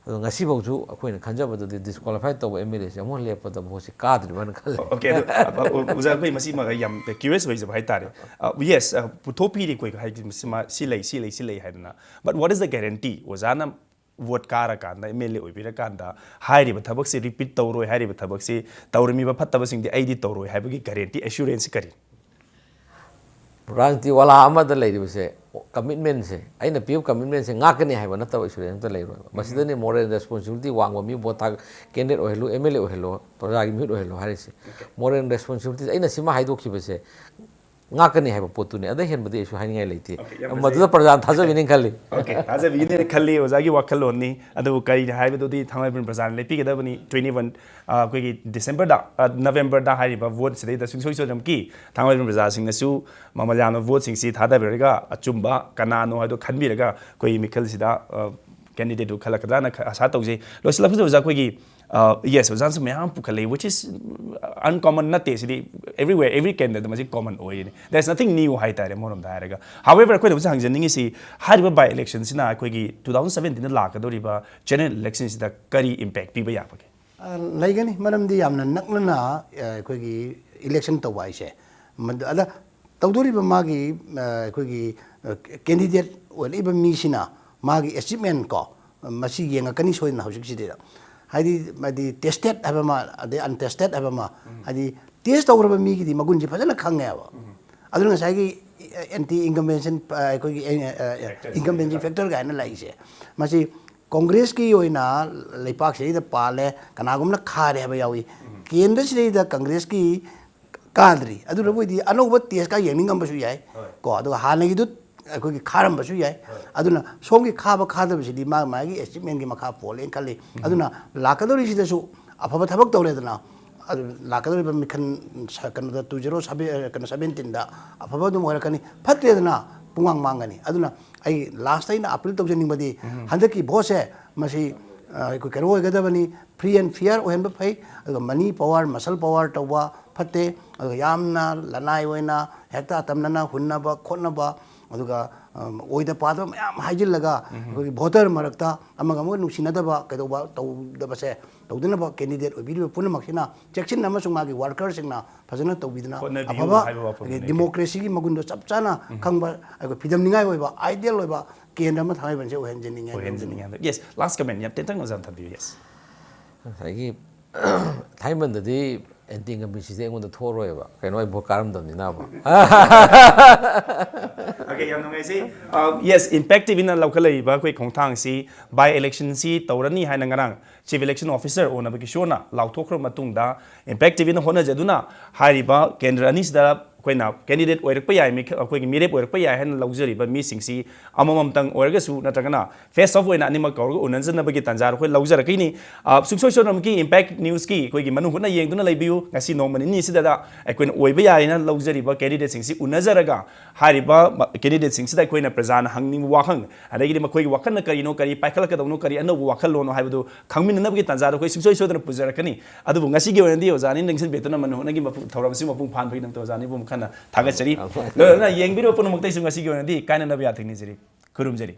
ꯑꯗꯣ ꯉꯁꯤꯐꯥꯎꯁꯨ ꯑꯩꯈꯣꯏꯅ ꯈꯟꯖꯕꯗꯗꯤ ꯗꯤꯁꯀ꯭ꯋꯥꯂꯤꯐꯥꯏ ꯇꯧꯕ ꯑꯦꯝ ꯑꯦꯜ ꯑꯦꯁꯦ ꯑꯃꯨꯛ ꯂꯦꯞꯄꯗ ꯚꯣꯠꯁꯦ ꯀꯥꯗ꯭ꯔꯤꯕꯅ ꯈꯜꯂꯦ꯫ ꯑꯣꯀꯦ, ꯑꯗꯣ, ꯑ, ꯑ, ꯑꯣꯖꯥ, ꯑꯩꯈꯣꯏ ꯃꯁꯤꯃꯒ ꯌꯥꯝ ꯀ꯭ꯌꯨꯔꯤꯌꯁ ꯑꯣꯏꯖꯕ ꯍꯥꯏꯇꯥꯔꯦ꯫ ꯑ, ꯌꯦꯁ, ꯑ, ꯄꯨꯊꯣꯛꯄꯤꯔꯦ ꯑꯩꯈꯣꯏ ꯍꯥꯏꯗꯤ ꯃꯁꯤꯃ ꯁꯤ ꯂꯩ, ꯁꯤ ꯂꯩ, ꯁꯤ ꯂꯩ ꯍꯥꯏꯗꯅ꯫ But what is the guarantee? ꯑꯣꯖꯥꯅ ꯚꯣꯠ ꯀꯥꯔꯀꯥꯟꯗ, ꯑꯦꯝ ꯑꯦꯜ ꯑꯦ ꯑꯣꯏꯕꯤꯔꯀꯥꯟꯗ ꯍꯥꯏꯔꯤꯕ ꯊꯕꯛꯁꯤ ꯔꯤꯄꯤꯠ ꯇꯧꯔꯣꯏ, ꯍꯥꯏꯔꯤꯕ ꯊꯕꯛꯁꯤ ꯇꯧꯔꯝꯃꯤꯕ ꯐꯠꯇꯕꯁꯤꯡꯗꯤ ꯑꯩꯗꯤ ꯇꯧꯔꯣꯏ ꯍꯥꯏꯕꯒꯤ ꯒꯥꯔꯦꯟꯇꯤ, ꯑꯦꯁꯨꯔꯦꯟꯁꯁꯤ ꯀꯔꯤ? ꯔꯥꯖꯅꯤꯇꯤ ꯋꯥꯂꯥ ꯑꯃꯗ ꯂꯩꯔꯤꯕꯁꯦ, ꯀꯃꯤꯠꯃꯦꯟꯁꯦ, ꯑꯩꯅ ꯄꯤꯕ ꯀꯃꯤꯠꯃꯦꯟꯁꯦ ꯉꯥꯛꯀꯅꯤ ꯍꯥꯏꯕ ꯅꯠꯇꯕ ꯑꯦꯁꯨꯔꯦꯟꯁ ꯑꯝꯇ ꯂꯩꯔꯣꯏꯕ꯫ ꯃꯁꯤꯗꯅꯤ ꯃꯣꯔꯦꯜ ꯔꯦꯁꯄꯣꯟꯁꯤꯕꯤꯂꯤꯇꯤ ꯋꯥꯡꯕ ꯃꯤ ꯚꯣꯠ ꯊꯥ-, ꯀꯦꯟꯗꯤꯗꯦꯠ ꯑꯣꯏꯍꯜꯂꯨ, ꯑꯦꯝ ꯑꯦꯜ ꯑꯦ ꯑꯣꯏꯍꯜꯂꯨ, ꯄ꯭ꯔꯖꯥꯒꯤ ꯃꯤꯍꯨꯠ ꯑꯣꯏꯍꯜꯂꯨ ꯍꯥꯏꯔꯤꯁꯦ꯫ ꯃꯣꯔꯦꯜ ꯔꯦꯁꯄꯣꯟꯁꯤꯕꯤꯂꯤꯇꯤ, ꯑꯩꯅ ꯁꯤꯃ ꯍꯥꯏꯗꯣꯛꯈꯤꯕꯁꯦ ꯉꯥꯛꯀꯅꯤ ꯍꯥꯏꯕ ꯄꯣꯠꯇꯨꯅꯤ꯫ ꯑꯗꯩ ꯍꯦꯟꯕꯗꯤ ꯑꯩꯁꯨ ꯍꯥꯏꯅꯤꯡꯉꯥꯏ ꯂꯩꯇꯦ꯫ ꯑꯣꯀꯦ, ꯌꯥꯝ ꯐꯖꯩ꯫ ꯃꯗꯨꯗ ꯄ꯭ꯔꯖꯥꯅ ꯊꯥꯖꯕꯤꯅꯤ ꯈꯜꯂꯤ꯫ ꯑꯣꯀꯦ, ꯊꯥꯖꯕꯤꯒꯅꯤ ꯈꯜꯂꯤ, ꯑꯣꯖꯥꯒꯤ ꯋꯥꯈꯜꯂꯣꯟꯅꯤ꯫ ꯑꯗꯨꯕꯨ ꯀꯔꯤꯅꯤ ꯍꯥꯏꯕꯗꯨꯗꯤ ꯊꯥꯡꯃꯩꯕꯟ ꯄ꯭ꯔꯖꯥꯅ ꯂꯦꯞꯄꯤꯒꯗꯕꯅꯤ꯫ Twenty one, ꯑ, ꯑꯩꯈꯣꯏꯒꯤ ꯗꯤꯁꯦꯝꯕꯔꯗ, ꯑ, ꯅꯕꯦꯝꯕꯔꯗ ꯍꯥꯏꯔꯤꯕ ꯚꯣꯠ ꯁꯤꯗꯩꯗ ꯁꯨꯡꯁꯣꯏ ꯁꯣꯏꯗꯅꯃꯛꯀꯤ ꯊꯥꯡꯃꯩꯕꯟ ꯄ꯭ꯔꯖꯥꯁꯤꯡꯅꯁꯨ ꯃꯃꯜ ꯌꯥꯝꯅ ꯚꯣꯠꯁꯤꯡꯁꯤ ꯊꯥꯗꯕꯤꯔꯒ ꯑꯆꯨꯝꯕ ꯀꯅꯥꯅꯣ ꯍꯥꯏꯗꯣ ꯈꯟꯕꯤꯔꯒ ꯑꯩꯈꯣꯏꯒꯤ ꯃꯤꯈꯜꯁꯤꯗ, ꯑ, ꯀꯦꯟꯗꯤꯗꯦꯠꯇꯨ ꯈꯜꯂꯛꯀꯗ꯭ꯔꯥꯅ ꯈ-, ꯑꯁꯥ ꯇꯧꯖꯩ꯫ ꯂꯣꯏꯁꯤꯜꯂꯛꯄꯁꯤꯗ ꯑꯣꯖꯥ ꯑꯩꯈꯣꯏꯒꯤ, ꯑ, ꯌꯦꯁ, ꯑꯣꯖꯥꯅꯁꯨ ꯃꯌꯥꯝ ꯄꯨꯈꯠꯂꯛꯏ, which is uncommon ꯅꯠꯇꯦ꯫ ꯁꯤꯗꯤ everywhere, every candidate ꯃꯁꯤ common ꯑꯣꯏꯔꯤꯅꯤ꯫ There is nothing new ꯍꯥꯏꯇꯥꯔꯦ ꯑꯃꯔꯣꯝꯗ ꯍꯥꯏꯔꯒ꯫ However, ꯑꯩꯈꯣꯏꯅ ꯍꯧꯖꯤꯛ ꯍꯪꯖꯅꯤꯡꯉꯤꯁꯤ, ꯍꯥꯏꯔꯤꯕ by electionꯁꯤꯅ ꯑꯩꯈꯣꯏꯒꯤ two thousand seventeenꯗ ꯂꯥꯛꯀꯗꯧꯔꯤꯕ general electionꯁꯤꯗ ꯀꯔꯤ impact ꯄꯤꯕ ꯌꯥꯕꯒꯦ? ꯑ, ꯂꯩꯒꯅꯤ꯫ ꯃꯔꯝꯗꯤ ꯌꯥꯝꯅ ꯅꯛꯅꯅ, ꯑ, ꯑꯩꯈꯣꯏꯒꯤ election ꯇꯧꯕ ꯍꯥꯏꯁꯦ꯫ ꯃꯗꯨ-, ꯑꯗ ꯇꯧꯗꯣꯔꯤꯕ ꯃꯥꯒꯤ, ꯑ, ꯑꯩꯈꯣꯏꯒꯤ, ꯑ, candidate ꯑꯣꯏꯔꯛꯏꯕ ꯃꯤꯁꯤꯅ ꯃꯥꯒꯤ achievement ꯀꯣ, ꯃꯁꯤ ꯌꯦꯡꯉꯛꯀꯅꯤ ꯁꯣꯏꯗꯅ ꯍꯧꯖꯤꯛꯁꯤꯗꯩꯗ꯫ ꯍꯥꯏꯗꯤ, ꯍꯥꯏꯗꯤ tested ꯍꯥꯏꯕ ꯑꯃ, ꯑꯗꯩ untested ꯍꯥꯏꯕ ꯑꯃ, ꯍꯥꯏꯗꯤ test ꯇꯧꯈ꯭ꯔꯕ ꯃꯤꯒꯤꯗꯤ ꯃꯒꯨꯟꯁꯦ ꯐꯖꯅ ꯈꯪꯉꯦꯕ꯫ ꯑꯗꯨꯅ ꯉꯁꯥꯏꯒꯤ anti incumbency, ꯑ, ꯑꯩꯈꯣꯏꯒꯤ, ꯑ, ꯑ, Factors. Incumbency factor ꯀꯥꯏꯅ ꯂꯥꯛꯏꯁꯦ, ꯃꯁꯤ ꯀꯣꯡꯒ꯭ꯔꯦꯁꯀꯤ ꯑꯣꯏꯅ ꯂꯩꯄꯥꯛꯁꯤꯗꯩꯗ ꯄꯥꯜꯂꯦ, ꯀꯅꯥꯒꯨꯝꯕꯅ ꯈꯥꯔꯦ ꯍꯥꯏꯕ ꯌꯥꯎꯏ꯫ ꯀꯦꯟꯗ꯭ꯔꯁꯤꯗꯩꯗ ꯀꯪꯒ꯭ꯔꯦꯁꯀꯤ ꯀꯥꯗ꯭ꯔꯤ꯫ ꯑꯗꯨꯅꯕꯨ ꯑꯣꯏꯗꯤ ꯑꯅꯧꯕ test ꯀ ꯌꯦꯡꯅꯤꯡꯉꯝꯕꯁꯨ ꯌꯥꯏ꯫ ꯍꯣꯏ꯫ ꯀꯣ, ꯑꯗꯨꯒ ꯍꯥꯟꯅꯒꯤꯗꯨ ꯑꯩꯈꯣꯏꯒꯤ ꯈꯥꯔꯝꯕꯁꯨ ꯌꯥꯏ꯫ ꯍꯣꯏ꯫ ꯑꯗꯨꯅ ꯁꯣꯝꯒꯤ ꯈꯥꯕ ꯈꯥꯗꯕꯁꯤꯗꯤ ꯃꯥ ꯃꯥꯒꯤ achievementꯀꯤ ꯃꯈꯥ ꯄꯣꯜꯂꯦꯅ ꯈꯜꯂꯤ꯫ ꯑꯗꯨꯅ ꯂꯥꯛꯀꯗꯧꯔꯤꯁꯤꯗꯁꯨ ꯑꯐꯕ ꯊꯕꯛ ꯇꯧꯔꯦꯗꯅ, ꯑꯗꯨ ꯂꯥꯛꯀꯗꯧꯔꯤꯕ ꯃꯤꯈꯜ ꯁ-, ꯀꯩꯅꯣꯗ two zero seven, ꯀꯩꯅꯣ, seventeenꯗ ꯑꯐꯕ ꯑꯗꯨꯝ ꯑꯣꯏꯔꯛꯀꯅꯤ꯫ ꯐꯠꯇ꯭ꯔꯦꯗꯅ, ꯄꯨꯡꯃꯥꯡ ꯃꯥꯡꯒꯅꯤ꯫ ꯑꯗꯨꯅ ꯑꯩ ꯂꯥꯁꯇ ꯑꯩꯅ ꯑꯄꯤꯜ ꯇꯧꯖꯅꯤꯡꯕꯗꯤ, ꯍꯟꯗꯛꯀꯤ ꯚꯣꯠꯁꯦ ꯃꯁꯤ, ꯑ, ꯑꯩꯈꯣꯏ ꯀꯩꯅꯣ ꯑꯣꯏꯒꯗꯕꯅꯤ, ꯐ꯭ꯔꯤ ꯑꯦꯟ ꯐꯤꯌꯔ ꯑꯣꯏꯍꯟꯕ ꯐꯩ꯫ ꯑꯗꯨꯒ ꯃꯅꯤ ꯄꯋꯥꯔ, ꯃꯁꯜ ꯄꯋꯥꯔ ꯇꯧꯕ ꯐꯠꯇꯦ꯫ ꯑꯗꯨꯒ ꯌꯥꯝꯅ ꯂꯅꯥꯏ ꯑꯣꯏꯅ ꯍꯦꯛꯇ ꯑꯇꯝꯅꯅ ꯍꯨꯟꯅꯕ ꯈꯣꯠꯅꯕ, ꯑꯗꯨꯒ, ꯑꯝ, ꯑꯣꯏꯗ ꯄꯥꯗꯕ ꯃꯌꯥꯝ ꯍꯥꯏꯖꯤꯜꯂꯒ ꯑꯩꯈꯣꯏꯒꯤ ꯚꯣꯇꯔ ꯃꯔꯛꯇ ꯑꯃꯒ ꯑꯃꯒ ꯅꯨꯡꯁꯤꯅꯗꯕ ꯀꯩꯗꯧꯕ ꯇꯧꯗꯕꯁꯦ ꯇꯧꯗꯅꯕ ꯀꯦꯟꯗꯤꯗꯦꯠ ꯑꯣꯏꯕꯤꯔꯤꯕ ꯄꯨꯝꯅꯃꯛꯁꯤꯅ ꯆꯦꯛꯁꯤꯟꯅ ꯑꯃꯁꯨꯡ ꯃꯥꯒꯤ ꯋꯥꯔꯀꯔꯁꯤꯡꯅ ꯐꯖꯅ ꯇꯧꯕꯤꯗꯅ ꯍꯣꯠꯅꯕꯤꯌꯨ ꯑꯐꯕ ꯍꯥꯏꯕ ꯋꯥꯐꯝꯅꯤ꯫ ꯑꯩꯈꯣꯏꯒꯤ ꯗꯦꯃꯣꯀ꯭ꯔꯦꯁꯤꯒꯤ ꯃꯒꯨꯟꯗꯣ ꯆꯞ ꯆꯥꯅ ꯈꯪꯕ, ꯑꯩꯈꯣꯏ ꯐꯤꯗꯝꯅꯤꯡꯉꯥꯏ ꯑꯣꯏꯕ, ꯑꯥꯏꯗꯤꯌꯦꯜ ꯑꯣꯏꯕ ꯀꯦꯟꯗ꯭ꯔ ꯑꯃ ꯊꯥꯡꯃꯩꯕꯟꯁꯦ ꯑꯣꯏꯍꯟꯖꯅꯤꯡꯉꯦ꯫ ꯑꯣꯏꯍꯟꯖꯅꯤꯡꯉꯦ꯫ ꯌꯦꯁ, ꯂꯥꯁ ꯀꯃꯦꯟ ꯌꯥꯝ ꯇꯦꯟꯇꯛꯅ ꯑꯣꯖꯥꯅ ꯊꯝꯕꯤꯌꯨ꯫ ꯌꯦꯁ꯫ ꯉꯁꯥꯏꯒꯤ ꯊꯥꯏꯃꯟꯗꯗꯤ ꯑꯦꯟꯇꯤ ꯏꯟꯀꯝꯕꯦꯟꯁꯤꯗꯤ ꯑꯩꯉꯣꯟꯗ ꯊꯣꯛꯑꯔꯣꯏꯕ, ꯀꯩꯅꯣ, ꯑꯩ ꯚꯣꯠ ꯀꯥꯔꯝꯗꯕꯅꯤꯅ ꯑꯃ꯫ ꯑꯣꯀꯦ, ꯌꯥꯝ ꯅꯨꯡꯉꯥꯏꯖꯩ꯫ ꯌꯦꯁ, ꯏꯝꯄꯦꯛ ꯇꯤꯚꯤꯅ ꯂꯧꯈꯠꯂꯛꯏꯕ ꯑꯩꯈꯣꯏ ꯈꯣꯡꯊꯥꯡꯁꯤ, ꯕꯥꯏ ꯏꯂꯦꯛꯁꯟꯁꯤ ꯇꯧꯔꯅꯤ ꯍꯥꯏꯅ ꯉꯔꯥꯡ ꯆꯤꯐ ꯏꯂꯦꯛꯁꯟ ꯑꯣꯐꯤꯁꯔ ꯑꯣꯅꯕ ꯀꯤꯁꯣꯔꯅ ꯂꯥꯎꯊꯣꯛꯈ꯭ꯔꯕ ꯃꯇꯨꯡꯗ, ꯏꯝꯄꯦꯛ ꯇꯤꯚꯤꯅ ꯍꯣꯠꯅꯖꯗꯨꯅ ꯍꯥꯏꯔꯤꯕ ꯀꯦꯟꯗ꯭ꯔ ꯑꯅꯤꯁꯤꯗ ꯑꯩꯈꯣꯏꯅ ꯀꯦꯟꯗꯤꯗꯦꯠ ꯑꯣꯏꯔꯛꯄ ꯌꯥꯏ, ꯃꯤꯈ-, ꯑꯩꯈꯣꯏꯒꯤ ꯃꯤꯔꯦꯞ ꯑꯣꯏꯔꯛꯄ ꯌꯥꯏ ꯍꯥꯏꯅ ꯂꯧꯖꯔꯤꯕ ꯃꯤꯁꯤꯡꯁꯤ ꯑꯃꯃꯝꯇꯪ ꯑꯣꯏꯔꯒꯁꯨ ꯅꯠꯇ꯭ꯔꯒꯅ ꯐꯦꯁ ꯑꯣꯐ ꯑꯣꯏꯅ ꯑꯅꯤꯃꯛ ꯀꯧꯔꯒ ꯎꯅꯖꯅꯕꯒꯤ ꯇꯥꯟꯖꯥ ꯑꯩꯈꯣꯏ ꯂꯧꯖꯔꯛꯀꯅꯤ꯫ ꯑ, ꯁꯨꯡꯁꯣꯏ ꯁꯣꯏꯗꯅꯃꯛꯀꯤ ꯏꯝꯄꯦꯛ ꯅ꯭ꯌꯨꯁꯀꯤ ꯑꯩꯈꯣꯏꯒꯤ ꯃꯅꯨꯡ ꯍꯨꯠꯅ ꯌꯦꯡꯗꯨꯅ ꯂꯩꯕꯤꯌꯨ꯫ ꯉꯁꯤ ꯅꯣꯡꯃ ꯅꯤꯅꯤꯁꯤꯗ ꯑꯩꯈꯣꯏꯅ ꯑꯣꯏꯕ ꯌꯥꯏꯅ ꯂꯧꯖꯔꯤꯕ ꯀꯦꯟꯗꯤꯗꯦꯠꯁꯤꯡꯁꯤ ꯎꯅꯖꯔꯒ ꯍꯥꯏꯔꯤꯕ ꯃ-, ꯀꯦꯟꯗꯤꯗꯦꯠꯁꯤꯡꯁꯤꯗ ꯑꯩꯈꯣꯏꯅ ꯄ꯭ꯔꯖꯥꯅ ꯍꯪꯅꯤꯡꯕ ꯋꯥꯍꯪ, ꯑꯗꯒꯤꯗꯤ ꯃꯈꯣꯏꯒꯤ ꯋꯥꯈꯜꯅ ꯀꯔꯤꯅꯣ, ꯀꯔꯤ ꯄꯥꯏꯈꯠꯂꯛꯀꯗꯧꯅꯣ, ꯀꯔꯤ ꯑꯅꯧꯕ ꯋꯥꯈꯜꯂꯣꯟꯅꯣ ꯍꯥꯏꯕꯗꯨ ꯈꯪꯃꯤꯟꯅꯅꯕꯒꯤ ꯇꯥꯟꯖꯥꯗꯣ ꯑꯩꯈꯣꯏ ꯁꯨꯡꯁꯣꯏ ꯁꯣꯏꯗꯅ ꯄꯨꯖꯔꯛꯀꯅꯤ꯫ ꯑꯗꯨꯕꯨ ꯉꯁꯤꯒꯤ ꯑꯣꯏꯅꯗꯤ ꯑꯣꯖꯥꯅ ꯅꯤꯡꯁꯤꯡꯕꯤꯗꯨꯅ ꯃꯅꯨꯡ ꯍꯨꯠꯅꯒꯤ ꯃꯄꯨ-, ꯊꯧꯔꯝꯁꯤ ꯃꯄꯨꯡ ꯐꯥꯍꯟꯕꯒꯤꯗꯃꯛꯇ ꯑꯣꯖꯥꯅ ꯏꯕꯨꯡ ꯈꯟꯅ ꯊꯥꯒꯠꯆꯔꯤ꯫ ꯂꯣꯏꯅꯅ ꯌꯦꯡꯕꯤꯔꯤꯕ ꯄꯨꯝꯅꯃꯛꯇꯩꯁꯨ ꯉꯁꯤꯒꯤ ꯑꯣꯏꯅꯗꯤ ꯀꯥꯏꯅꯅꯕ ꯌꯥꯊꯪ ꯅꯤꯖꯔꯤ꯫ ꯈꯨꯔꯨꯝꯖꯔꯤ꯫